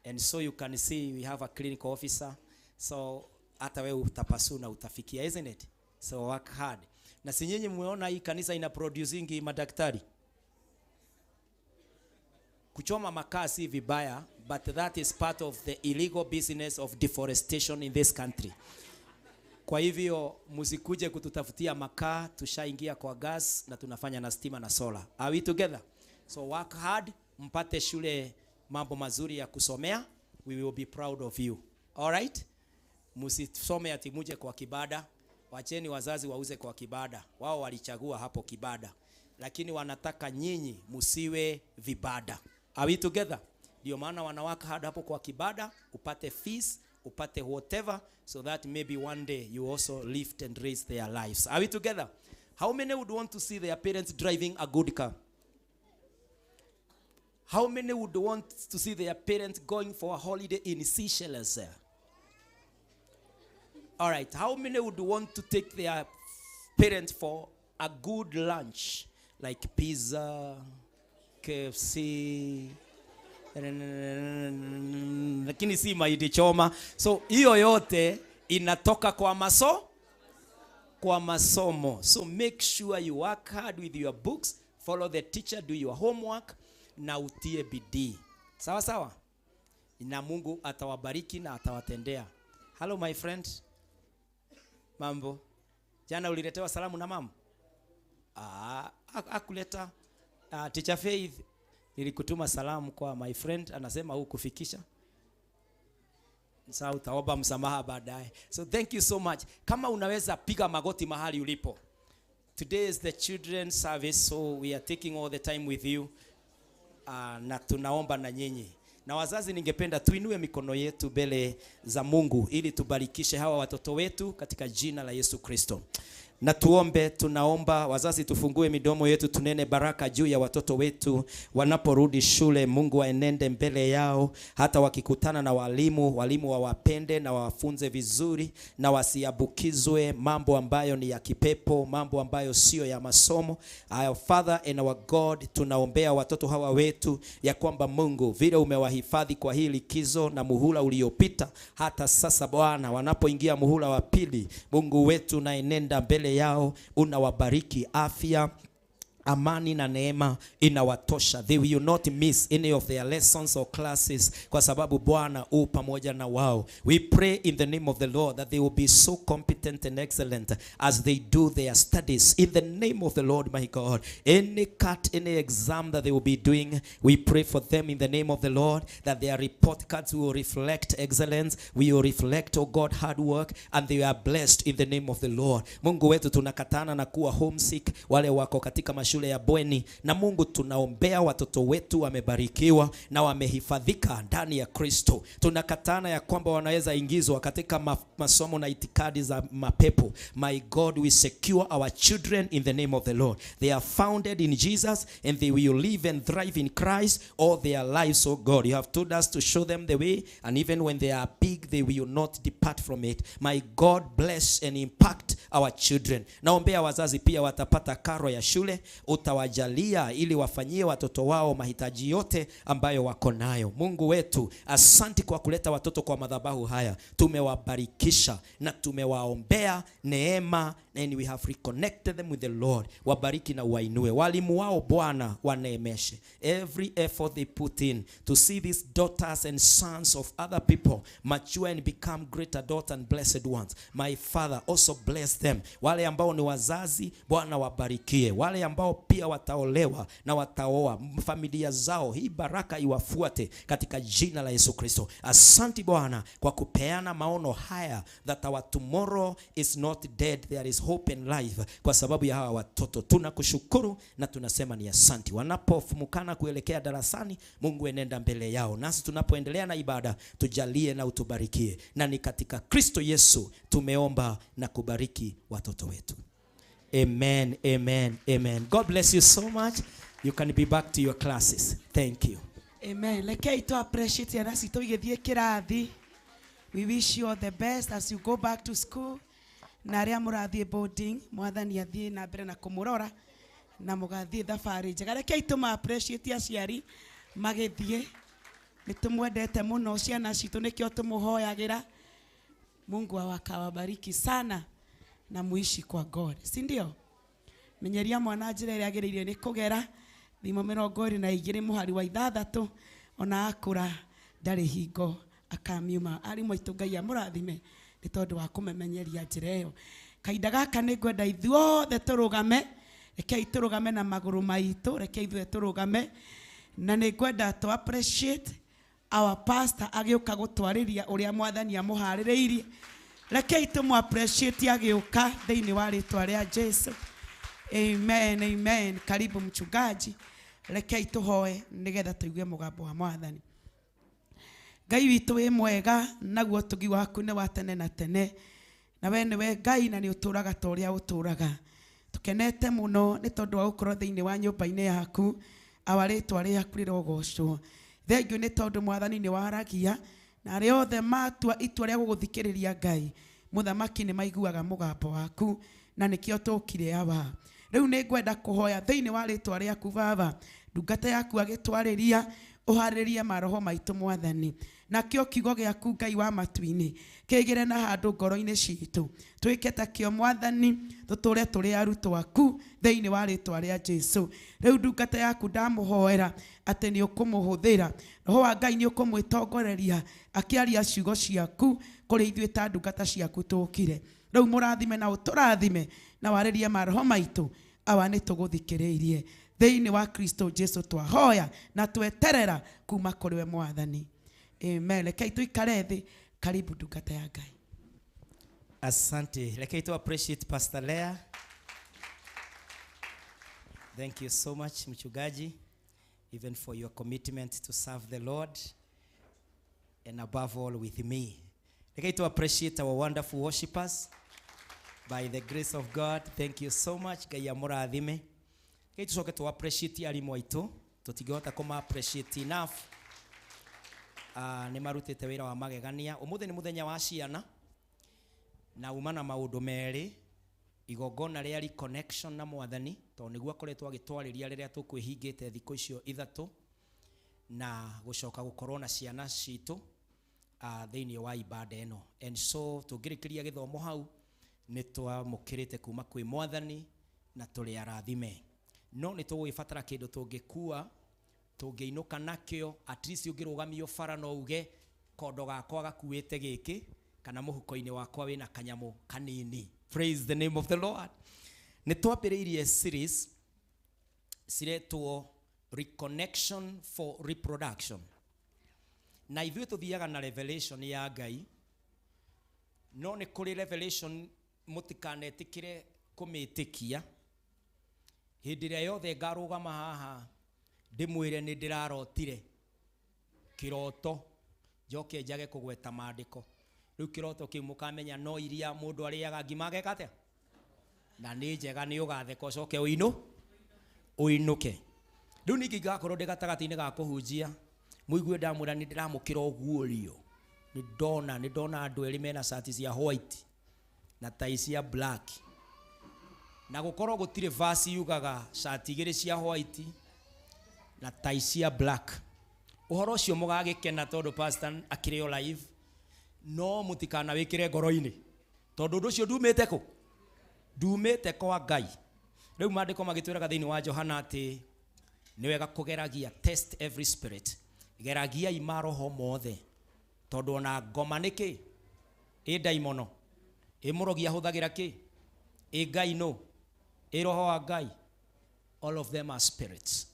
and so you can see we have a clinical officer. So hata wewe utapasu na utafikia, isn't it? So work hard. Na si nyinyi mmeona hii kanisa ina producing madaktari. Kuchoma makaa si vibaya, but that is part of the illegal business of deforestation in this country. Kwa hivyo msikuje kututafutia makaa, tushaingia kwa gas na tunafanya na stima na solar. Are we together? So work hard, mpate shule mambo mazuri ya kusomea. We will be proud of you. All right? Msisome ati muje kwa kibada. Wacheni wazazi wauze kwa kibada. Wao walichagua hapo kibada. Lakini wanataka nyinyi msiwe vibada. Are we together? Ndio maana wanawaka hard hapo kwa kibada, upate fees, upate whatever, so that maybe one day you also lift and raise their lives. Are we together? How many would want to see their parents driving a good car? How many would want to see their parents going for a holiday in Seychelles? All right. How many would want to take their parents for a good lunch like pizza, KFC, lakini si mahindi choma. So hiyo yote inatoka kwa maso kwa masomo. So make sure you work hard with your books, follow the teacher, do your homework na utie bidii. Sawa sawa? Na Mungu atawabariki na atawatendea. Hello my friend. Mambo. Jana uliletewa salamu na mama? Ah, akuleta. Teacher Faith, nilikutuma salamu kwa my friend, anasema hukufikisha. Sasa utaomba msamaha baadaye. So thank you so much. Kama unaweza piga magoti mahali ulipo. Today is the children's service, so we are taking all the time with you. Na tunaomba na nyinyi. Na wazazi, ningependa tuinue mikono yetu mbele za Mungu ili tubarikishe hawa watoto wetu katika jina la Yesu Kristo. Na tuombe. Tunaomba wazazi tufungue midomo yetu tunene baraka juu ya watoto wetu wanaporudi shule. Mungu aenende mbele yao, hata wakikutana na walimu, walimu wawapende na wawafunze vizuri, na wasiabukizwe mambo ambayo ni ya kipepo, mambo ambayo sio ya masomo. Our Father and our God, tunaombea watoto hawa wetu ya kwamba Mungu, vile umewahifadhi kwa hii likizo na muhula uliopita, hata sasa Bwana, wanapoingia muhula wa pili, Mungu wetu naenenda mbele yao, unawabariki afya, amani na neema inawatosha. They will not miss any of their lessons or classes, kwa sababu Bwana u pamoja na wao. We pray in the name of the Lord that they will be so competent and excellent as they do their studies. In the name of the Lord my God, any cut, any exam that they will be doing, we pray for them in the name of the Lord that their report cards will reflect excellence, will reflect, oh God, hard work, and they are blessed in the name of the Lord. Mungu wetu, tunakatana na kuwa homesick, wale wako katika mashule ya bweni, na Mungu tunaombea watoto wetu wamebarikiwa na wamehifadhika ndani ya Kristo. Tunakatana ya kwamba wanaweza ingizwa katika masomo na itikadi za mapepo. My God, we secure our children in the name of the Lord. They are founded in Jesus and they will live and thrive in Christ all their lives, oh God. You have told us to show them the way, and even when they are big, they will not depart from it. My God, bless and impact our children. Naombea wazazi pia watapata karo ya shule, utawajalia ili wafanyie watoto wao mahitaji yote ambayo wako nayo. Mungu wetu, asanti kwa kuleta watoto kwa madhabahu haya. Tumewabarikisha na tumewaombea neema, and we have reconnected them with the Lord. Wabariki na wainue walimu wao, Bwana waneemeshe. Every effort they put in to see these daughters and sons of other people mature and become great adults and blessed ones. My Father, also bless them. Wale ambao ni wazazi, Bwana wabarikie. Wale ambao pia wataolewa na wataoa, familia zao, hii baraka iwafuate katika jina la Yesu Kristo. Asanti Bwana kwa kupeana maono haya that our tomorrow is not dead, there is hope and life kwa sababu ya hawa watoto. Tunakushukuru na tunasema ni asanti. Wanapofumukana kuelekea darasani, Mungu enenda mbele yao. Nasi tunapoendelea na ibada, tujalie na utubarikie. Na ni katika Kristo Yesu tumeomba na kubariki watoto wetu. Amen, amen, amen. God bless you so much. You can be back to your classes. Thank you. Amen. Rekei tu appreciate ciana citũ igĩthiĩ kĩrathi. We wish you all the best as you go back to school. Na arĩa mũrathiĩ boarding, Mwathani athiĩ na mbere na kũmũrora na mũgathiĩ thabarĩ njega. Rekei tũma appreciate aciari magĩthiĩ. Nĩ tũmwendete mũno ciana citũ, nĩkĩo tũmũhoyagĩra. Mungu awakawabariki sana na muishi kwa God, si ndio? Menyeria mwana njĩra ĩrĩa agĩrĩire nĩ kũgera. Thimo 22 mũhari wa 6, ona akũra ndarĩ hingo akamiuma. Arimũ aitũ Ngai amũrathime nĩ tondũ wa kũmemenyeria njĩra ĩyo. Kahinda gaka nĩ ngwenda ithuothe tũrũgame. Rekei tũrũgame na magũrũ maitũ, rekei ithuothe tũrũgame. Na nĩ ngwenda tũ appreciate our pastor agĩũka gũtwarĩria ũrĩa Mwathani amũharĩrĩirie. Rekei tũmũ appreciate agĩũka thĩinĩ wa rĩtwa rĩa Jesu. Amen, amen. Karibu mchungaji. Rekei tũhoe nĩgetha tũigue mũgambo wa Mwathani. Ngai witũ wĩ mwega, naguo ũtugi waku nĩ wa tene na tene. Na we nĩwe Ngai na nĩ ũtũraga ta ũrĩa ũtũraga. Tũkenete mũno nĩ tondũ wa gũkorwo thĩinĩ wa nyũmba-inĩ yaku. Awa rĩtwa rĩaku rĩrogocwo. Thengiũ nĩ tondũ Mwathani nĩ waragia, na arĩa othe matua itua rĩa gũgũthikĩrĩria Ngai, Mũthamaki nĩ maiguaga mũgambo waku. Na nĩkĩo tũkire awa. Rĩu nĩ ngwenda kũhoya thĩinĩ wa rĩtwa rĩaku baba, ndungata yaku agĩtwarĩria, ũharĩrie maroho maitũ mwathani. Nakĩo kiugo gĩaku Ngai wa matu-inĩ kĩgĩre na handũ ngoro-inĩ citũ, twĩke ta kĩo mwathani, tũtũre tũrĩ arutwo aku thĩinĩ wa rĩtwa rĩa Jesu. Rĩu ndungata yaku ndamũhoera atĩ nĩ ũkũmũhũthĩra, roho wa Ngai nĩ ũkũmwĩtongoreria akĩaria ciugo ciaku kũrĩ ithuĩ ta ndungata ciaku tũkire. Rĩu mũrathime na ũtũrathime na warĩrie maroho maitũ, awa nĩ tũgũthikĩrĩirie thĩinĩ wa Kristo Jesu twahoya na tweterera kuma kũrĩ we mwathani. Amen. Rekei tuikare thĩ. Karibu ndungata ya Ngai. Asante. Rekei tu appreciate Pastor Leah. Thank you so much, mchungaji, even for your commitment to serve the Lord and above all with me. Rekei tu appreciate our wonderful worshipers. By the grace of God, thank you so much. Ngai amũrathime. Rekei tucoke tu appreciate arimũ aitũ. Tũtingĩhota kũma appreciate enough. Nĩ marutĩte wĩra wa magegania. Ũmũthĩ nĩ mũthenya wa ciana na uma na maũndũ merĩ, igongona rĩa reconnection na mwathani, tondũ nĩguo akoretwo agĩtwarĩria rĩrĩa tũkwĩhingĩte thikũ icio ithatũ, na gũcoka gũkorwo na ciana citũ thĩinĩ wa ibada ĩno. And so tũngĩrĩkĩria gĩthomo hau nĩ twamũkĩrĩte kuma kwĩ mwathani na tũrĩ arathime. No nĩ tũgũgĩbatara kĩndũ tũngĩkua, tũngĩinũka nakĩo, at least ũngĩrũgamio bara no uge kondo gakwa gakuĩte gĩkĩ kana mũhuko-inĩ wakwa wĩna kanyamũ kanini. Praise the name of the Lord. Nĩ twambĩrĩirie series ciretwo Reconnection for Reproduction. Na ithuĩ tũthiaga na revelation ya Ngai, no nĩ kũrĩ revelation mũtikanetĩkĩre kũmĩtĩkia. Hĩndĩ ĩrĩa yothe ngarũgama haha ndĩmwĩre nĩ ndĩrarotire kĩroto, njoke njage kũgweta maandĩko. Rĩu kĩroto kĩu mũkamenya no iria mũndũ arĩaga ngima ageka atĩa, na nĩ njega, nĩ ũgatheka ũcoke ũinũke. Rĩu ningĩ ngakorwo ndĩ gatagatĩ-inĩ ga kũhunjia, mũigue ndamwĩra nĩ ndĩramũkĩra ũguũrio, nĩ ndona andũ erĩ mena cati cia white na tai cia black, na gũkorwo gũtirĩ verse yugaga cati igĩrĩ cia white na tai cia black. Ũhoro ũcio mũgagĩkena tondũ pastor akĩrĩ o live, no mũtikanawĩkĩre ngoro-inĩ tondũ ũndũ ũcio ndumĩte kũ? Ndumĩte kwa Ngai. Rĩu maandĩko magĩtwĩraga thĩinĩ wa Johana atĩ nĩ wega kũgeragia, test every spirit, geragiai maroho mothe, tondũ ona ngoma nĩ kĩ? Ĩ ndaimono, ĩ mũrogi ahũthagĩra kĩ? Ĩ Ngai nũ? Ĩ roho wa Ngai? All of them are spirits.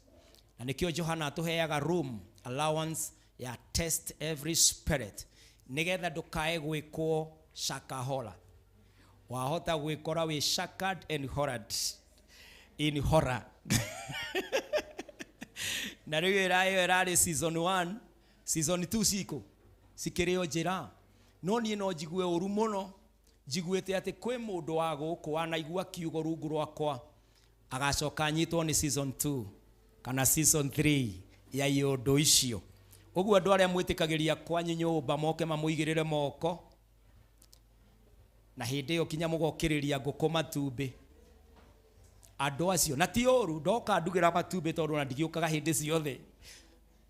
Na nĩkĩo Johana atũheaga room allowance ya test every spirit, nĩgetha ndũkae gwĩkwo shakahola. Wahota gwĩkora wĩ shakad and horrored in horror. Na rĩu ĩyo ĩrarĩ season 1, season 2 cikũ cikĩrĩ o njĩra. No niĩ no njigue ũru mũno njiguĩte atĩ kwĩ mũndũ wa gũkũ wanaigua kiugo rungu rwakwa agacoka anyitwo nĩ season 2 kana season 3 ya iũndũ icio. Ũguo andũ arĩa mwĩtĩkagĩria kwanyu nyũmba moke mamũigĩrĩre moko, na hĩndĩ ĩyo kinya mũgokĩrĩria ngũkũ matumbĩ, andũ acio na ti ũru, ndoka ndugĩra matumbĩ tondũ ona ndigĩũkaga hĩndĩ ciothe,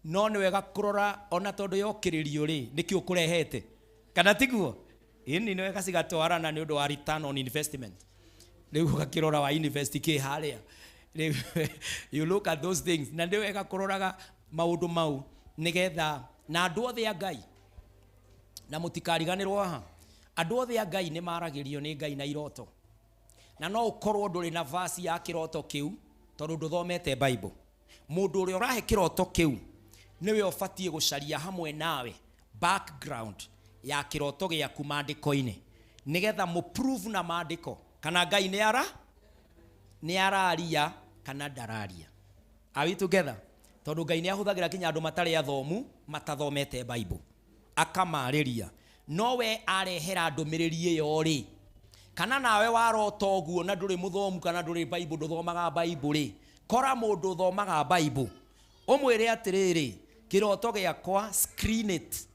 no nĩ wega kũrora ona tondũ yokĩrĩrio rĩ nĩkĩ ũkũrehete, kana tiguo? Ĩni nĩ wega cigatwarana nĩ ũndũ wa return on investment. Rĩu ũgakĩrora wa invest kĩ harĩa. Rĩu you look at those things, na nĩ wega kũroraga maũndũ mau nĩgetha na andũ othe a Ngai, na mũtikariganĩrwo haha, andũ othe a Ngai nĩ maragĩrio nĩ Ngai na iroto, na no ũkorwo ndũrĩ na verse ya kĩroto kĩu tondũ ndũthomete Bible. Mũndũ ũrĩa ũrahe kĩroto kĩu nĩwe ũbatiĩ gũcaria hamwe nawe background ya kĩroto gĩaku maandĩko-inĩ, nĩgetha mũprove na maandĩko kana Ngai nĩ araria kana ndararia. Are we together? Tondũ Ngai nĩ ahũthagĩra kinya andũ matarĩ athomu matathomete Bible akamarĩria, no we arehera ndũmĩrĩri ĩyo rĩ, kana nawe warota ũguo na ndũrĩ mũthomu kana ndũrĩ Bible, ndũthomaga Bible rĩ, kora mũndũ ũthomaga Bible ũmwĩre atĩrĩrĩ, kĩroto gĩakwa screen it,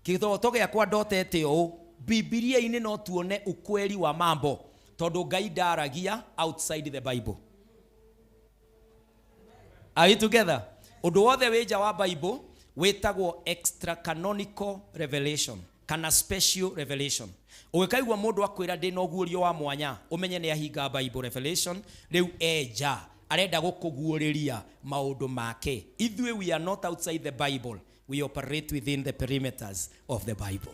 kĩroto gĩakwa ndotete ũũ, Bibilia-inĩ no tuone ukweli wa mambo. Tondũ Ngai ndaragia outside the Bible. Are we together? Ũndũ wothe wĩ nja wa Bible wĩtagwo extra canonical revelation kana special revelation. Ũgĩkaigua mũndũ akwĩra ndĩna ũguũrio wa mwanya, ũmenye nĩ ahinga Bible revelation, rĩu e nja arenda gũkũguũrĩria maũndũ make. Ithuĩ we are not outside the Bible, we operate within the perimeters of the Bible.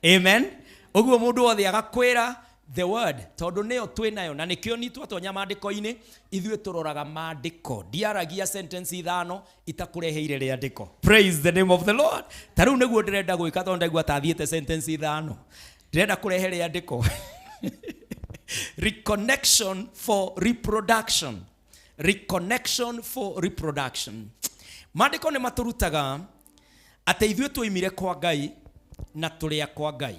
Amen. Ũguo mũndũ wothe agakwĩra the word tondũ nĩyo twĩ nayo na nĩkĩo ni twatonya maandĩko-inĩ ithuĩ tũroraga maandĩko. Ndiaragia sentence ithano itakũreheire rĩandĩko. Praise the name of the Lord. Ta rĩu nĩguo ndĩrenda gwĩka tondũ ndaigua ta thiĩte sentence ithano, ndĩrenda kũrehe rĩandĩko. Reconnection for reproduction. Reconnection for reproduction. Maandĩko nĩ matũrutaga atĩ ithuĩ twoimire kwa Ngai na tũrĩ a kwa Ngai,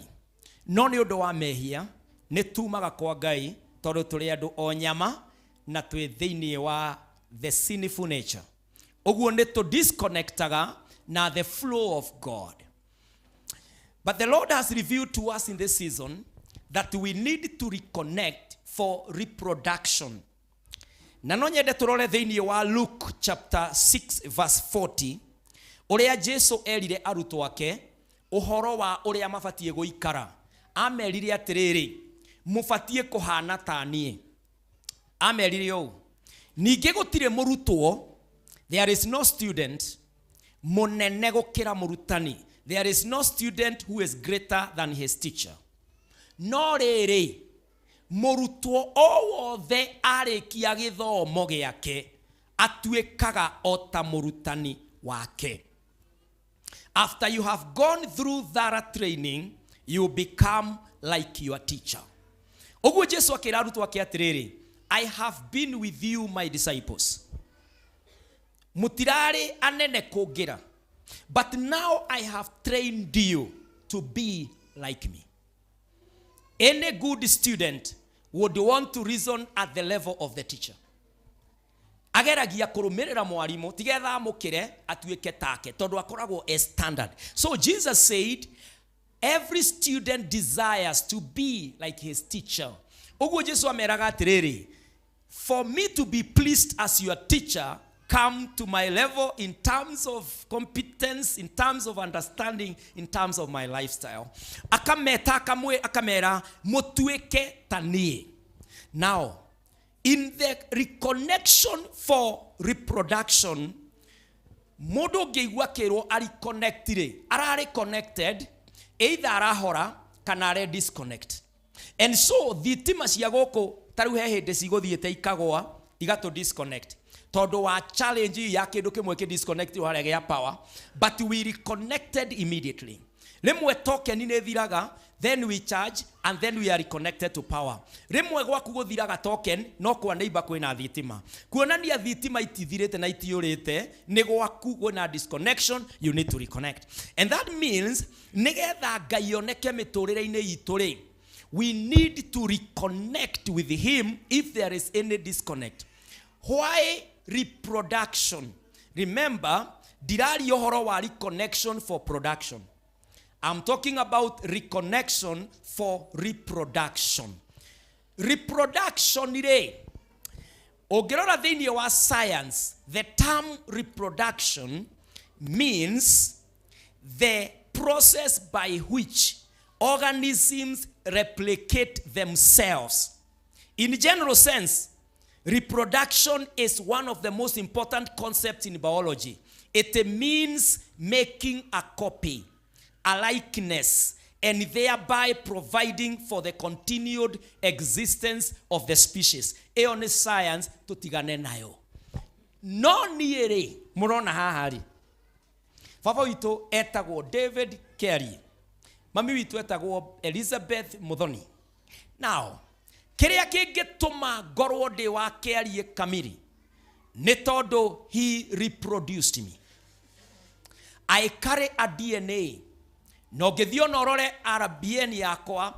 no nĩ ũndũ wa mehia nĩ tumaga kwa Ngai tondũ tũrĩ andũ o nyama na twĩ thĩinĩ wa the sinful nature. Ũguo nĩ tũ disconnectaga na the flow of God. But the Lord has revealed to us in this season that we need to reconnect for reproduction. Na no nyende tũrore thĩinĩ wa Luke chapter 6 verse 40 ũrĩa Jesu erire arutwo ake ũhoro wa ũrĩa mabatiĩ gũikara. Amerire atĩrĩrĩ, mũbatiĩ kũhana ta niĩ. Amerire ũũ, ningĩ gũtirĩ mũrutwo, there is no student mũnene gũkĩra mũrutani. There is no student who is greater than his teacher. No rĩrĩ, mũrutwo o wothe arĩkia gĩthomo gĩake atuĩkaga o ta mũrutani wake. After you have gone through thorough training, you become like your teacher. Ũguo Jesu akĩra arutwo ake atĩrĩrĩ, I have been with you my disciples. Mũtirarĩ anene kũngĩra, but now I have trained you to be like me. Any good student would want to reason at the level of the teacher. Ageragia kũrũmĩrĩra mwarimũ tigetha amũkĩre atuĩke take tondũ akoragwo a standard. So Jesus said every student desires to be like his teacher. Ũguo Jesu ameraga atĩrĩrĩ, for me to be pleased as your teacher, come to my level in terms of competence, in terms of understanding, in terms of my lifestyle. Akameta akamera mũtuĩke ta niĩ. Now, in the reconnection for reproduction, mũndũ ũngĩigua akĩrwo a reconnect rĩ, ararĩ connected, either arahora kana are disconnect. And so thitima cia gũkũ ta rĩu he hĩndĩ cigũthiĩte ikagũa igatũ disconnect tondũ wa challenge ya kĩndũ kĩmwe kĩ disconnect harĩa gĩa power, but we reconnected immediately. Rĩmwe token nĩ thiraga, then we charge and then we are reconnected to power. Rĩmwe gwaku gũthiraga token no kwa neighbor kwĩna thitima, kuonania thitima itithirĩte na itiũrĩte, nĩ gwaku kwĩna disconnection, you need to reconnect. And that means nĩgetha Ngai oneke mĩtũrĩre-inĩ itũ rĩ, we need to reconnect with him if there is any disconnect. Why reproduction? Remember, ndiraria ũhoro wa reconnection for production. I'm talking about reconnection for reproduction. Reproduction rĩ, ũngĩrora thĩinĩ wa science, the term reproduction means the process by which organisms replicate themselves. In general sense, reproduction is one of the most important concepts in biology. It means making a copy, a likeness, and thereby providing for the continued existence of the species. Ĩyo nĩ science, tũtigane nayo. No niĩ rĩ, mũrona haha rĩ, baba witũ etagwo David Kerry, mami witũ etagwo Elizabeth Muthoni. Now, kĩrĩa kĩngĩtũma ngorwo ndĩ wa Kĩarie kamiri nĩ tondũ he reproduced me. I carry a DNA. Na ũngĩthiĩ ona ũrore RBN yakwa,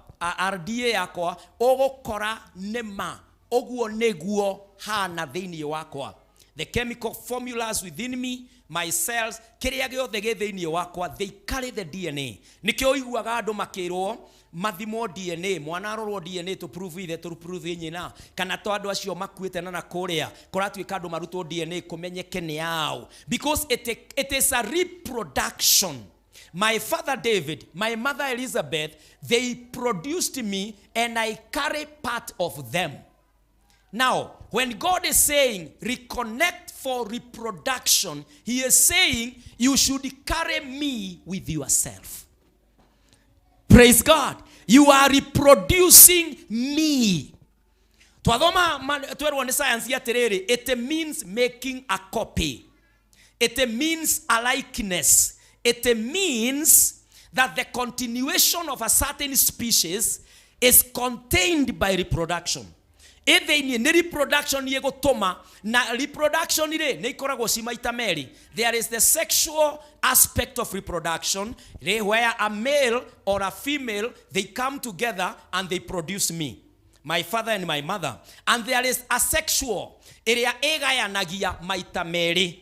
RDA yakwa, ũgũkora nĩma ũguo nĩguo hana thĩinĩ wakwa. The chemical formulas within me, my cells, kĩrĩa gĩothe gĩ thĩinĩ wakwa, they carry the DNA. Nĩkĩo ũiguaga andũ makĩrwo mathimwo DNA, mwana arorwo DNA to prove ithe, to prove nyina, kana to andũ acio makuĩte na nakũrĩa kũratuĩka andũ marutwo DNA kũmenyeke nĩ ao, because it is a reproduction. My father David, my mother Elizabeth, they produced me and I carry part of them. Now, when God is saying reconnect for reproduction, he is saying you should carry me with yourself. Praise God. You are reproducing me. Twathoma twerwo nĩ science atĩrĩrĩ, it means making a copy. It means a likeness. It means that the continuation of a certain species is contained by reproduction. Ĩthĩinĩ nĩ reproduction ĩgũtũma, na reproduction rĩ nĩ ikoragwo ci maita merĩ. There is the sexual aspect of reproduction, rĩ, where a male or a female, they come together and they produce me, my father and my mother. And there is asexual, ĩrĩa ĩgayanagia maita merĩ.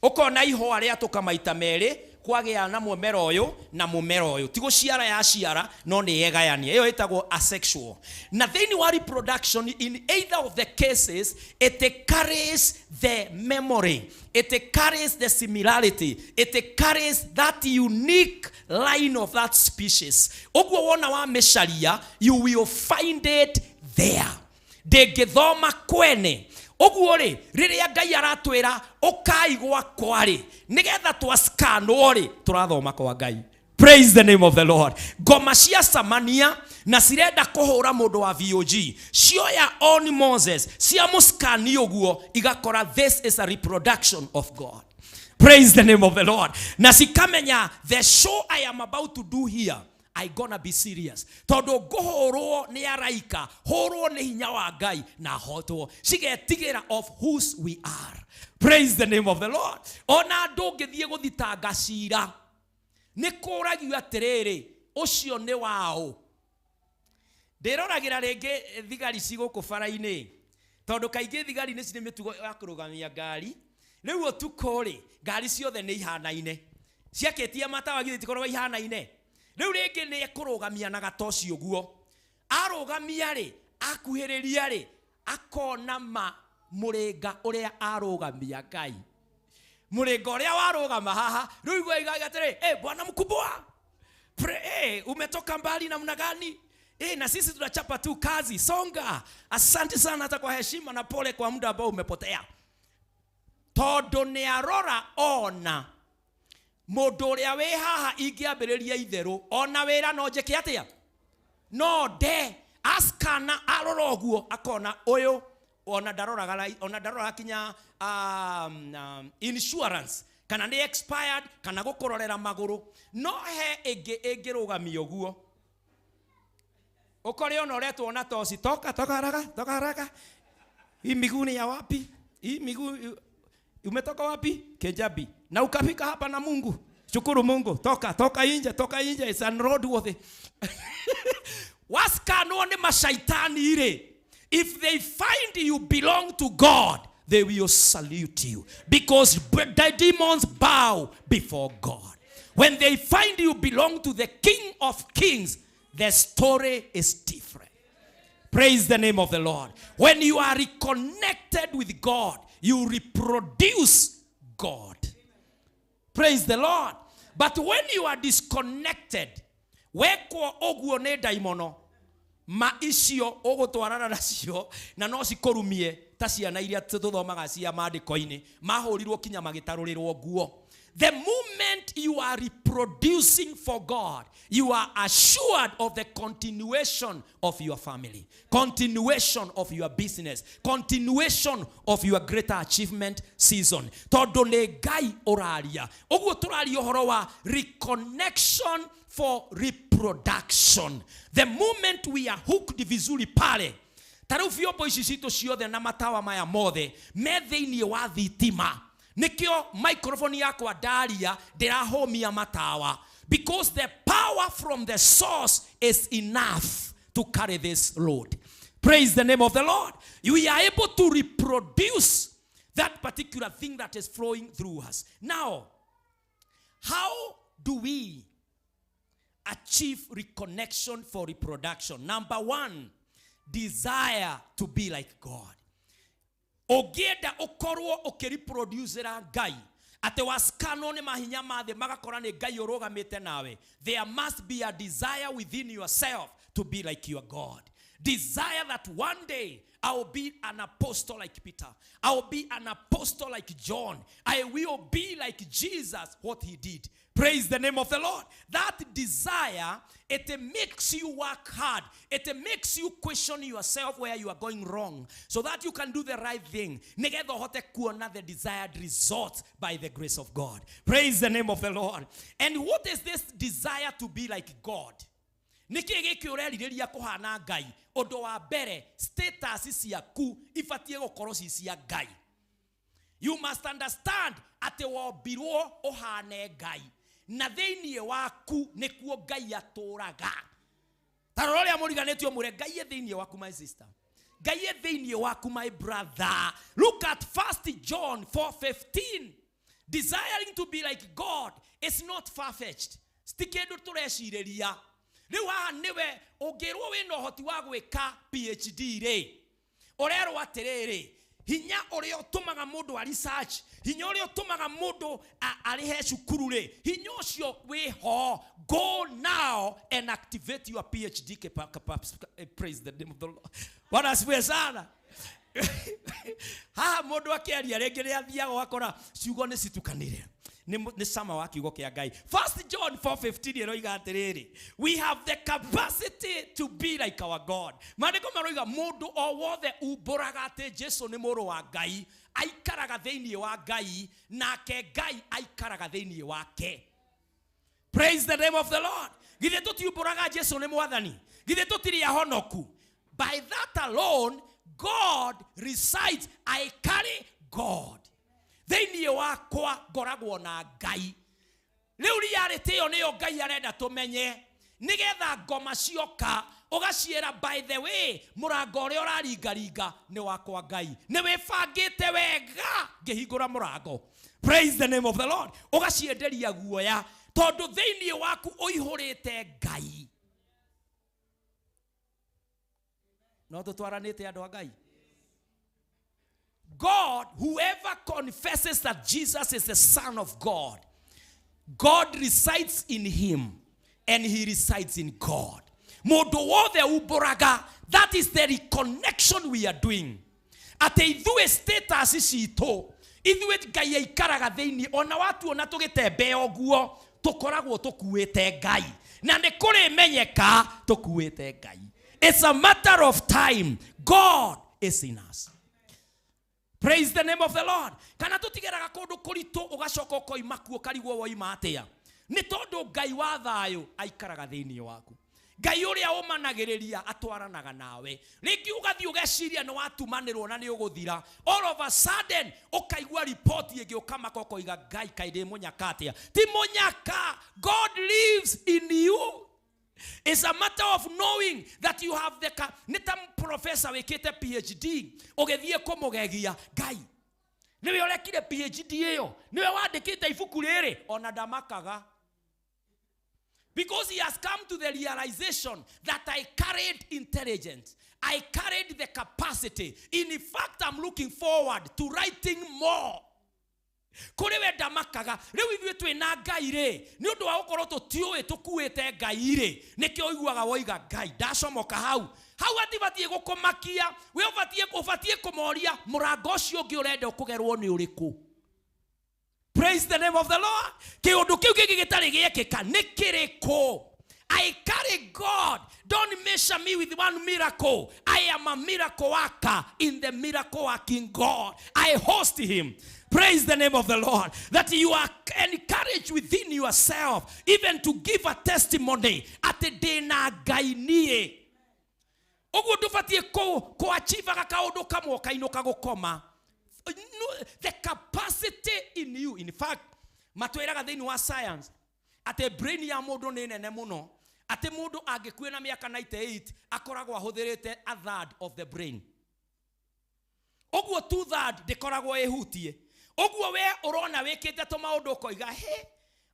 Ũkona ihũa rĩatũka maita merĩ, kwagĩa na mũmera ũyũ na mũmera ũyũ, ti gũciara ya ciara, no nĩ yegayania. Ĩyo ĩtagwo asexual. Na thĩinĩ wa reproduction, in either of the cases, it carries the memory, it carries the similarity, it carries that unique line of that species. Ũguo wona wa mĩcaria, you will find it there. Ndĩngĩthoma kwene. Ũguo rĩ, rĩrĩa Ngai aratwĩra ũkai gwakwa rĩ, nĩgetha twascanwo rĩ, tũrathoma kwa Ngai. Praise the name of the Lord. Ngoma ciacamania na cirenda kũhũra mũndũ wa VOG, cioya on Moses, ciamũscani ũguo, igakora this is a reproduction of God. Praise the name of the Lord. Na cikamenya the show I am about to do here, I gonna be serious. Tondũ ngũhũrwo nĩ araika, hũrwo nĩ hinya wa Ngai na hotwo. Cigetigĩra of whose we are. Praise the name of the Lord. Ona ndũngĩthiĩ gũthitanga cira, nĩ kũragio atĩrĩrĩ, ũcio nĩ waũ. Ndĩroragĩra rĩngĩ thigari ci gũkũ bara-inĩ, tondũ kaingĩ thigari nĩ cirĩ mĩtugo ya kũrũgamia ngari. Rĩu ũtukũ rĩ, ngari ciothe nĩ ihanaine, ciakĩtie matawa githĩ itikoragwo ihanaine. Rĩu rĩngĩ nĩ ekũrũgamia na gatoci ũguo, arũgamia rĩ, akuhĩrĩria rĩ, akona ma mũrĩnga ũrĩa arũgamia Ngai, mũrĩnga ũrĩa warũgama haha. Rĩu igua igaga atĩrĩ, bwana mkubwa, umetoka mbali namna gani? Na sisi tunachapa tu kazi, songa. Asante sana hata kwa heshima na pole kwa muda ambao umepotea. Tondũ nĩ arora ona mũndũ ũrĩa wĩ haha ingĩambĩrĩria itherũ, ona wĩra no njĩke atĩa? No nde askana arora ũguo akona ũyũ ona ndaroraga ona ndaroraga kinya insurance kana nĩ expired kana gũkũrorera magũrũ. No he ĩngĩ ĩngĩrũgamia ũguo, ũkore ona ũretwo na toci, toka toka haraka, toka haraka. Hii miguu ni ya wapi? Hii miguu umetoka wapi? Kejabi. Na ukafika hapa na Mungu. Shukuru Mungu. Toka, toka nje, toka nje. It's unroadworthy. Waskanwo ni mashaitani ile. If they find you belong to God, they will salute you. Because the demons bow before God. When they find you belong to the King of Kings, the story is different. Praise the name of the Lord. When you are reconnected with God, you reproduce God. Praise the Lord. But when you are disconnected, wekwo ũguo nĩ ndaimono, ma icio ũgũtwarana nacio na no cikũrumie ta ciana iria tũthomaga cia maandĩko-inĩ, mahũrirwo kinya magĩtarũrĩrwo nguo. The moment you are reproducing for God, you are assured of the continuation of your family, continuation of your business, continuation of your greater achievement season. Tondũ nĩ Ngai ũraria. Ũguo tũraria ũhoro wa reconnection for reproduction. The moment we are hooked vizuri pale, ta rĩu vyombo ici citũ ciothe na matawa maya mothe me thĩinĩ wa thitima. Nikio microphone yakwa ndaria ndirahomia matawa, because the power from the source is enough to carry this load. Praise the name of the Lord. We are able to reproduce. That particular thing that is flowing through us. Now, how do we achieve reconnection for reproduction? Number one, desire to be like God. Ũngĩenda ũkorwo ũkĩreproducera Ngai, atĩ wascanwo nĩ mahinya ma thĩ magakora nĩ Ngai ũrũgamĩte nawe, there must be a desire within yourself to be like your God. Desire that one day I will be an apostle like Peter. I will be an apostle like John. I will be like Jesus, what he did. Praise the name of the Lord. That desire, it makes you work hard. It makes you question yourself where you are going wrong, so that you can do the right thing. Nĩgetha ũhote kuona the desired result by the grace of God. Praise the name of the Lord. And what is this desire to be like God? Nĩkĩ gĩkĩ ũrerirĩria kũhana Ngai? Ũndũ wa mbere, status ciaku ibatiĩ gũkorwo ci cia Ngai. You must understand atĩ wombirwo ũhane Ngai, na thĩinĩ waku nĩkuo Ngai atũraga. Ta rora ũrĩa mũriganĩtio mwĩre Ngai e thĩinĩ waku, my sister. Ngai e thĩinĩ waku, my brother. Look at 1 John 4:15. Desiring to be like God is not far-fetched. Ti kĩndũ tũrecirĩria. Rĩu haha nĩwe ũngĩrwo wĩna ũhoti wa gwĩka PhD rĩ, ũrerwo atĩrĩrĩ, hinya ũrĩa ũtũmaga mũndũ a research, hinya ũrĩa ũtũmaga mũndũ arĩhe cukuru rĩ, hinya ũcio wĩho. Go now and activate your PhD praise the name of the Lord. Bwana asifiwe sana. Haha mũndũ akĩaria rĩngĩ nĩ athiaga ũgakora ciugo nĩ citukanire. Nĩ cama wa kiugo kĩa Ngai. 1 John 4:15 ĩroiga atĩrĩrĩ, we have the capacity to be like our God. Maandĩko maroiga mũndũ o wothe umbũraga atĩ Jesu nĩ mũrũ wa Ngai, aikaraga thĩinĩ wa Ngai, nake Ngai aikaraga thĩinĩ wake. Praise the name of the Lord. Githĩ tũtiumbũraga Jesu nĩ mwathani? Githĩ tũtirĩ ahonoku? By that alone, God resides. I carry God. Thĩinĩ wakwa ngoragwo na Ngai. Rĩu reality ĩyo nĩyo Ngai arenda tũmenye, nĩgetha ngoma cioka ũgaciĩra, by the way, mũrango ũrĩa ũraringaringa nĩ wakwa Ngai, nĩ wĩbangĩte wega ngĩhingũra mũrango. Praise the name of the Lord. Ũgacienderia guoya tondũ thĩinĩ waku ũihũrĩte Ngai. No tũtwaranĩte andũ a Ngai. God, whoever confesses that Jesus is the Son of God, God resides in him and he resides in God. Mũndũ wothe umbũraga, that is the reconnection we are doing. Atĩ ithuĩ status citũ, ithuĩ Ngai aikaraga thĩinĩ, ona watuona tũgĩtembea ũguo, tũkoragwo tũkuĩte Ngai. Na nĩ kũrĩmenyeka tũkuĩte Ngai. It's a matter of time. God is in us. Praise the name of the Lord. Kana tũtigeraga kũndũ kũritũ ũgacoka ũkoima kuo ũkarigwo woima atĩa. Nĩ tondũ Ngai wa thayũ aikaraga thĩinĩ waku. Ngai ũrĩa ũmanagĩrĩria atwaranaga nawe. Rĩngĩ ũgathiĩ ũgeciria nĩ watumanĩrwo na nĩ ũgũthira. All of a sudden ũkaigua report ĩngĩ ũkamaka ũkoiga Ngai kaĩ ndĩ mũnyaka atĩa. Ti mũnyaka. God lives in you. It's a matter of knowing that you have the nĩ ta professor wĩkĩte PhD ũgĩthiĩ kũmũgegia Ngai nĩwe ũrekire PhD ĩyo, nĩwe wandĩkĩte ibuku rĩrĩ, ona ndamakaga. Because he has come to the realization that I carried intelligence. I carried the capacity. In fact, I'm looking forward to writing more. Kũrĩ we ndamakaga. Rĩu ithuĩ twĩ na Ngai rĩ, nĩ ũndũ wa gũkorwo tũtiũĩ tũkuĩte Ngai rĩ, nĩkĩo ũiguaga woiga Ngai ndacomoka hau. Hau hatibatiĩ gũkũmakia. We ũbatiĩ kũmoria mũrango ũcio ũngĩ ũrenda ũkũgerwo nĩ ũrĩkũ. Praise the name of the Lord. Kĩũndũ kĩu kĩngĩ gĩtarĩ gĩekĩka nĩ kĩrĩkũ? I carry God. Don't measure me with one miracle. I am a miracle worker in the miracle working God. I host him. Praise the name of the Lord. That you are encouraged within yourself even to give a testimony at the day na Ngai niĩ. Ũguo ndũbatiĩ kũ-achievaga kaũndũ kamwe ũkainũka gũkoma. No, the capacity in you. In fact, matwĩraga thĩinĩ wa science atĩ brain ya mũndũ nĩ nene mũno, atĩ mũndũ angĩkua na mĩaka 98 akoragwo ahũthĩrĩte a third of the brain. Ũguo 2/3 ndĩkoragwo ĩhutie. Ũguo we ũrona wĩkĩte tũmaũndũ ũkoiga he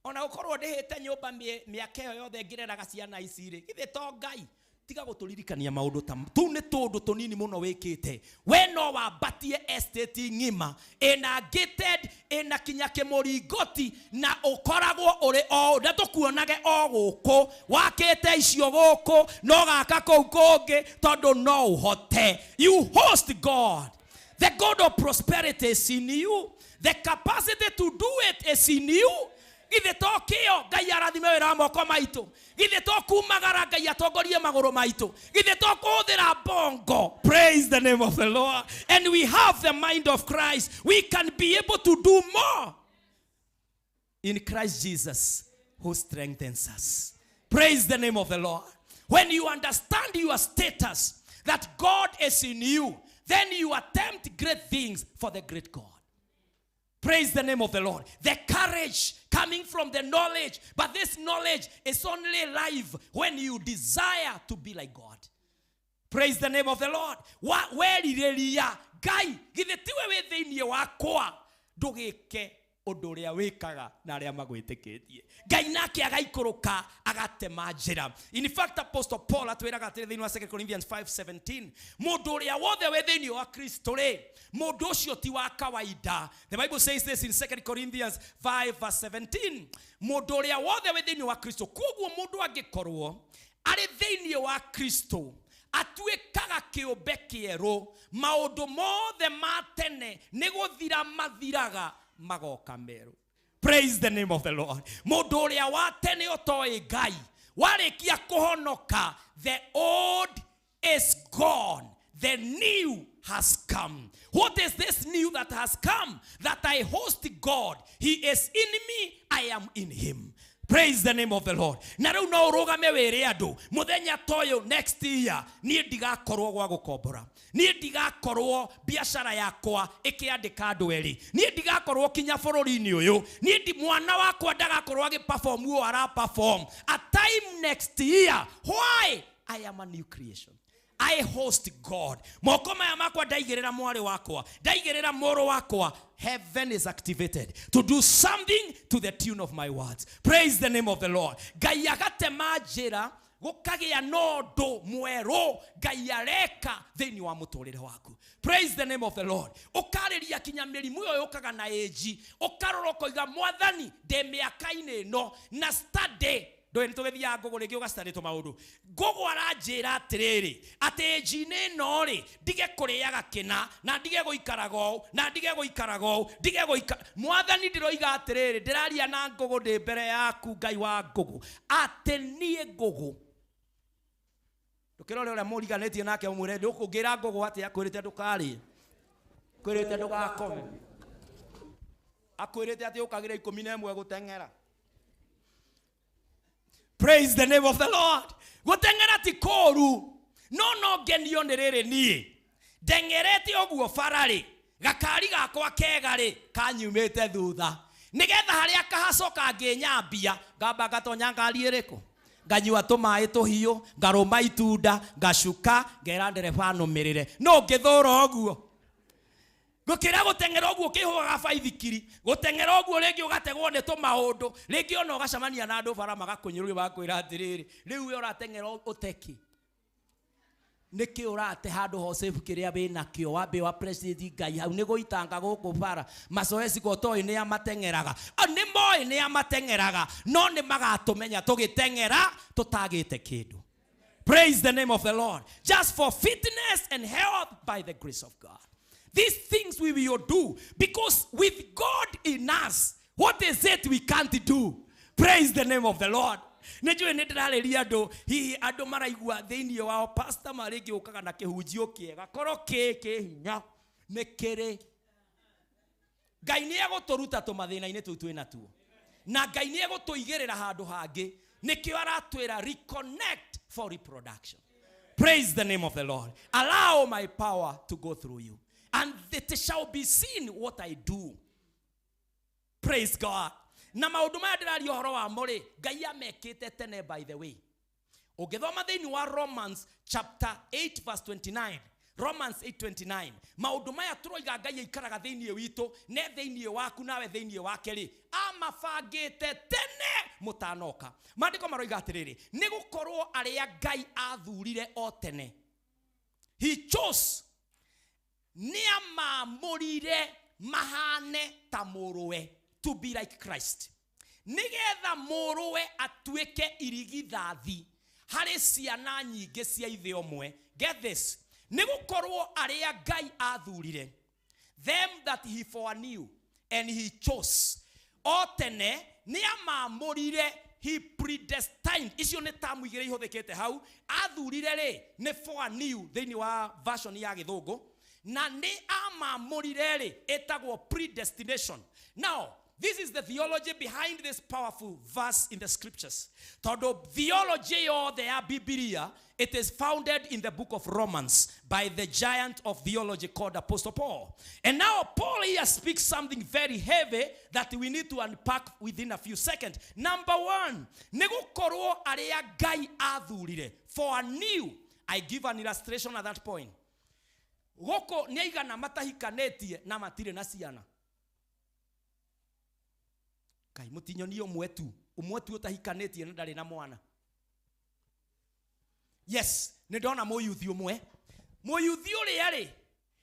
ona gũkorwo ndĩhĩte nyũmba mĩaka ĩyo yothe ngĩreraga ciana ici rĩ, githĩ to Ngai? Tiga gũtũririkania maũndũ ta tũu, nĩ tũndũ tũnini mũno wĩkĩte. We no wambatie estate ng'ima ĩna gated, ĩna kinya kĩmũringoti, na ũkoragwo ũrĩ o na tũkuonage o gũkũ wakĩte icio gũkũ no gaka kũu kũngĩ, tondũ no ũhote. You host God. The God of prosperity is in you. The capacity to do it is in you. Githĩ to kĩo Ngai arathime wĩra wa moko maitũ? Githĩ to kumagara Ngai atongorie magũrũ maitũ? Githĩ to kũhũthĩra bongo? Praise the name of the Lord. And we have the mind of Christ. We can be able to do more in Christ Jesus who strengthens us. Praise the name of the Lord. When you understand your status, that God is in you, then you attempt great things for the great God. Praise the name of the Lord. The courage coming from the knowledge, but this knowledge is only alive when you desire to be like God. Praise the name of the Lord. Werirĩria Ngai, githĩ tiwe wĩ thĩinĩ wakwa, ndũgĩke ũndũ ũrĩa wĩkaga na arĩa magwĩtĩkĩtie. Ngai nake agaikũrũka agatema njĩra. In fact, Apostle Paul atwĩraga atĩrĩ thĩinĩ wa 2 Corinthians 5:17, mũndũ ũrĩa wothe wĩ thĩinĩ wa Kristo rĩ, mũndũ ũcio ti wa kawaida. The Bible says this in 2 Corinthians 5 verse 17, mũndũ ũrĩa wothe wĩ thĩinĩ wa Kristo. Koguo mũndũ angĩkorwo arĩ thĩinĩ wa Kristo, atuĩkaga kĩũmbe kĩerũ, maũndũ mothe ma tene nĩ gũthira mathiraga, magoka merũ. Praise the name of the Lord. Mũndũ ũrĩa wa tene ũtoĩ Ngai, warĩkia kũhonoka, the old is gone, the new has come. What is this new that has come? That I host God. He is in me, I am in him. Praise the name of the Lord. Na rĩu no ũrũgame wĩre andũ, mũthenya ta ũyũ next year, niĩ ndigakorwo gwa gũkombora, niĩ ndigakorwo biacara yakwa ĩkĩandĩka andũ erĩ, niĩ ndigakorwo kinya bũrũri-inĩ ũyũ, niĩ ndi mwana wakwa ndagakorwo agĩperform ũũ araperform. A time next year. Why? I am a new creation. I host God. Moko maya makwa ndaigĩrĩra mwarĩ wakwa, ndaigĩrĩra mũrũ wakwa. Heaven is activated to do something to the tune of my words. Praise the name of the Lord. Ngai agatema njĩra gũkagĩa na ũndũ mwerũ Ngai areka thĩinĩ wa mũtũrĩre waku. Praise the name of the Lord. Ũkarĩria kinya mĩrimũ ĩyo yũkaga na ĩnji, ũkarora ũkoiga Mwathani ndĩ mĩaka-inĩ ĩno na study. Ndũĩ nĩ tũgĩthiaga ngũgũ rĩngĩ ũgastudy tũmaũndũ. Ngũgũ aranjĩra atĩrĩrĩ, atĩ ĩnji-inĩ ĩno rĩ, ndige kũrĩaga kĩna, na ndige gũikaraga ũũ, na ndige gũikaraga ũũ, ndige gũikara. Mwathani ndĩroiga atĩrĩrĩ, ndĩraria na ngũgũ ndĩ mbere yaku Ngai wa ngũgũ, atĩ niĩ ngũgũ. Ndũkĩrore ũrĩa mũriganĩtie nake ũmwĩre, ndũkũngĩra ngũgũ atĩ akwĩrĩte ndũkarĩe, akwĩrĩte ndũgakome, akwĩrĩte atĩ ũkagĩra 11 gũteng'era. Praise the name of the Lord. Gũteng'era ti kũũru, no no ngenio nĩ rĩrĩ niĩ ndeng'erete ũguo bara-rĩ, gakari gakwa kega-rĩ kanyumĩte thutha, nĩgetha harĩa kahaco kangĩnyambia ngamba ngatonya ngari ĩrĩkũ, nganyua tũmaĩ tũhiũ, ngarũma itunda, ngacuka, ngera ndereba nũmĩrĩre. No ngĩthũra ũguo gũkĩra gũteng'era ũguo ũkĩhũgaga baithikiri, gũteng'era ũguo rĩngĩ ũgategwo nĩ tũmaũndũ, rĩngĩ ona ũgacemania na andũ bara magakũnyũrũria magakwĩra atĩrĩrĩ, rĩu we ũrateng'era ũteki nĩkĩ ũrate handũ ho safe kĩrĩa wĩnakĩo, wambe wa president Ngai hau nĩ gũitanga gũkũ bara macoeci ko toĩ nĩ amateng'eraga, nĩ moĩ nĩ amateng'eraga, no nĩ magatũmenya tũgĩteng'era tũtagĩte kĩndũ. Praise the name of the Lord. Just for fitness and health by the grace of God. These things we will do because with God in us, what is it we can't do? Praise the name of the Lord. Nĩnjũĩ nĩ ndĩrarĩria andũ, hihi andũ maraigua thĩinĩ wao pastor marĩngĩ ũkaga na kĩhunjio kĩega, korwo kĩ hinya nĩ kĩrĩ. Ngai nĩ egũtũruta tũmathĩna-inĩ tũu twĩ natuo, na Ngai nĩ egũtũigĩrĩra handũ hangĩ. Nĩkĩo aratwĩra reconnect for reproduction. Praise the name of the Lord. Allow my power to go through you, and it shall be seen what I do. Praise God. Na maũndũ maya ndĩraria ũhoro wamo rĩ, Ngai amekĩte tene by the way. Ũngĩthoma thĩinĩ wa Romans chapter 8 verse 29, Romans 8:29. Maũndũ maya tũroiga Ngai aikaraga thĩinĩ witũ, ne thĩinĩ waku nawe thĩinĩ wake rĩ, amabangĩte tene mũtanoka. Maandĩko maroiga atĩrĩrĩ, nĩ gũkorwo arĩa Ngai athurire o tene, he chose, nĩ amamũrire mahane ta mũrũwe, to be like Christ, nĩgetha mũrũwe atuĩke irigithathi harĩ ciana nyingĩ cia ithe ũmwe. Get this, nĩ gũkorwo arĩa Ngai athurire, them that he foreknew and he chose, o tene nĩ amamũrire, he predestined. Icio nĩ tamu igĩrĩ ihũthĩkĩte hau. Athurire rĩ, nĩ foreknew thĩinĩ wa version ya gĩthũngũ, na nĩ amamũrire rĩ, ĩtagwo predestination. Now this is the theology behind this powerful verse in the scriptures. Tondũ theology yothe ya Bibilia, it is founded in the book of Romans by the giant of theology called Apostle Paul. And now Paul here speaks something very heavy that we need to unpack within a few seconds. Number one, nĩ gũkorwo arĩa Ngai athurire, foreknew. I give an illustration at that point. Gũkũ nĩ aigana matahikanĩtie na matirĩ na ciana? Ngai mũtinyonie ũmwe tu, ũmwe tu ũtahikanĩtie na ndarĩ na mwana. Yes, nĩ ndona mũyuthi ũmwe. Mũyuthi ũrĩa rĩ,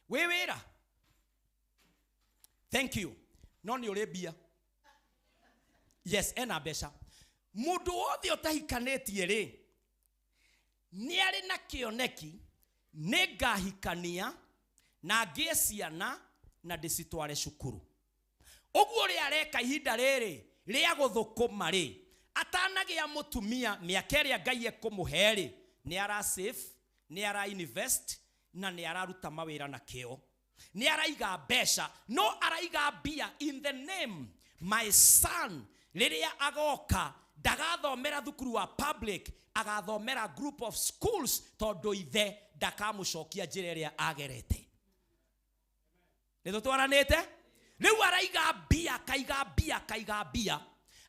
wĩ wĩra? Thank you. No nĩ ũrĩ mbia? Yes, ena mbeca. Mũndũ wothe ũtahikanĩtie rĩ, nĩ arĩ na kĩoneki, nĩ ngahikania na ngĩe ciana na ndĩcitware cukuru. Ũguo ũrĩa areka ihinda rĩrĩ rĩa gũthũkũma rĩ, atanagĩa mũtumia, mĩaka ĩrĩa Ngai ekũmũhe rĩ, nĩ ara save, nĩ ara invest na nĩ araruta mawĩra na kĩo, nĩ araiga mbeca, no araiga mbia in the name my son rĩrĩa agoka ndagathomera thukuru wa public, agathomera group of schools, tondũ ithe ndakamũcokia njĩra ĩrĩa agerete. Nĩ tũtwaranĩte? Rĩu araiga mbia, akaiga mbia, akaiga mbia,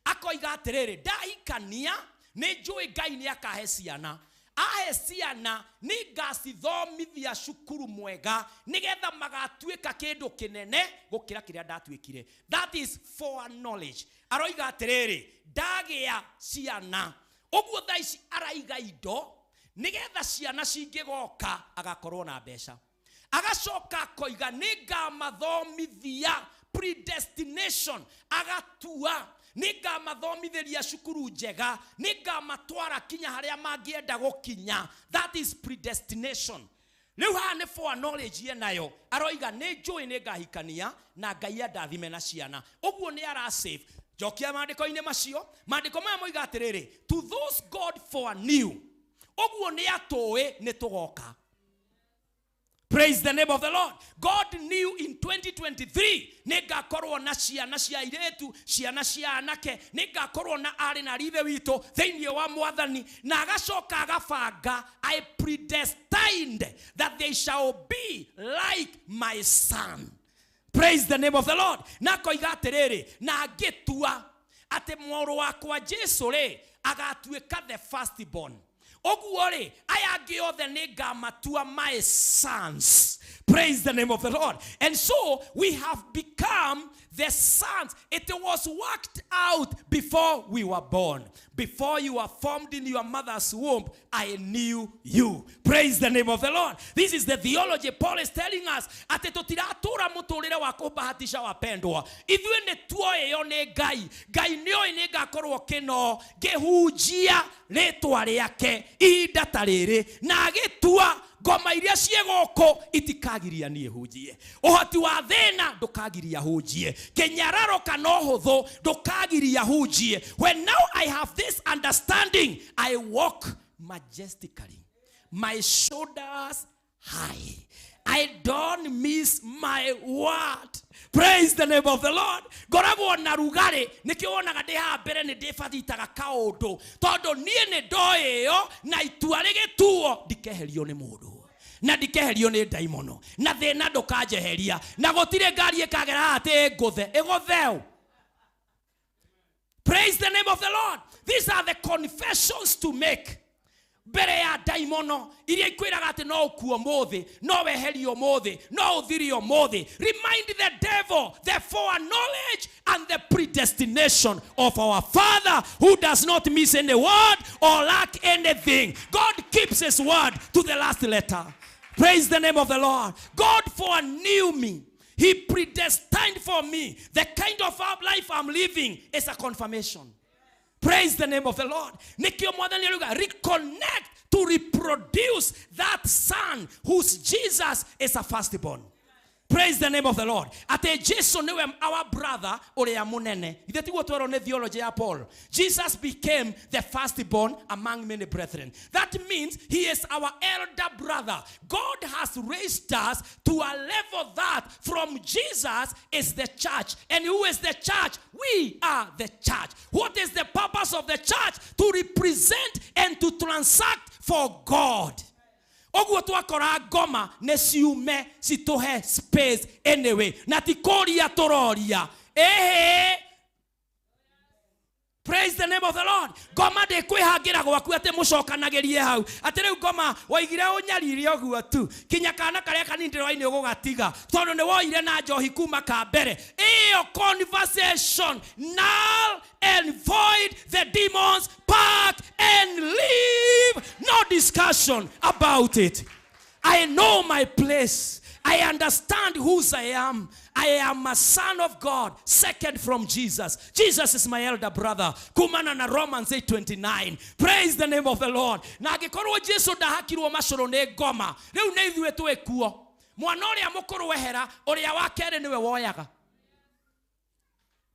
akoiga atĩrĩrĩ, ndahikania nĩ njũĩ Ngai nĩ akahe ciana, ahe ciana nĩ ngacithomithia cukuru mwega nĩgetha magatuĩka kĩndũ kĩnene gũkĩra kĩrĩa ndatuĩkire. That is foreknowledge. Aroiga atĩrĩrĩ, ndagĩa ciana ũguo thaa ici araiga indo nĩgetha ciana cingĩgoka agakorwo na mbeca. Agacoka akoiga nĩ ngamathomithia, predestination, agatua nĩ ngamathomithĩria cukuru njega, nĩ ngamatwara kinya harĩa mangĩenda gũkinya. That is predestination. Rĩu haha nĩ foreknowledge yenayo. Aroiga nĩ njũĩ nĩ ngahikania na Ngai andathime na ciana, ũguo nĩ ara save. Njokia maandĩko-inĩ macio, maandĩko maya moiga atĩrĩrĩ, to those God foreknew, ũguo nĩ atũĩ nĩ tũgoka. Praise the name of the Lord. God knew in 2023 nĩngakorwo na ciana cia airĩtu, ciana cia anake, nĩngakorwo na arĩ na ithe witũ thĩinĩ wa Mwathani, na agacoka agabanga, I predestined that they shall be like my son. Praise the name of the Lord. Na akoiga atĩrĩrĩ, na ngĩtua atĩ mũrũ wakwa Jesu rĩ agatuĩka the firstborn. Ũguo rĩ, aya angĩ othe nĩ ngamatua my sons. Praise the name of the Lord. And so we have become the sons. It was worked out before we were born. Before you were formed in your mother's womb, I knew you. Praise the name of the Lord. This is the theology Paul is telling us. Atĩ tũtiratũra mũtũrĩre wa kũbahatisha, wapendwa. Ithuĩ nĩ tuoĩo nĩ Ngai. Ngai nĩoĩ nĩ ngakorwo kĩno ngĩhunjia rĩtwa rĩake ihinda ta rĩrĩ, na agĩtua ngoma iria ciĩ gũkũ itikagiria niĩ hunjie, ũhoti wa thĩna ndũkagiria hunjie, kĩnyararo kana ũhũthũ ndũkagiria hunjie. When now I have this understanding, I walk majestically, my shoulders high, I don't miss my word. Praise the name of the Lord. Ngoragwo na rugarĩ, nĩkĩo wonaga ndĩ haha mbere nĩ ndĩbathitaga kaũndũ, tondũ niĩ nĩ ndoĩyo na itua rĩgĩtuo ndikeherio nĩ mũndũ na ndikeherio nĩ ndaimono na thĩna ndũkanjeheria na gũtirĩ ngari ĩkagera haha atĩ ĩngũthe ĩgũtheu. Praise the name of the Lord. These are the confessions to make mbere ya Ndaimono iria ikwĩraga atĩ no ũkue ũmũthĩ, no weherio ũmũthĩ, no ũthire ũmũthĩ. Remind the devil the foreknowledge and the predestination of our Father, who does not miss any word or lack anything. God keeps his word to the last letter. Praise the name of the Lord. God foreknew me. He predestined for me. The kind of life I'm living is a confirmation. Praise the name of the Lord. Nikio mwathani arauga, reconnect to reproduce that son whose Jesus is a firstborn. Praise the name of the Lord. Ate Jesu niwe our brother uria munene. Ithe tiguo twerwo ni theology ya Paul. Jesus became the firstborn among many brethren. That means he is our elder brother. God has raised us to a level that from Jesus is the church. And who is the church? We are the church. What is the purpose of the church? To represent and to transact for God. Oguo twakora ngoma nĩ ciume citũhe space anyway, na ti kũria tũroria. Ĩhĩ, praise the name of the Lord. Ngoma ndĩkwĩhangĩra gwaku atĩ mũcokanagĩrie hau atĩ rĩu ngoma waigire ũnyarire ũguo tu kinya kana karĩa kanini ndĩroini ũgũgatiga tondũ nĩ woire na njohi kuma ka mbere. Ĩyo conversation null and void. The demons pack and leave. No discussion about it. I know my place. I understand whose I am. I am a son of God, second from Jesus. Jesus is my elder brother. Kumana na Romans 8:29. Praise the name of the Lord. Na angĩkorwo Jesu ndahakirwo macũrũ nĩ ngoma, rĩu nĩ ithuĩ twĩ kuo. Mwana ũrĩa mũkũrũ ehera, ũrĩa wa kerĩ nĩwe woyaga.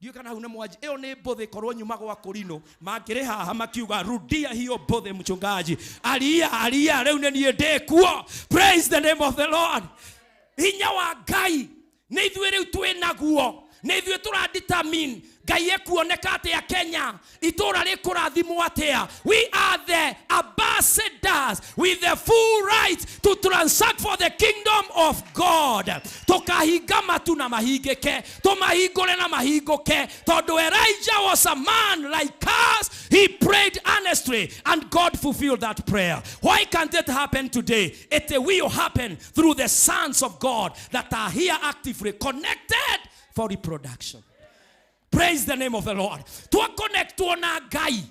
Ndiũĩ kana hau nĩ mwanji. Ĩyo nĩ mbũthĩ korwo nyuma gwa kũrinũ. Mangĩrĩ haha makiuga, rudia hiyo mbũthĩ mchungaji. Aria, aria, rĩu nĩ niĩ ndĩ kuo. Praise the name of the Lord. Hinya wa Ngai nĩ ithuĩ rĩu twĩ naguo. Nĩ ithuĩ tũradetermine Ngai ekuoneka atĩa Kenya, itũra rĩkũrathimwo atĩa. We are the ambassadors with the full right to transact for the kingdom of God. Tũkahinga matu na mahingĩke, tũmahingũre na mahingũke, tondũ Elijah was a man like us. He prayed earnestly and God fulfilled that prayer. Why can't it happen today? It will happen through the sons of God that are here actively connected for reproduction. Praise the name of the Lord. Twa connectwo na Ngai.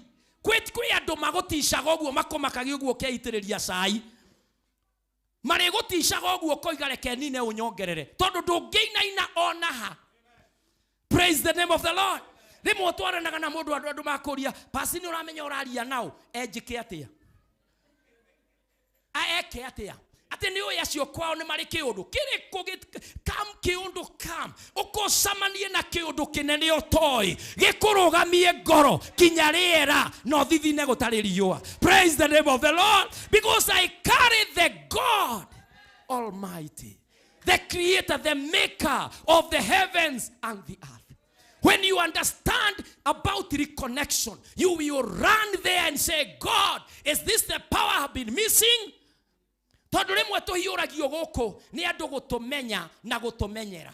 Kwĩ andũ magũticaga ũguo makũmakagia ũguo ũkeitĩrĩria cai. Marĩgũticaga ũguo ũkoiga reke nine ũnyongerere. Tondũ ndũngĩinaina ona ha. Praise the name of the Lord. Rĩmwe twaranaga na mũndũ andũ makũria, pasi nĩ ũramenya ũraria nao, enjĩke atĩa? Eke atĩa? Atĩ nĩ ũĩ acio kwao nĩ marĩ kĩũndũ. Kĩrĩkũ kam kĩũndũ kam. Ũkũcemanie na kĩũndũ kĩnene ũtoĩ. Gĩkũrũgamie ngoro kinya rĩera na ũthithine gũtarĩ riũa. Praise the name of the Lord. Because I carry the God Almighty, the creator, the maker of the heavens and the earth. When you understand about reconnection, you will run there and say, God, is this the power I've been missing? Tondũ rĩmwe tũhiũragio gũkũ nĩ andũ gũtũmenya na gũtũmenyera.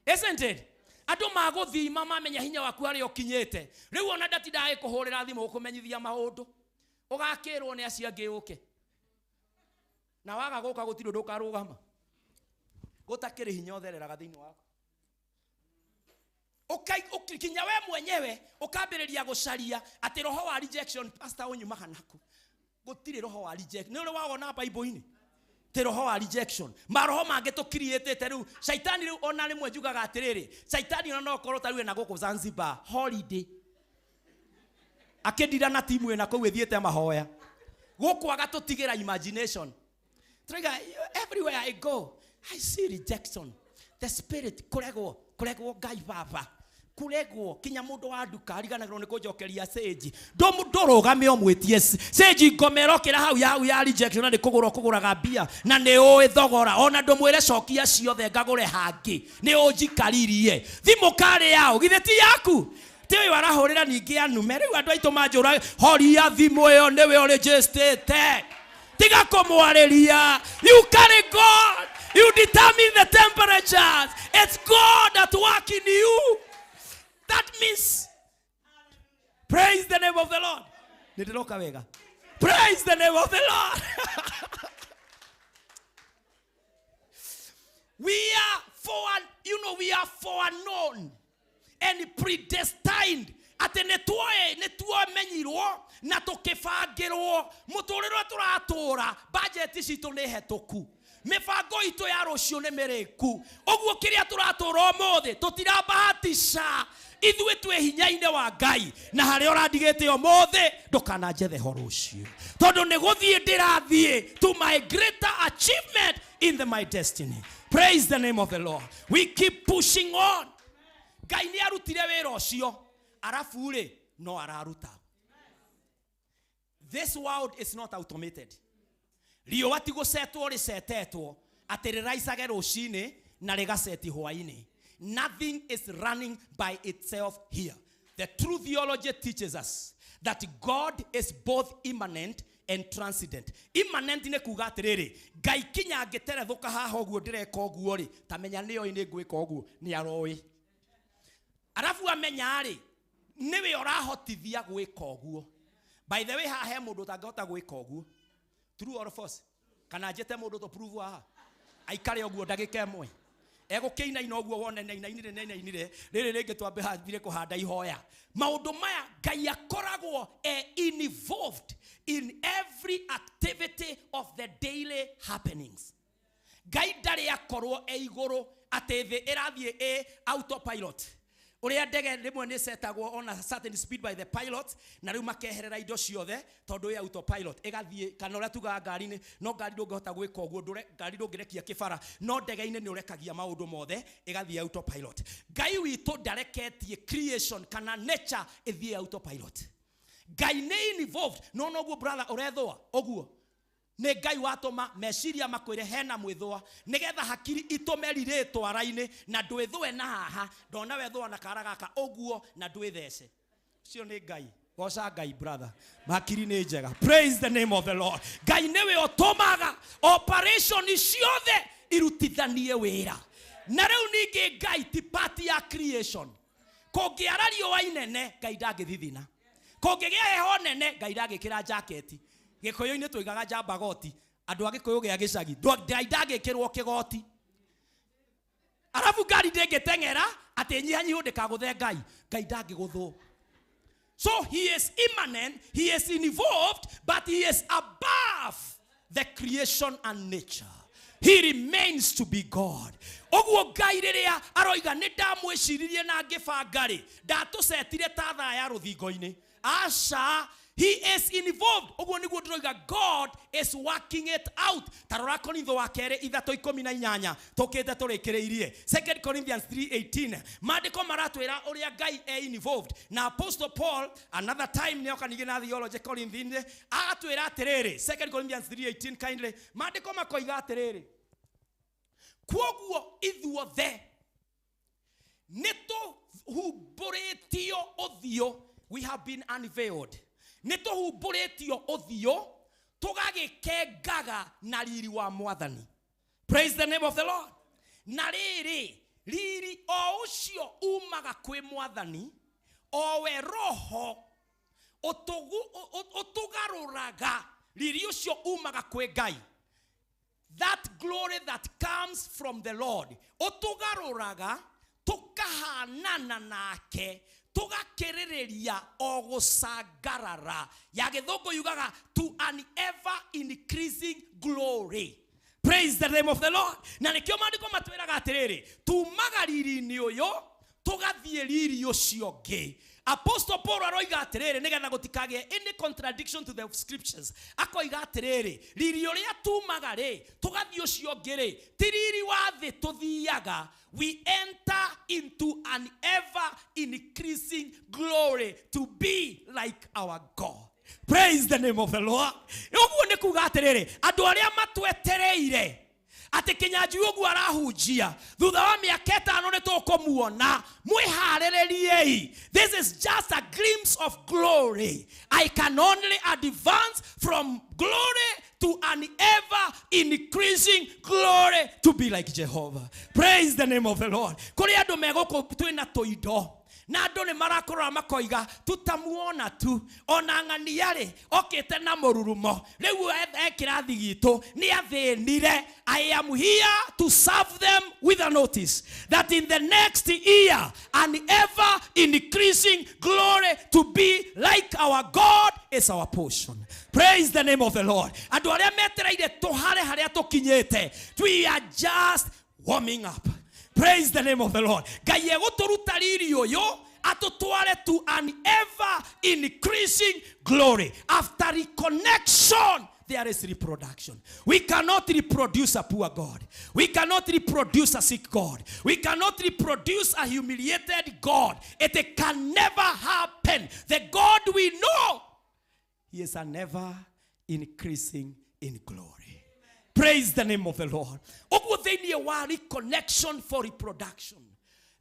Isn't it? Andũ magũthima mamenya hinya waku harĩa ũkinyĩte. Rĩu ona ndatindaga gĩkũhũrĩra thimũ gũkũmenyithia maũndũ. Ũgakĩrwo nĩ acio angĩ ũke. Na waga gũka gũtirĩ ũndũ ũkarũgama. Gũtakĩrĩ hinya ũthereraga thĩinĩ waku. Kinya we mwenyewe ũkambĩrĩria gũcaria atĩ roho wa rejection pastor ũnyumaga naku. Gũtirĩ roho wa rejection. Nĩ ũrĩ wawona Bible-inĩ? Ti roho wa rejection. Maroho mangĩ tũkiriĩtĩte rĩu. Shaitani rĩu ona rĩmwe njugaga atĩrĩrĩ, Shaitani ona no okorwo ta rĩu ena gũkũ Zanzibar holiday. Akĩndira na timu ĩna kũu ĩthiĩte mahoya. Gũkũ agatũtigĩra imagination. Trigger, everywhere I go, I see rejection. The spirit, kũregwo, kũregwo Ngai baba. Kũregwo, kinya mũndũ wa nduka ariganagĩrwo nĩ kũnjokeria sage. Ndũrũgame ũmwĩtie sage ngomero kĩra hau ya, ya rejection na nĩ kũgũra ũkũgũraga mbia na nĩ ũĩ thogora. Ona ndũmwĩre cokia ciothe ngagũre hangĩ. Nĩ ũnjikaririe. Thimũ karĩ yao, githĩ ti yaku? Ti ũyũ arahũrĩra ningĩ anume. Rĩu andũ aitũ manjũra, horia thimũ ĩyo nĩwe ũrĩnjĩstĩte. Tiga kũmwarĩria. You carry God. You determine the temperatures. It's God at work in you. That means, praise the name of the Lord. Nĩndĩroka wega. Praise the name of the Lord. We are for, you know, we are foreknown and predestined atĩ nĩ tuoĩ nĩ tuomenyirwo na tũkĩbangĩrwo mũtũrĩre ũrĩa tũratũra bajeti citũ nĩ hetũku mĩbango itũ ya rũciũ nĩ mĩrĩku ũguo kĩrĩa tũratũra ũmũthĩ tũtirabahatisha ithuĩ twĩ hinya-inĩ wa Ngai na harĩa ũrandigĩte ũmũthĩ ndũkananjethe ho rũciũ tondũ nĩ gũthiĩ ndĩrathiĩ to my greater achievement in the my destiny. Praise the name of the Lord. We keep pushing on. Ngai nĩ arutire wĩra ũcio arabu rĩ no araruta. This world is not automated. Riũa ti gũcetwo rĩcetetwo atĩ rĩraicage rũcinĩ na rĩgaceti hwaĩ-inĩ. Nothing is running by itself here. The true theology teaches us that God is both immanent and transcendent. Immanent nĩ kuga atĩrĩrĩ, Ngai kinya angĩterethũka haha ũguo ndĩreka ũguo rĩ, ta menya nĩoĩ nĩ ngwĩka ũguo, nĩ aroĩ. Arabu amenya rĩ, nĩwe ũrahotithia gwĩka ũguo. By the way, haha he mũndũ ũtangĩhota gwĩka ũguo. True or false? Kana njĩte mũndũ tũ prove haha? Aikare ũguo ndagĩka ĩmwe. Egũkĩinaina ũguo wone nĩainainire nĩainainire, rĩrĩ rĩngĩ twambe hambire kũhanda ihoya. Maũndũ maya Ngai akoragwo e involved in every activity of the daily happenings. Ngai ndarĩ akorwo e igũrũ atĩ thĩ ĩrathiĩ ĩ autopilot. Ũrĩa ndege rĩmwe nĩ setagwo on a certain speed by the pilot na rĩu makeherera indo ciothe tondũ ĩ autopilot ĩgathiĩ, kana ũrĩa tugaga ngari-inĩ, no ngari ndũngĩhota gwĩka ũguo, ngari ndũngĩrekia kĩbara, no ndege-inĩ nĩ ũrekagia maũndũ mothe ĩgathiĩ autopilot. Ngai witũ ndareketie creation kana nature ĩthiĩ autopilot. Ngai nĩ involved. No noguo brother ũrethũa ũguo nĩ Ngai watũma meciria makwĩre hena mwĩthũa nĩgetha hakiri itũme rirĩtwa rainĩ na ndwĩthũe na haha ndona wethũa na kara gaka ũguo na ndwĩthece. Ũcio nĩ Ngai. Goca Ngai brother, hakiri nĩ njega. Praise the name of the Lord. Ngai nĩwe ũtũmaga operation ciothe irutithanie wĩra. Na rĩu ningĩ Ngai ti part ya creation. Kũngĩara riũa inene Ngai ndangĩthithina, kũngĩgĩa heho nene Ngai ndangĩkĩra jaketi. Gĩkũyũ-inĩ tũigaga njamba goti, andũ a Gĩkũyũ gĩa gĩcagi Ngai ndangĩkĩrwo kĩgoti. Arabu ngari ndĩngĩteng'era atĩ nyihanyihwo ndĩkagũthe Ngai, Ngai ndangĩgũthwo. So he is immanent, he is involved, but he is above the creation and nature. He remains to be God. Ũguo Ngai rĩrĩa aroiga nĩ ndamwĩciririe na ngĩbanga rĩ, ndatũcetire ta thaa ya rũthingo-inĩ. Aca, he is involved. Ũguo nĩguo ndĩroiga God is working it out. Ta rora Korintho wa kerĩ 3:18 tũkĩte tũrĩkĩrĩirie. 2 Corinthians 3:18. Maandĩko maratwĩra ũrĩa Ngai e involved. Na Apostle Paul another time nĩoka ningĩ na theology Corinthians agatwĩra atĩrĩrĩ, 2 Corinthians 3:18 kindly. Maandĩko makoiga atĩrĩrĩ, kwoguo ithuothe nĩ tũhumbũrĩtio ũthiũ, we have been unveiled. Nĩ tũhumbũrĩtio ũthiũ tũgagĩkengaga na riri wa Mwathani. Praise the name of the Lord. Na rĩrĩ, riri o ũcio umaga kwĩ Mwathani, o we Roho ũtũgarũraga. Riri ũcio umaga kwĩ Ngai. That glory that comes from the Lord ũtũgarũraga tũkahanana nake tũgakĩrĩrĩria o gũcangarara. Ya gĩthũngũ yugaga to an ever increasing glory. Praise the name of the Lord. Na nĩkĩo maandĩko matwĩraga atĩrĩrĩ, tumaga riri-inĩ ũyũ tũgathiĩ riri ũcio ũngĩ. Apostle Paul aroiga atĩrĩrĩ, nĩgetha gũtikagĩe any contradiction to the scriptures, akoiga atĩrĩrĩ, riri ũrĩa tumaga rĩ tũgathiĩ ũcio ũngĩ rĩ, ti riri wa thĩ tũthiaga. We enter into an ever increasing glory to be like our God. Praise the name of the Lord. Ũguo nĩ kuga atĩrĩrĩ, andũ arĩa matwetereire atĩ Kĩnyanjui ũguo arahunjia thutha wa mĩaka ĩtano nĩ tũkũmuona, mwĩharĩrĩriei. This is just a glimpse of glory. I can only advance from glory to an ever increasing glory to be like Jehovah. Praise the name of the Lord. Kũrĩ andũ megũkũ twĩna tũindo Na andũ nĩ marakũrora makoiga tutamuona tu ona ng'ania rĩ okĩte na mũrurumo rĩu e kĩrathi gitũ nĩ athĩnire. I am here to serve them with a notice that in the next year an ever increasing glory to be like our God is our portion. Praise the name of the Lord. Andũ arĩa metereire tũhare harĩa tũkinyĩte, we are just warming up. Praise the name of the Lord. Ngai egũtũruta riri ũyũ atũtware to an ever increasing glory. After reconnection, there is reproduction. We cannot reproduce a poor God. We cannot reproduce a sick God. We cannot reproduce a humiliated God. It can never happen. The God we know, he is an ever increasing in glory. Praise the name of the Lord. Ũguo thĩinĩ wa reconnection for reproduction,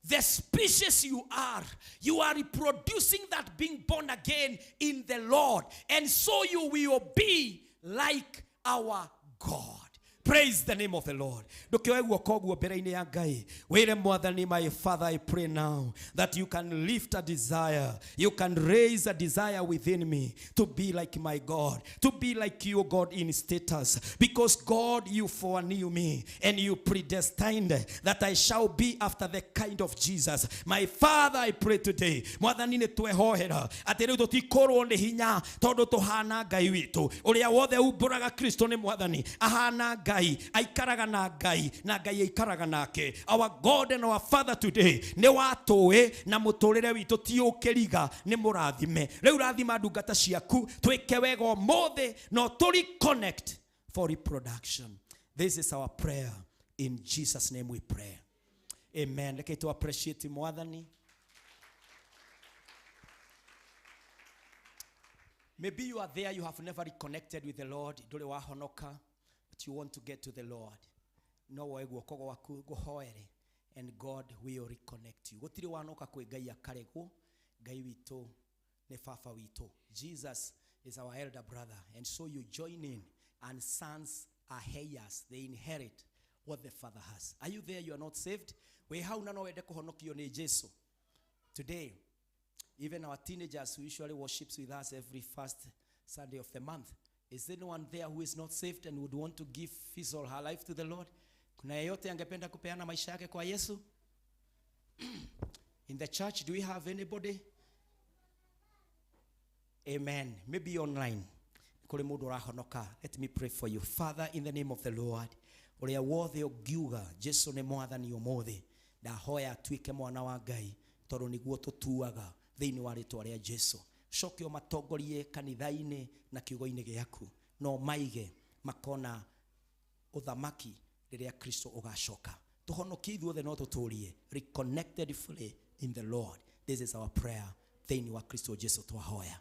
the species you are reproducing that being born again in the Lord. And so you will be like our God. Praise the name of the Lord. Ndũkĩoe guoko guo mbere-inĩ ya Ngai. Wĩre Mwathani, my Father, I pray now that you can lift a desire. You can raise a desire within me to be like my God, to be like you, God, in status. Because God, you foreknew me and you predestined that I shall be after the kind of Jesus. My Father, I pray today. Mwathani, nĩ twehoera atĩ rĩu tũtikorwo nĩ hinya tondũ tũhana Ngai witũ. Ũrĩa wothe umbũraga Kristo nĩ Mwathani, ahana Ngai, aikaraga na Ngai, na Ngai aikaraga nake. Our God and our Father today, nĩ watũĩ na mũtũrĩre witũ ti ũkĩriga, nĩ mũrathime. Rĩu rathima ndungata ciaku, twĩke wega ũmũthĩ, no tũ reconnect for reproduction. This is our prayer. In Jesus' name we pray. Amen. Reke tu appreciate Mwathani. Maybe you are there, you have never reconnected with the Lord. Ndũrĩ wahonoka, but you want to get to the Lord. No woe guoko gwaku ngũhoere, and God will reconnect you. Gũtirĩ wanoka kwĩ Ngai akaregwo. Ngai witũ nĩ baba witũ. Jesus is our elder brother, and so you join in, and sons are heirs. They inherit what the father has. Are you there? You are not saved? Wĩ hau na no wende kũhonokio nĩ Jesu. Today, even our teenagers who usually worships with us every first Sunday of the month, is anyone there who is not saved and would want to give his or her life to the Lord? Kuna yeyote angependa kupeana maisha yake kwa Yesu? In the church, do we have anybody? Amen. Maybe online. Kũrĩ mũndũ ũrahonoka. Let me pray for you. Father, in the name of the Lord, ũrĩa wothe ũngiuga Jesu nĩ Mwathani ũmũthĩ, ndahoya atuĩke mwana wa Ngai, tondũ nĩguo tũtuaga thĩinĩ wa rĩtwa rĩa Jesu. Coke ũmatongorie kanitha-inĩ na kiugo-inĩ gĩaku, no maige makona ũthamaki rĩrĩa Kristo ũgacoka. Tũhonokie ithuothe no tũtũrie reconnected fully in the Lord. This is our prayer thĩinĩ wa Kristo Jesu twahoya.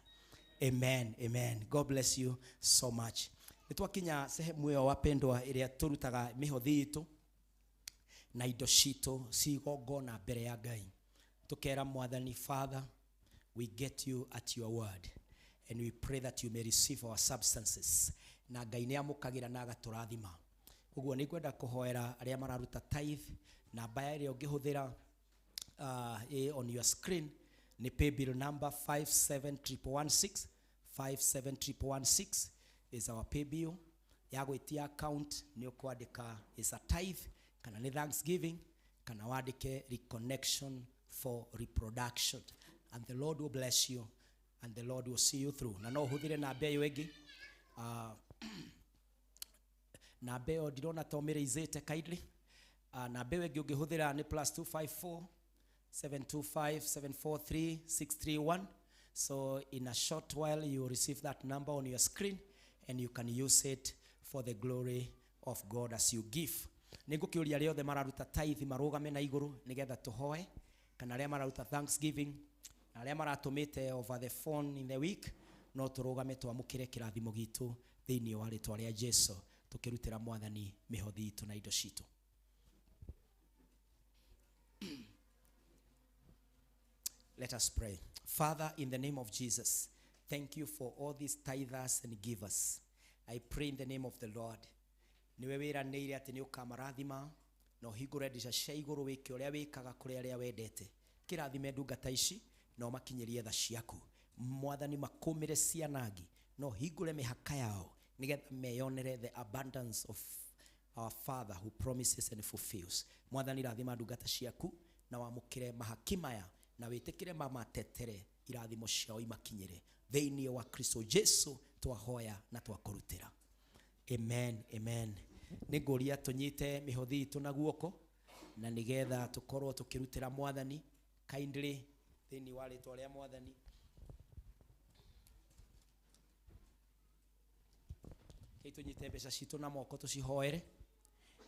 Amen, amen. God bless you so much. Nĩ twakinya sehemu ĩyo wapendwa ĩrĩa tũrutaga mĩhothi itũ na indo citũ cigongona mbere ya Ngai. Tũkera Mwathani, Father, we get you at your word and we pray that you may receive our substances. Na Ngai nĩ amũkagĩra na agatũrathima. Ũguo nĩ ngwenda kũhoera arĩa mararuta tithe, namba ĩrĩa ũngĩhũthĩra on your screen nĩ paybill number 57116. 57116 is our paybill. Ya gwĩtia account nĩ ũkwandĩka is a tithe kana nĩ thanksgiving kana wandĩke reconnection for reproduction, and the Lord will bless you and the Lord will see you through. Na no ũhũthĩre namba ĩyo ĩngĩ, namba ĩyo ndirona ta ũmĩrĩizĩte kindly. Namba ĩyo ĩngĩ ũngĩhũthĩra nĩ +254 725 743 631. So in a short while you will receive that number on your screen and you can use it for the glory of God as you give. Nĩngũkĩũria arĩa othe mararuta tithe marũgame na igũrũ nĩgetha tũhoe, kana arĩa mararuta thanksgiving na arĩa maratũmĩte over the phone in the week, no tũrũgame twamũkĩre kĩrathimo gitũ thĩinĩ wa rĩtwa rĩa Jesu, tũkĩrutĩra Mwathani mĩhothi itũ na indo citũ. Let us pray. Father, in the name of Jesus, thank you for all these tithers and givers. I pray in the name of the Lord. Niwe wĩranĩire atĩ nĩ ũkamarathima na ũhingũre ndica cia igũrũ wĩke ũrĩa wĩkaga kũrĩ arĩa wendete. Kĩrathime ndungata ici na ũmakinyĩrie tha ciaku. Mwathani, makũmĩre cianangi no hingũre mĩhaka yao nĩgetha meyonere the abundance of our Father who promises and fulfills. Mwathani, rathima ndungata ciaku na wamũkĩre mahaki maya na wĩtĩkĩre mamatetere irathimo ciao imakinyĩre. Thĩinĩ wa Kristo Jesu twahoya na twakũrutĩra. Amen, amen. Nĩ ngũria tũnyite mĩhothi itũ na guoko na nĩgetha tũkorwo tũkĩrutĩra Mwathani kindly thĩinĩ wa rĩtwa rĩa Mwathani. Kei tũnyite mbeca citũ na moko tũcihoere.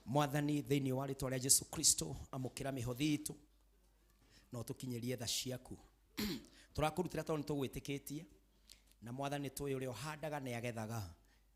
Mwathani, thĩinĩ wa rĩtwa rĩa Jesu Kristo, amũkĩra mĩhothi itũ na ũtũkinyĩrie tha ciaku. Tũrakũrutĩra tondũ nĩtũgwĩtĩkĩtie, na Mwathani tũĩ ũrĩa ũhandaga nĩ agethaga.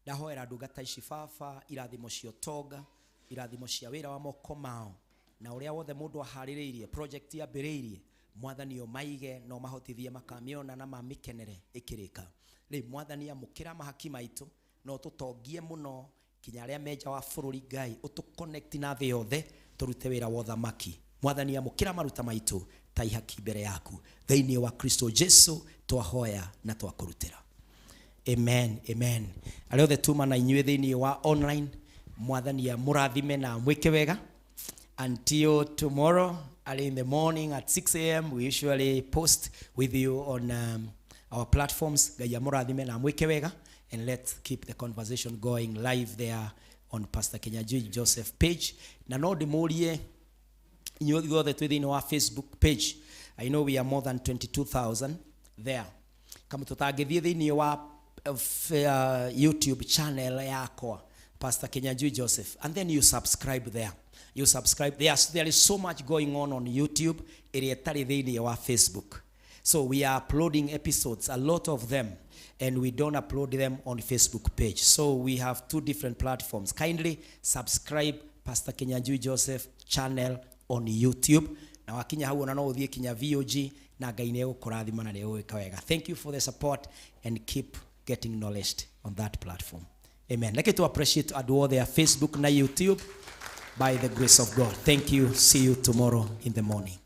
Ndahoera ndungata ici baba irathimo cia ũtonga, irathimo cia wĩra wa moko mao, na ũrĩa wothe mũndũ aharĩrĩirie project yambĩrĩirie, Mwathani ũmaige na ũmahotithie makamĩona na mamĩkenere ĩkĩrĩka. Rĩu Mwathani, amũkĩra mahaki maitũ na ũtũtongie mũno kinya arĩa menja wa bũrũri. Ngai, ũtũconnect na thĩ yothe tũrute wĩra wa ũthamaki. Mwathani, amũkĩra maruta maitũ ta ihaki mbere yaku. Thĩinĩ wa Kristo Jesu twahoya na twakũrutĩra. Amen, amen. Arĩa othe tuma na inyuĩ thĩinĩ wa online, Mwathani amũrathime na amwĩke wega. Until tomorrow early in the morning at 6 a.m., we usually post with you on our platforms. Ngai amũrathime na amwĩke wega, and let's keep the conversation going live there on Pastor Kinyanjui Joseph page. Na no ndĩmũrie inyuĩ othe twĩ thĩinĩ wa Facebook page, I know we are more than 22,000 there, kama tũtangĩthiĩ thĩinĩ wa YouTube channel yakwa, Pastor Kinyanjui Joseph, and then you subscribe there. You subscribe there. There is so much going on YouTube ĩrĩa ĩtarĩ thĩinĩ wa Facebook. So we are uploading episodes, a lot of them, and we don't upload them on Facebook page. So we have two different platforms. Kindly subscribe Pastor Kinyanjui Joseph channel on YouTube. Na wakinya hau ona no ũthiĩ kinya VOG na Ngai nĩ egũkũrathima na nĩ egũgwĩka wega. Thank you for the support and keep getting knowledge on that platform. Amen. Like to appreciate andũ othe a Facebook na YouTube by the grace of God. Thank you. See you tomorrow in the morning.